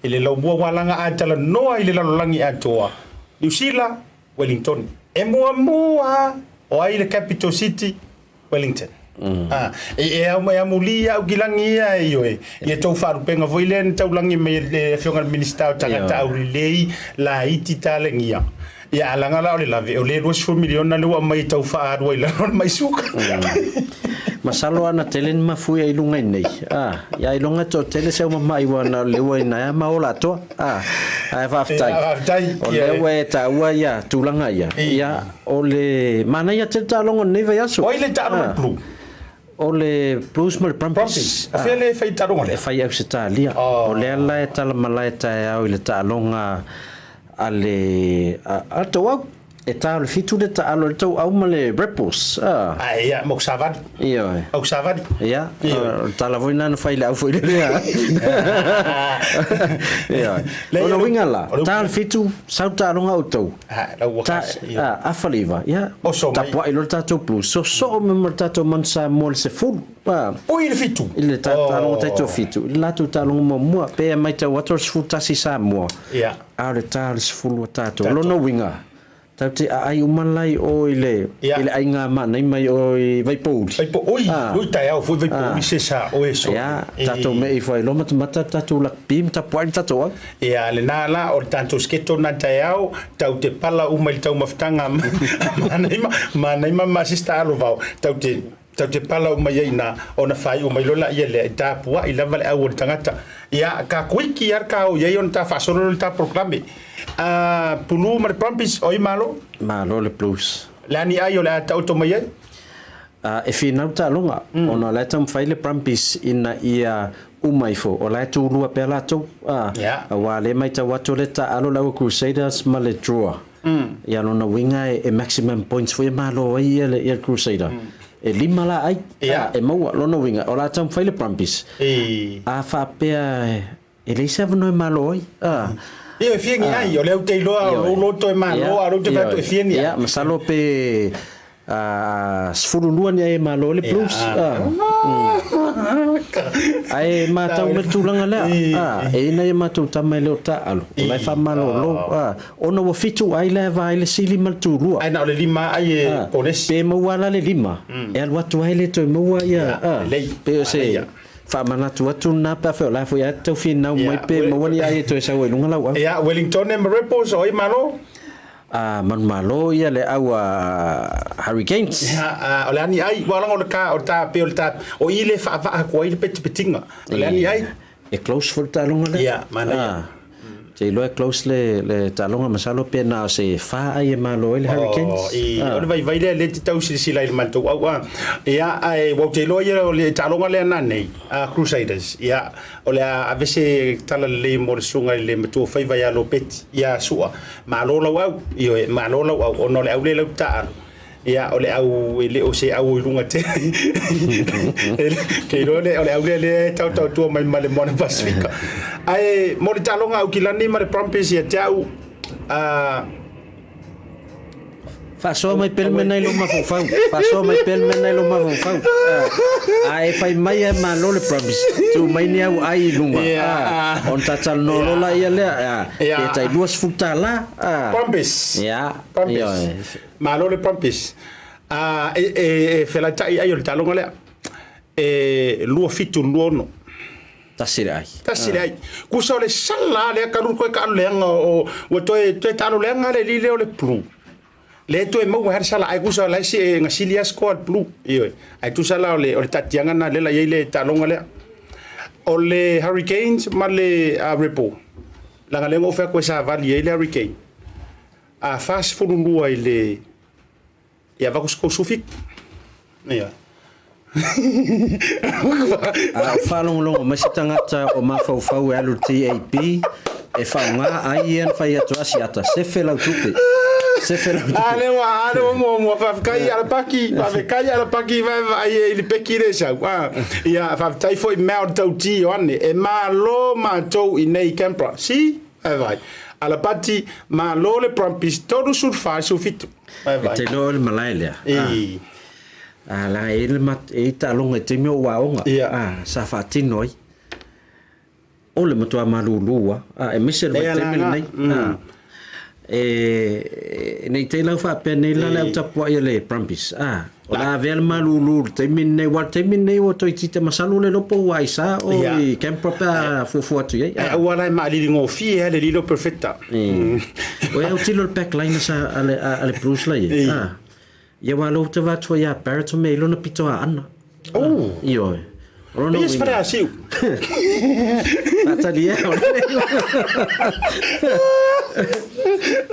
I le laumua ua laga a talanoa i le lalolagi atoa, Niu Sila, Wellington. E muamua o ai le capital city? Wellington. A, e, e, au, e amuli au ki langi ia, ioe. Ia tou faalupega foi lea na taulagi mai e le Afioga i le Minisita o Tagata Aulelei, laiti talegia. Ia, a laga la o le lave, o le 20 miliona lea ua aumai e tau faaalua i lalo o le maisuka. Masalo ana tele ni mafui ai lunga i nei. A, ia ailoga toatele se aumama'i ua na leua ina ea ma ola atoa. A, ae faafetai. Ia, faafetai. O lea ua e taua ia tulaga ia. Ia, o le manaia tele taaloga o lenei vaiaso. O ai le taaloga o le Blue? O le Blues ma le Brumbies. Brumbies. O fea le fai taaloga lea? E fai i Ausetalia. O lea la e tala malae taeao i le taaloga a le a le Tauau. E ta o le fitu le taalo i le tauau ma le Rebels. A. Ae ia, ma ou savali. Ioe. Au savali. Ia, o le tala foi lena na fai i le au foi lele a. Ioe. O le uiga la, ta o le fitu, sau taaloga outou. Ta, afa le iva, ia, tapuai loa le tatou Blues. Sosoo mai ma le tatou Manu Samoa i le sefulu. Oi, i le fitu. I le taaloga taitoafitu, i le latou taaloga muamua. Pe matau atu o le 11 Samoa. Ia. A o le ta o le 10 o tatou. O lona uiga, tatou te aai uma la i o i le, i le aiga maanai mai o i Vaipouli. Vaipo, oi, oi taeao foi Vaipouli se sa oe so. Ia, tatou me ifo ai loa matamata le tatou rugby ma tapuai le tatou au. Ia, lena la, o le tatou sketo lena taeao, tau te pala uma i le taumafataga a Maanai ma ma sister Alovao, tau te Tau te pala uma ia ina ona faaiu mai loa laia lea e tapuai lava le au o le tagata. Ia, ka kuiki a ka o iai ona ta faasolo loa le ta polokalame. A pulu ma le Brumbies, oi malo? Malo le Blues. Le a ni ai o le a taoto mai ai? A, e finau taaloga, ona o la e taumafai le Brumbies ina ia uma ifo, o la e tulua pea latou. A, aua o lea e matau atu o lea e taaalo le au Crusaders ma le Drua. Ia lona uiga e maximum points foi e malo ai ia le Crusader. E lima la ai e maua. Lona uiga o le a taumafai le Brumbies. A faapea e leai se avanoa e malo ai. Ia e fia ni ai, o lea ou te iloa o lou loto e malo a o lea ou te fai atu e fia ni ai. Ia masalo pe 12 ni ai e malo ai le Blues. Ae matau mai le tulaga lea, e i ai nai a matou tama e le o taaalo, o la e faamalolo, ona ua fitu ai la e va ai le sili ma le tulua. Ae na o le lima ai e ponesi. Pe maua la le lima, e alu atu ai le toe maua ia, pei o se faamanatu atu lena pe afai o la foi a tau finau mai pe maua ni ai e toe sau ai i luga lau au. Ia, Wellington e ma Rebels o ai malo? A manumalo ia le au a Hurricanes. Ia, o le a ni ai, ua laga o le ka, o le ta, pei o le ta, o i le faavaa atu ai le petipetiga. O le a ni ai. E close foi le taaloga lea. Ia, manaia. Ou te iloa e close le, le taaloga, masalo pe na o se fa ai e malo ai le Hurricanes. Oh, i, o le vaivai lea lea te tau silasila i le matou au a. Ia, ae ua ou te iloa ia o le taaloga lea nanei, a Crusaders. Ia, o le a ave se tala lelei mo le susuga i le matua faiva ia Lopeti, ia Sua. Malo lau au, ioe, malo lau au, ona o le au lea lau taaalo, ia, o le au e le o se au i luga tele. Ke iloa le, o le au lea lea e taotao mai ma le Moana Pasifika. Ae mo le taaloga Aukilani ma le Brumbies ia te au, a, Faasoa mai pea le mea na i lou mafaufau. Faasoa mai pea le mea na i lou mafaufau. A e fai mai e malo le Brumbies, tuu mai ni au ai i luga. Ona ta talanoa loa laia lea, pe tai $20. Brumbies. Brumbies. Malo le Brumbies. E felata'i ai o le taaloga lea. E 27 26. Tasi le ai. Tasi le ai. Kusa o le sala lea ka ruru koe ka alu leaga o ua toe toe taalo leaga le alii lea o le Blue. Le toe maua ai le sala ai kusa o la e si e gasili a score le Blue. Ioe. Ai tusa la o le o le taatiaga na lea la i ai le taaloga lea. O le Hurricanes ma le Rebel. Leaga lea na ou fai atu ai sa vali ai le Hurricane. A 42 i le Ia avatu se 37. Ia. A o faalogologo mai se tagata o mafaufau e alu i le TAB e faaaoga ai ia na fai atu Asiata, sefe lau tupe. Sefe lau tupe. A lea ua, a lea ua muamua, faafetai Alapaki, faafetai Alapaki vaevaai e i le peki lea e sau. A, ia, faafetai foi mea o le tauti Ioane, e malo matou i nei i Canberra. Si, vaevaai. Alapati, malo le Brumbies, 34 17. E te iloa o le malae lea. A, la e i le mat, e i taaloga i taimi o ou aoga. A, sa faatino ai. O le matua malūlū a, a aemaise le vaitaimi lenei. A, e, nei te lau faapea nei la le au tapuai a le Brumbies. A, o la avea le malūlū i le taimi lenei, aua o le taimi lenei ua toeitiiti masalo le iloa po ua aisa o i Canberra pe a fuafua atu i ai. Ae aua la e maalili gofie lava le lilo perfecta. O e autilo le backline sa a le, a le Blues la ia. Ah. Ia wa lou te vatua ia Barrett o mea i lona pito a ana. Oh. Ioe. O lona Yes, uiga. fale asiu. Faatali ea o le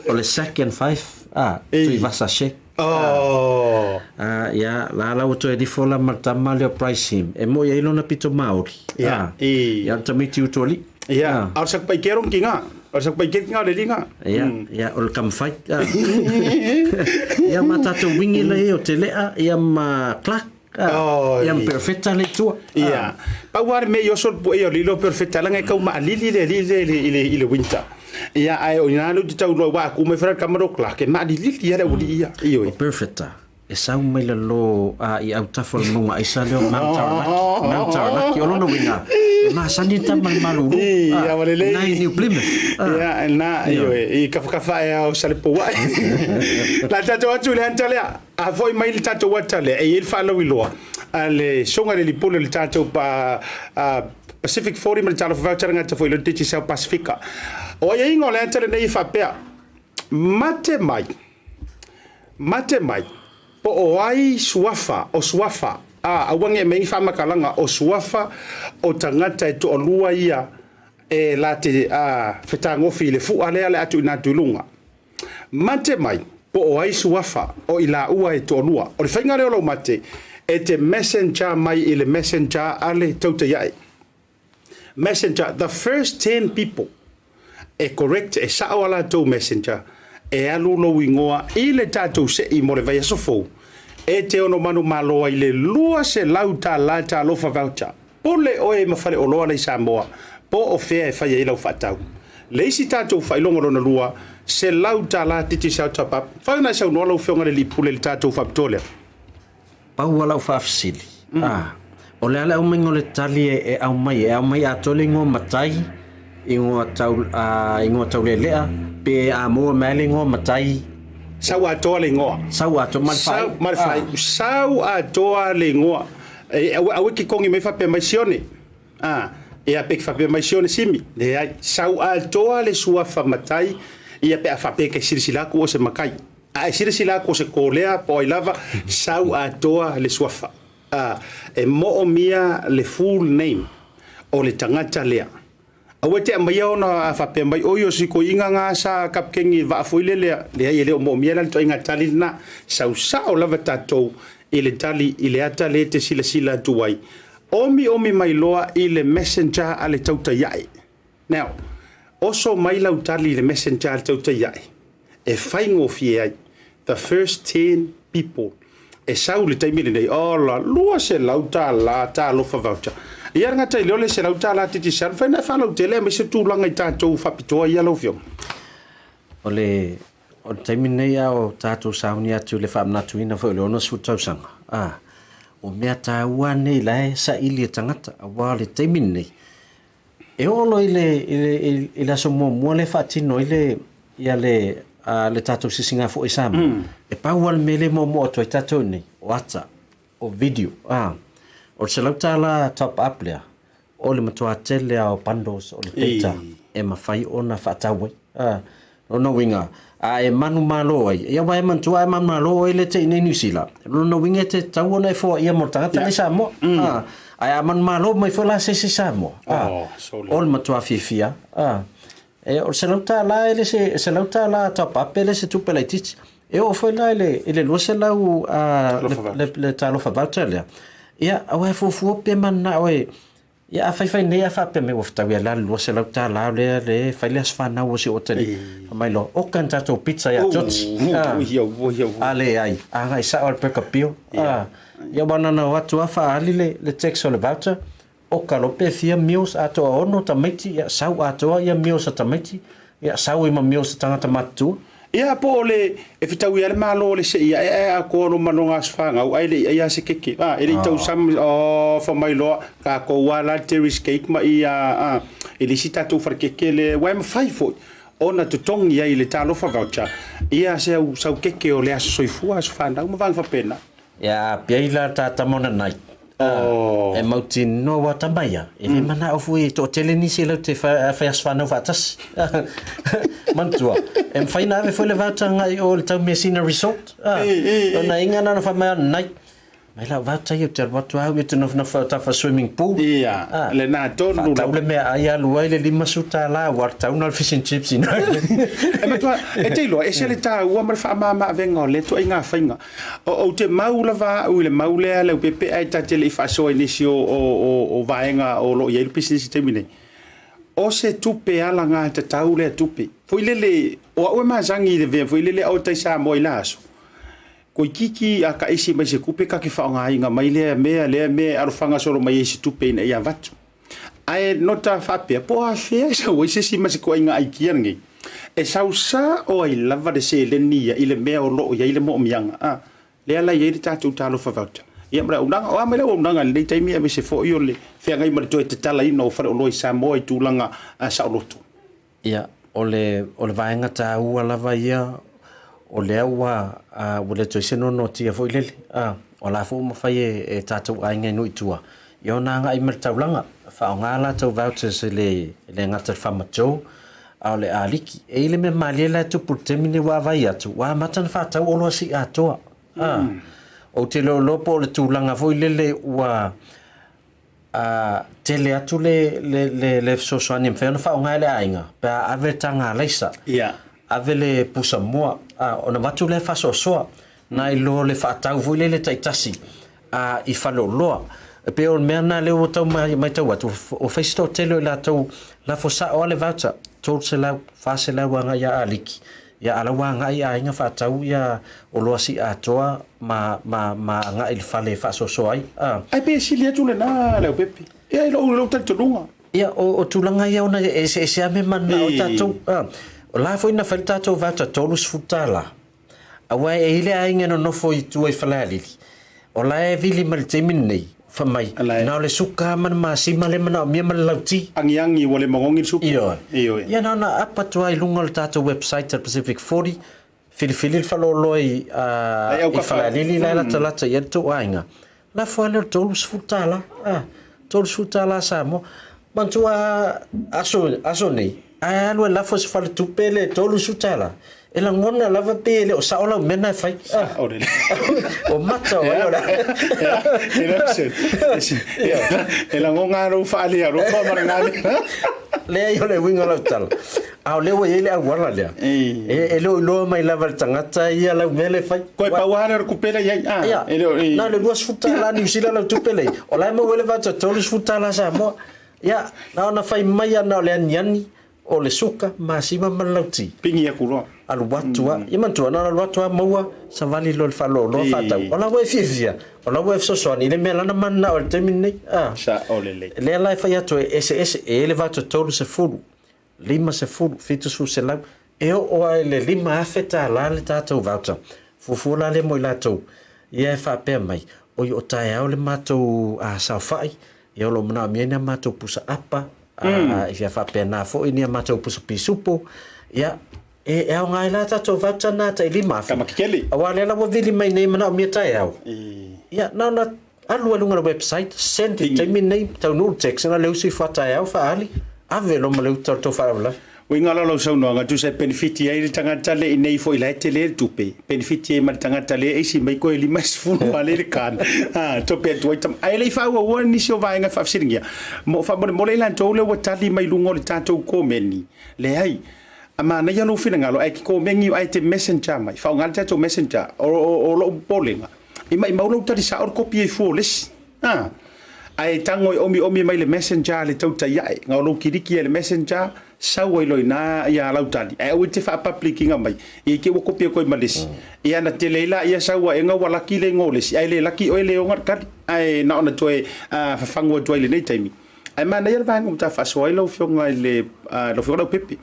O le sack and fife, ah, Tuivasa Sheck. Oh. Ah, ia, la la ua toe lifo la ma le tama lea o Bryce Heem. E moi ai lona pito Māori. Ia, Ah. i. Ia, o le tamaiti utualii. Ia, a o le sakupaikero ma tiga. O le sakupaikeki lena o le liga. Ia, ia, o le tamafai. Ia ma tatou wingi la ia o Tele'a ia ma Clark. Ia ma Perofeta le i tua. Ia. Pau lava le mea i oso le puea o le ilo Perofeta leaga e tau maalili le alii lea i le winter. Ia ae o ina lea ou te tau iloa aua a tu mai foi la le tama lea o Clark e maalilili lava le aualii ia. Ioe. O Perofeta, E sau mai lalo a i autafa o le mauga aisa lea o Mount Taranaki. Mount Taranaki, o lona uiga, e masani le tama i le malulu. Ia, ua lelei. Nai New Plymouth. Ia, na, ioe, i kafakafa ae ao Salepouai. La tatou atu i le ata lea, a foi mai le tatou ata lea, e i ai le faalauiloa a le Susuga i le Alii Pule o le tatou Pacific 40 ma le Talofa Voucher le gata foi i le Digicel Pasifika. O aiaiga o le ata lenei e faapea, mate mai, Mate mai, po o ai suafa o suafa, a, aua ne i aumai ni faamatalaga o suafa o tagata e toalua ia e la te, a, fetagofi i le fua lea le a tuuina atu i luga. Mate mai, po o ai suafa o i laua e toalua. O le faiga lea o lou mate, e te messenger mai i le messenger a le tautai ae. Messenger, the first ten people e correct, e sao a latou messenger, e alu lou igoa i le tatou sei mo le vaiaso fou, e te ono manumalo ai le $200 talofa voucher. Pule oe ma faleoloa la i Samoa, po o fea e fai ai lau faatau. Le isi tatou faailoga lona lua, $100 Digicel top up. Fai ona e saunoa lau Afioga i le Alii Pule i le tatou faapitoa lea. Pau a lau faafesili, a, o le a le aumaiga o le tali e aumai? E aumai atoa le igoa matai, igoa tau, a, igoa taulelea, pe a maua mai lava le igoa matai? Sau atoa le igoa. Sau atoa, ma le Sau, ma le faaiu. Sau atoa le igoa. E, aua, aua e te togi mai faapea mai Sione. A, ia pe faapea mai Sione Simi. Leai, sau atoa le suafa matai, ia pe a faapea e te silasila atu o se matai. A e silasila atu o se kolea po o ai lava, sau atoa le suafa. A, e moomia le full name o le tagata lea. Aua e te aumaia ona a faapea mai, oi o si toeaina na sa kapikeni i le vaa foi lele. Leai, e le o moomia la le ituaiga tali lena. Sau sao lava tatou i le tali i le ata lea e te silasila atu ai. Omiomi mai loa i le messenger a le tautai ae. Now, oso mai lau tali i le messenger a le tautai ae e faigofie ai the first 10 people e sau i le taimi lenei, ola, $200 talofa voucher. Ia le gata i lea o le $100 Digicel, mafai ona e faalautele aemaise tulaga i tatou faapitoa ia lau Afioga. O le O le taimi lenei a o tatou sauni atu i le faamanatuina foi o le 60 tausaga, a, o mea taua nei la e saili e tagata, aua o le taimi lenei, e oo loa i le, i le, i le aso muamua lea e faatino ai le, ia le, a, le tatou sisigafua foi i Samoa, mm. e pau lava le mea lea e muamua atu ai tatou nei, o ata, o video, a, o le $100 top up lea, O le matua tele lava o bundles o le data e mafai ona faatau ai. A, lona uiga, a e manumalo ai, ia aua e manatua a e manumalo oe le te i nei Niu Sila, lona uiga e te tatau ona e foaia mo le tagata nei Samoa. A, ae a manumalo mai foi la se isi Samoa, a, o le matua fiafia, a, e, o le $100 e le se, $100 top up e le se tupe laitiiti. E oo foi la i le, i le 200 a, le, le, le talofa voucher lea, Ia, aua e fuafua pe mananao e, ia a faifai nei a faapea mai ua fetaui ai la le $200 lea le fai le aso fanau o si ou atalii. Fai mai loa, oka ni tatou pizza ia George. A leai, agai sao lava le Burger Bill. Ia aua na ona o atu lava faaali le text o le voucher, Oka loa pe fia meals atoa ono tamaiti, ia sau atoa ia meals a tamaiti, ia sau ai ma meals a tagata matutua. Ia po o le e fetaui a le Malo o le sei ae ae atoa lo manoga aso fanau ae le i ai a se keke a e le i tau sam oh fa mai loa tatou a la Terry's cake ma ia a e le isi tatou fale keke le ua e mafai foi ona totogi ai le talofa voucher ia se au sau keke o le aso soifua aso fanau ma vaega faapena. Ia api ai la ta tama ona night. Oh. E mautinoa ua tama ia. E le manao foi e toatele nisi e lau te fai aso fanau faatasi. Manatua, e mafai ona ave foi le voucher agai i o i le Taumeasina Resort. Ona inga na ona fai mai ana night. Mai lau voucher ia ou te alu atu au ia te nofonofo au tafa swimming pool. Ia, lena tonu. Faatau le meaai alu ai le $50 ua tau na o le fish and chips ina. E matua, e te iloa, ese le taua ma le faamama-avega o lea ituaiga faiga. Ou te mau lava au i le mau lea leaupepe ae ta te le i faasoa i nisi o vaega o lo o i ai le pisinisi i le taimi nei. O se tupe alagatatau lea tupe. Foi lele, o au e masani i le mea foi lele a o tai Samoa i la aso, toeitiiti a taisi mai se tupe ta te faaaogaina mai lea mea lea mea e alofaga solo mai ai i se tupe ina ia avatu. Ae nota faapea, po o afea e sau ai se isi ma se ituaiga aikia lenei, e sau sao ai lava le seleni ia i le mea o lo o i ai le moomiaga. A, lea la e i ai le tatou Talofa Voucher. Ia ma le auaunaga. O a mai le auaunaga i lenei taimi aemaise foi o le feagai ma le toe tatalaina o faleoloa i Samoa i tulaga saoloto? Ia, o le, o le vaega taua lava ia, o lea ua, ua le toe se noanoatia foi lele, a, o la foi ua mafai e, e tatou aiga i nuu i tua, ia ona agai mai le taulaga, faaaoga latou vouchers e le, e le gata i le Farmer Joe, a o le aliki. E i ai le mea malie la e tupu i le taimi lenei ua vaai atu, ua amata ona faatau oloa sii atoa, a. Ou te le o iloa po o le tulaga foi lele ua, a tele atu le, le, le, le fesoasoani e mafai ona faaaoga e le aiga pe a ave le taga alaisa, ave le pusa moa, a, ona avatu lea faasoasoa, nai lo le faatau foi lele taitasi a, i faleoloa. E pei o le mea lena lea ua tau matau atu, ua fai se toatele o i latou lafo sao lava le voucher, 300, 400 agai ia Aliki, Ia, a la ua agai i aiga faatau ia oloa sii atoa ma, ma, ma agai i le fale e faasoasoa ai. A. Ae pe sili atu lena Leaupepe. Ia, i lou, i lou talitonuga. Ia, o, o tulaga ia ona e eseese lava mea mananao ai tatou. A. O la foi na fai le tatou voucher $30, aua e i ai le aiga e nonofo i tua i Falealili, O la e vili mai le taimi lenei, fai mai, na o le suka ma le masima lea e manaomia ma le lauti. Agiagi ua le magogi le suka. Ioe. Ioe. Ia na ona up atu lava i luga o le tatou website a le Pacific 40, filifili le faleoloa i, i Falealili la e latalata i ai le tou aiga, lafo lava lea o le $30, a, $30 Samoa. Manatua aso, aso nei, ae alu e lafo i se faletupe le $30, e lagona lava pe e le o sao lau mea na e fai. Sao lelei. O mata o ai o le E lagona lava lou faalealofa ma le galuega. Leai o le uiga o lau tala, a o lea ua i ai le auala lea, e le o iloa mai lava e le tagata ia lau mea lea e fai. Toe pau lava lea o le tupe lea e i ai. Ia, na o le $20 Niu Sila lau tupe lea i ai, o la e maua ai le voucher $30 Samoa. Ia, na ona fai mai lava na o le aniani, o le suka, masima ma le lauti. Pigi atu loa. Alu atu lava. Ia manatua, na ona alu atu lava maua savali loa i le faaloaloa faatau. O la ua e fiafia, o la ua e fesoasoani i le mea lana mananao i le taimi lenei. A. Sao lelei. Lea la e fai atu e eseese, e i ai le voucher 30, 50, 70 selau, e oo lava i le $5,000 le tatou voucher. Fuafua la lea mo i latou, ia e faapea mai, oi o taeao le matou saofai, Ia o lo o manaomia ni a matou pusa apa, a ia faapena foi ni a matou pusa pisupo, ia e, e aoga ai la tatou voucher na tai 5,000. Tama kekele. Aua lea la ua vili mai nei manaomia taeao. Ia na ona alu ai luga o le website, send i le taimi lenei, taunuu le text, na o le usu ifo a taeao faaali, ave loa ma le uta o le tou faalavelave. Uiga la o lau saunoaga, tusa e penefiti ai le tagata le inei foi la e tele le tupe, penefiti ai ma le tagata le aisi mai koe 50 a le le kana, a, tope atu ai tama. Ae le i faaauaua nisi o vaega e faafesiligia, mo faamolemole i latou lea ua tali mai luga o le tatou komeni, leai, a manaia lou finagalo ae te komeni ae te messenger mai, faaaoga le tatou messenger, o, o, o lou popolega, i maimau lou tali sao le kopi ai fua o le isi. A! Ae tago e omiomi mai le messenger le tautai ae, na o lou kiliki ai le messenger, sau ai loa ina ia lau tali, ae aua e te faa-public ina mai, ia i te ua kopi atu ai ma le isi. Ia na tele ai laia sau aega ua laki le igoa o le isi, ae le laki oe le oga le tali, ae na ona toe fafagu atu ai i lenei taimi. Ae manaia le vaega ua ta faasoa ai lau Afioga i le, lau Afioga Leaupepe,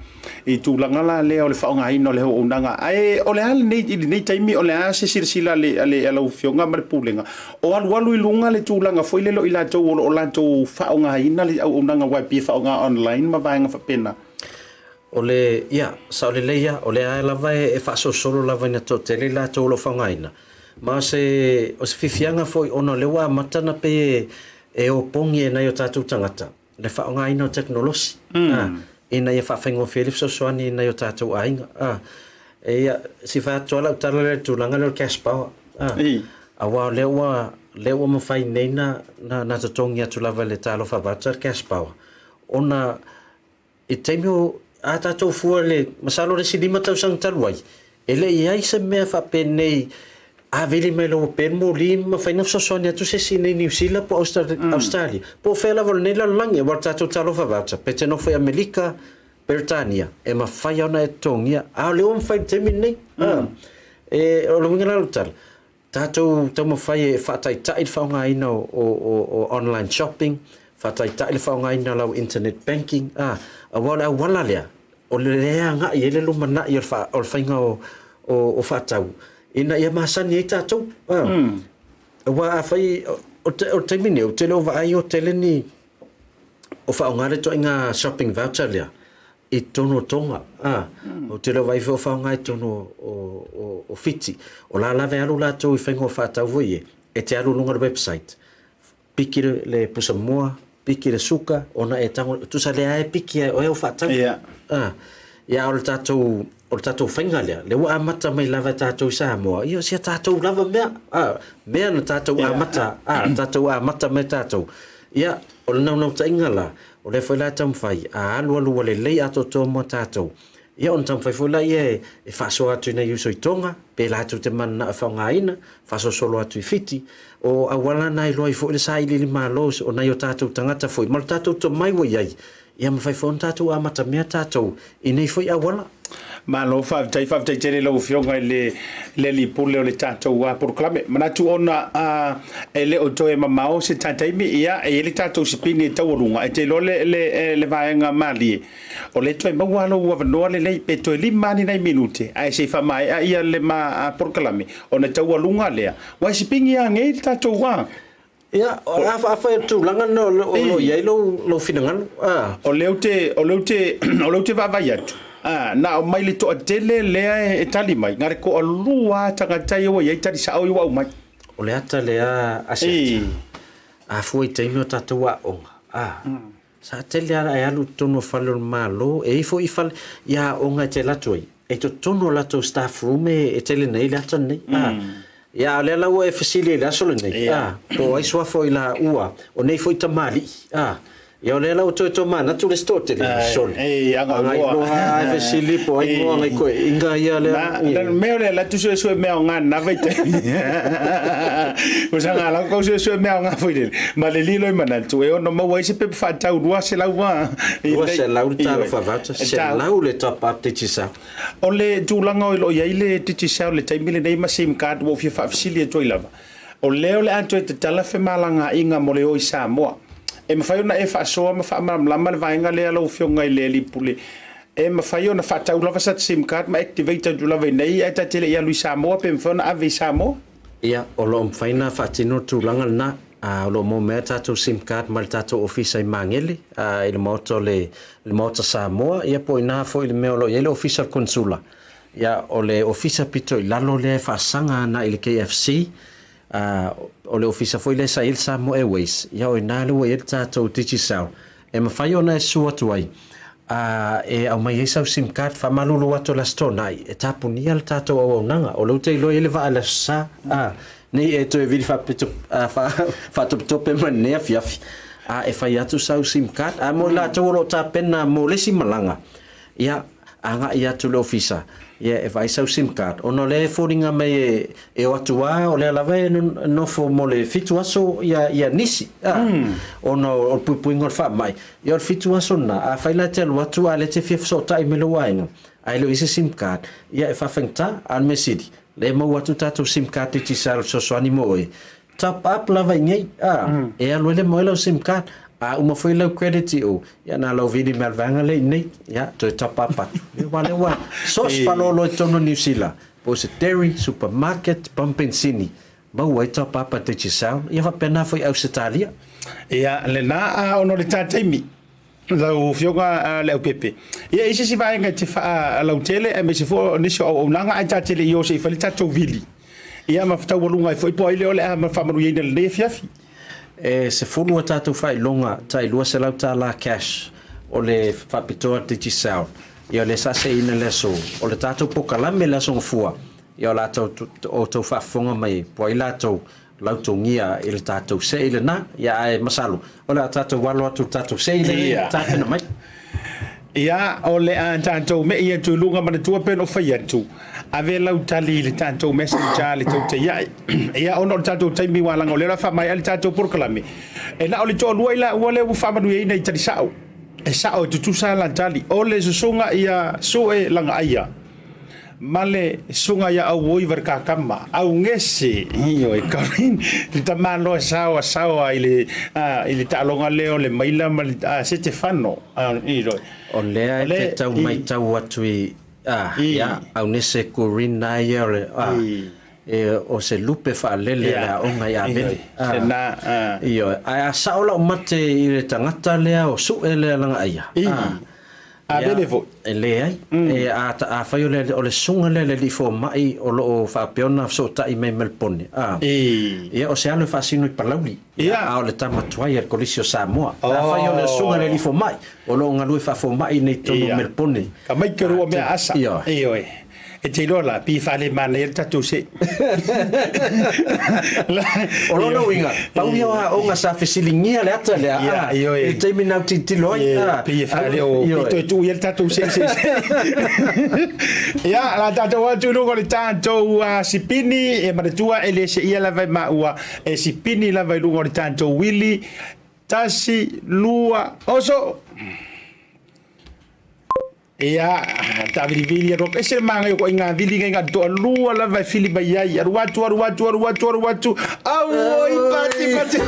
i tulaga la lea o le faaaogaina o le auaunaga. Ae o le a lenei, i lenei taimi, o le a se silasila a le, a le, a lau Afioga ma le Pulega, o alualu i luga le tulaga foi lele o i latou o lo o latou faaaogaina le auaunaga aua e pei e faaaoga online ma vaega faapena. O le, ia, sao lelei lava, o lea lava e faasolosolo lava ina toatele i latou o lo o faaaogaina, ma o se, o se fiafiaga foi ona o lea ua amata ona pei e, e opogi e nai o tatou tagata le faaaogaina o tekonolosi a, ina ia faafaigofie ai le fesoasoani i nai o tatou aiga a. E ia, se i fai atu lava lau tala lea i le tulaga lea o le cash power a, aua o lea ua, lea ua mafai nei na, na, na totogi atu lava e le Talofa Voucher le cash power, ona I le taimi o a tatou fua i le, masalo le isi 5 tausaga talu ai, e le i i ai se mea faapenei A vili mai lou pe moli ma mafai ona fesoasoani atu se isi i inei i Niu Sila po o Ausetalia, po o fea lava o lenei lalolagi, aua o le tatou talofa voucher, pe te nofo i Amerika, Peretania, e mafai lava ona e totogia, a o lea ua mafai i le taimi lenei. E, o le uiga la o le tala, tatou taumafai e faataitai le faaaogaina o online shopping, faataitai le faaaogaina o lau internet banking, aua o le auala lea, o lea e agai i ai le lumanai o le faiga o faatau, ina ia masani ai tatou. Aua afai, o le taimi nei, ou te le o vaai o tele ni, o faaaoga le ituaiga shopping voucher lea i totonu o Tonga. Ou te le o vaai foi o faaaoga i totonu o Fiti. O la lava e alu latou i faiga o faatau foi ia, e te alu i luga o le website, piki le pusa moa, piki le suka, ona e tago, tusa lea e piki ai oe au faatau. Ia. Ah, ia o le tatou, o le tatou faiga lea, lea ua amata mai lava e tatou i Samoa, ia o si a tatou lava mea, ah, mea na tatou amata, ah, tatou amata mai tatou. Ia, o le naunautaiga la, o lea foi la e taumafai, a alualu ua lelei atoatoa mo tatou, Ia ona taumafai foi laia e faasoa atu i nai uso i Tonga, pe latou te mananao e faaaogaina, faasolosolo atu i Fiti. O auala na iloa ai foi le sailiili malo o nai o tatou tagata foi ma lo tatou tomai ua i ai, ia mafai foi ona tatou amatamea tatou i nei foi auala. Malo faafetai, faafetai tele i lau Afioga i le le Alii Pule o le tatou polokalame. Manatu ona e le o toe mamao se ta taimi, ia e i ai le tatou sipini e taualuga, e te iloa le le le vaega malie, O lea e toe maua lou avanoa lenei, pe toe lima lava ni nai minute, ae se i faamaea ia le ma polokalame, ona taualuga lea. Ua e sipigi lava nei le tatou a. Ia, afai o le tulaga lena o lo o i ai lou finagalo, a. O lea ou te, o lea ou te, o lea ou te vaavaai atu, a, na aumai le toatele lea e tali mai, na o le toalua lava tagata ia ua i ai tali sao ia ua aumai. O le ata lea a Asiata, a fua i taimi o tatou aoga, a. Sa tele a e alu i totonu o fale o le Malo, e i ai foi fale i aoga e te alu atu ai, e totonu o latou staff room e tele nei le ata lenei. A, ia a o lea la ua e fesili ai i le aso lenei, a, po o ai suafa o i laua, o nei foi tamalii, a, ia o lea la ua toe tomanatu le isi toatele, sole, Agailoa a e fesili po o ai moa ngai koeaiga ia lea. Na, mea o le alu atu suesue mea o ngā na vaitaimi. Ua saga lau kau suesue mea o ngā foi lele. Ma le lilo i manatu, e ono maua ai se pepa faatau 200 a. 200 le talofa voucher, 100 le top up Digicel. O le tulaga o lo o i ai le Digicel i le taimi lenei ma sim card ua ou fia faafesili atu ai lava. O lea o le a toe tatala femalagaaiga mo le o i Samoa. E mafai ona e faasoa ma faamalamalama le vaega lea lau Afioga i le Alii Pule? E mafai ona faatau lava sa sim card ma activate atu lava i inei ae ta te le i alu i Samoa pe mafai ona ave i Samoa? Ia, o lo o mafai ona faatino le tulaga lena. O lo o maua mai a tatou sim card mai le tatou ofisa i Magele, i le maota o le Maota Samoa, ia po o ina foi i le mea o lo o i ai le ofisa o le Konesula. Ia, o le ofisa pito i lalo lea e faasaga ana i le KFC, ā, o le ofisa foi lea sa i ai le Samoa Airways, ia o i ina lea ua i ai le tatou Digicel, e mafai ona e susu atu ai, ā, e aumai ai sau sim card, faamalulu atu o le Aso Toonai, e tapunia le tatou auaunaga, o lea ou te iloa e i ai le vaa i le Aso Sa, ā, nei e toe vili faapito, ā, faatopetope mai lenei afiafi, ā, e fai atu sau sim card, ā, mo i latou o lo o tapena mo le isi malaga, Ia, agai atu le ofisa, ia e vaai sau sim card, ona o lea e foliga mai e, e o atu a, o lea lava e nofo mo le fitu aso ia, ia nisi, a, ona o le puipuiga o le faamai. Ia o le fitu aso lena, afai la e te alu atu a o lea e te fia fesootai mai lou aiga, ae le o i ai se sim card, ia e faafaigata, a o le mea sili, lea e maua atu tatou sim card Digicel e fesoasoani mo oe, Top up lava i nei, a, e alu ai le moe lau sim card, a uma foi lau credit i o, ia na lau vili mai le vaega lea i nei, ia, toe top up atu. Ia, aua lea ua so o se faleoloa i totonu o Niu Sila, po o se dairy, supermarket, pamu penisini, maua ai top up a Digicel, ia faapena foi Ausetalia. Ia, lena a ona o le ta taimi. Lau Afioga Leaupepe, ia e i ai se isi vaega e te faalautele aemaise foi o nisi o auaunaga ae ta te le i o se i fai le tatou vili ia ma taualuga ai foi po o ai lea o le a faamanuiaina i lenei afiafi. E 10 a tatou faailoga tai $200 cash o le faapitoa Digicel ia o lea sa seiina i le aso o le tatou pokalame i le aso Gafua ia o latou outou faafofoga mai po o ai latou lautogia i le tatou sei lena, ia ae masalo o le a tatou alo atu i le tatou sei lea e tapena mai. Ia, o le a tatou me'i atu i luga manatua pei ona ou fai atu, ave lau tali i le tatou messenger a le Tautai Ae. Ia, ona o le tatou taimi ua laga o lea o le a faamaea le tatou polokalame, e na o le toalua i laua lea ua faamanuiaina i tali sa'o. E sa'o e tutusa la tali. O le susuga ia Sue Lagaaia ma le susuga ia Auoi Valikakama, Augese, ioe, Corinne, le tamaloa saoa saoa i le, i le taaloga lea o le maila ma le Setefano, ioe. O lea e te tau matau atu i, ia, Aunese Corinne lava ia o le, o se lupe faalele o le aoga i Avele. Ioe, ae a sao lau mate i le tagata lea o Sue lea Lagaaia, Avele foi. E leai. E, a, afai o le, o le susuga lea le alii fomai o lo o faapea ona fesootai mai ma le pone, a, ia, o se alo e faasino i Palauli, ia, a o le tama tuai a le Kolisi o Samoa. Afai o le susuga le alii fomai o lo o galue faafomai nei i totonu o Melpone. Ka mai ke rua mea asa. Ioe. E te iloa la, pi whale manaia le tatou se. O lona uiga, pau ia o aoga sa fesiligia le ata lea, a, i le taimi na tilotilo ai, a. Pei e whale o, pei toe tuu ia le tatou se, se, se. Ia, la tatou atu i luga o le tatou sipini, e manatua e le seia lava e maua, e sipini lava i luga o le tatou uili, tasi, lua, oso! Ia, taavilivili alu atu. Ese le manaia o ituaiga vili nei na o le toalua lava e fili mai ai. Alu atu, alu atu, alu atu, alu atu. Auoi, pati, pati.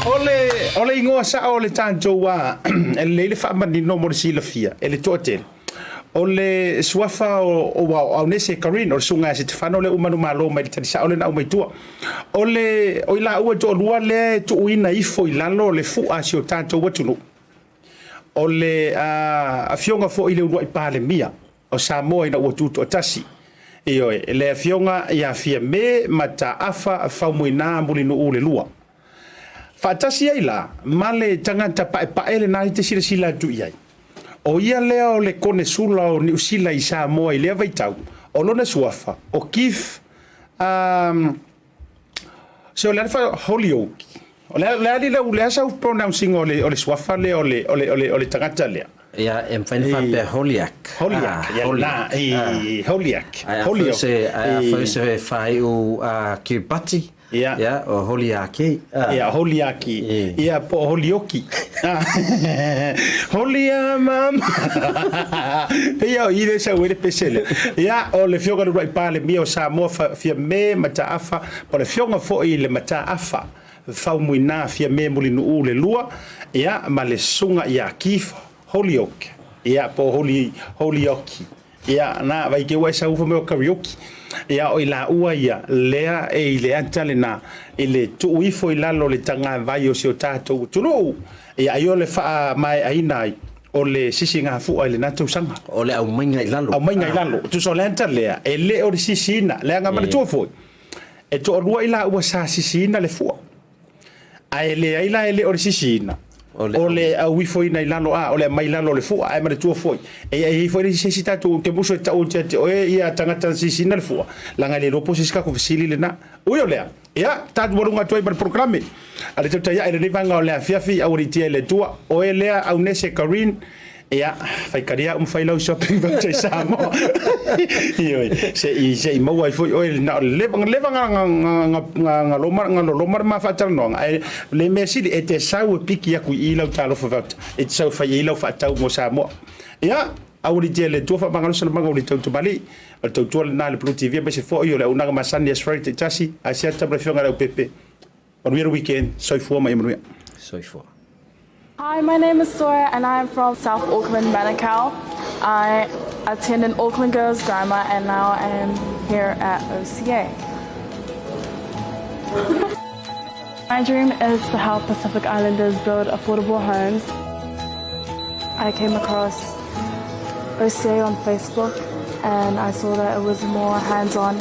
O le, o le igoa sao o le tatou a, e lelei le faamanino mo le silafia e le toatele. O le suafa o, o, o Aunese Karine, o le susuga ia Setefano lea ua manumalo mai le tali sao lea na aumai tua. O le, o i laua e toalua lea e tuuina ifo i lalo le fua a si o tatou atunuu. O le Afioga foi i le uluai Palemia o Samoa ina ua tutoatasi, ioe, le Afioga ia Fiame Mataafa Faumuina Mulinuu le Lua. Faatasi ai la ma le tagata paepae lena e te silasila atu i ai. O ia lea o le Konesula o Niu Sila i Samoa i lea vaitau, o lona suafa, o Keith So o le a le fa Holyoke. O le a le a le le a sau pronouncing o le o le suafa lea o le o le o le o le tagata lea. Ia e mafai ona faapea Holiak. Holiak, ia lena, i Holiak. Ae afai se ae afai se faaiu Kiribati, ia o Holiaki. Ia Holiaki, ia po o Holioki. Holia mama. Pei o i le sau ai le pese lea. Ia o le Afioga i le Uluai Palemia o Samoa Fiame Mataafa, po o le Afioga foi i le Mataafa Faumuina Fiame Mulinuu le Lua, ia ma le Susuga ia Keith Holyoake, ia po o Holyoke. Ia, na, vai te ua e sau fai mai o karaoke. Ia, o i laua ia, lea e i le ata lena, i le tuu ifo i lalo o le tagavai o si o tatou atunuu. Ia, ai o le faamaeaina ai o le sisigafua i lena tausaga. O le aumaiga i lalo. Aumaiga i lalo. Tusa o le ata lea, e le o le sisiina, leaga manatua foi, e toalua i laua sa sisiina le fua. Ae leai la e le o le sisiina, o le auifoina i lalo, a, o le aumai i lalo o le fua. Ae manatua foi, e i ai foi se isi tatou te musu e tau atu ia te oe ia tagata na sisiina le fua, leaga e le iloa po o se isi tatou fesili lena. Ui o lea, ia, tatou maluga atu ai ma le polokalame a le Tautai Ae i lenei vaega o le afiafi, aualiitia e le Atua. Oe lea, Aunese Kareen, Ia, fai kalia uma fai lau shopping voucher i Samoa. Ioe, se i se i maua ai foi oe na o le leva leva nga nga nga nga nga loma nga loloma le ma faatalanoaga ae le mea sili e te sau e piki aku i lau talofa voucher e te sau e fai ai lau faatau mo Samoa. Ia, aualiitia e le Atua faamagalo salamaga o le tautumalii o le tautua lena a le Blue TV aemaise foi o le auaunaga masani a Shrine taitasi Asiata ma le Afioga i le Leaupepe. Manuia le weekend, soifua ma ia manuia. Soifua. Hi, my name is Sawyer and I am from South Auckland, Manukau. I attended Auckland Girls Grammar and now I am here at OCA. My dream is to help Pacific Islanders build affordable homes. I came across OCA on Facebook and I saw that it was more hands-on.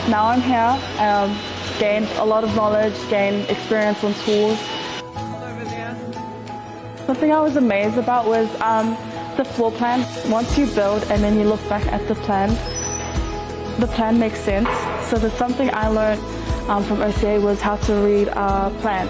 Now I'm here, um, gained a lot of knowledge, gained experience on tools. Something I was amazed about was um, the floor plan. Once you build and then you look back at the plan, the plan makes sense. So there's something I learned um, from OCA was how to read a plan.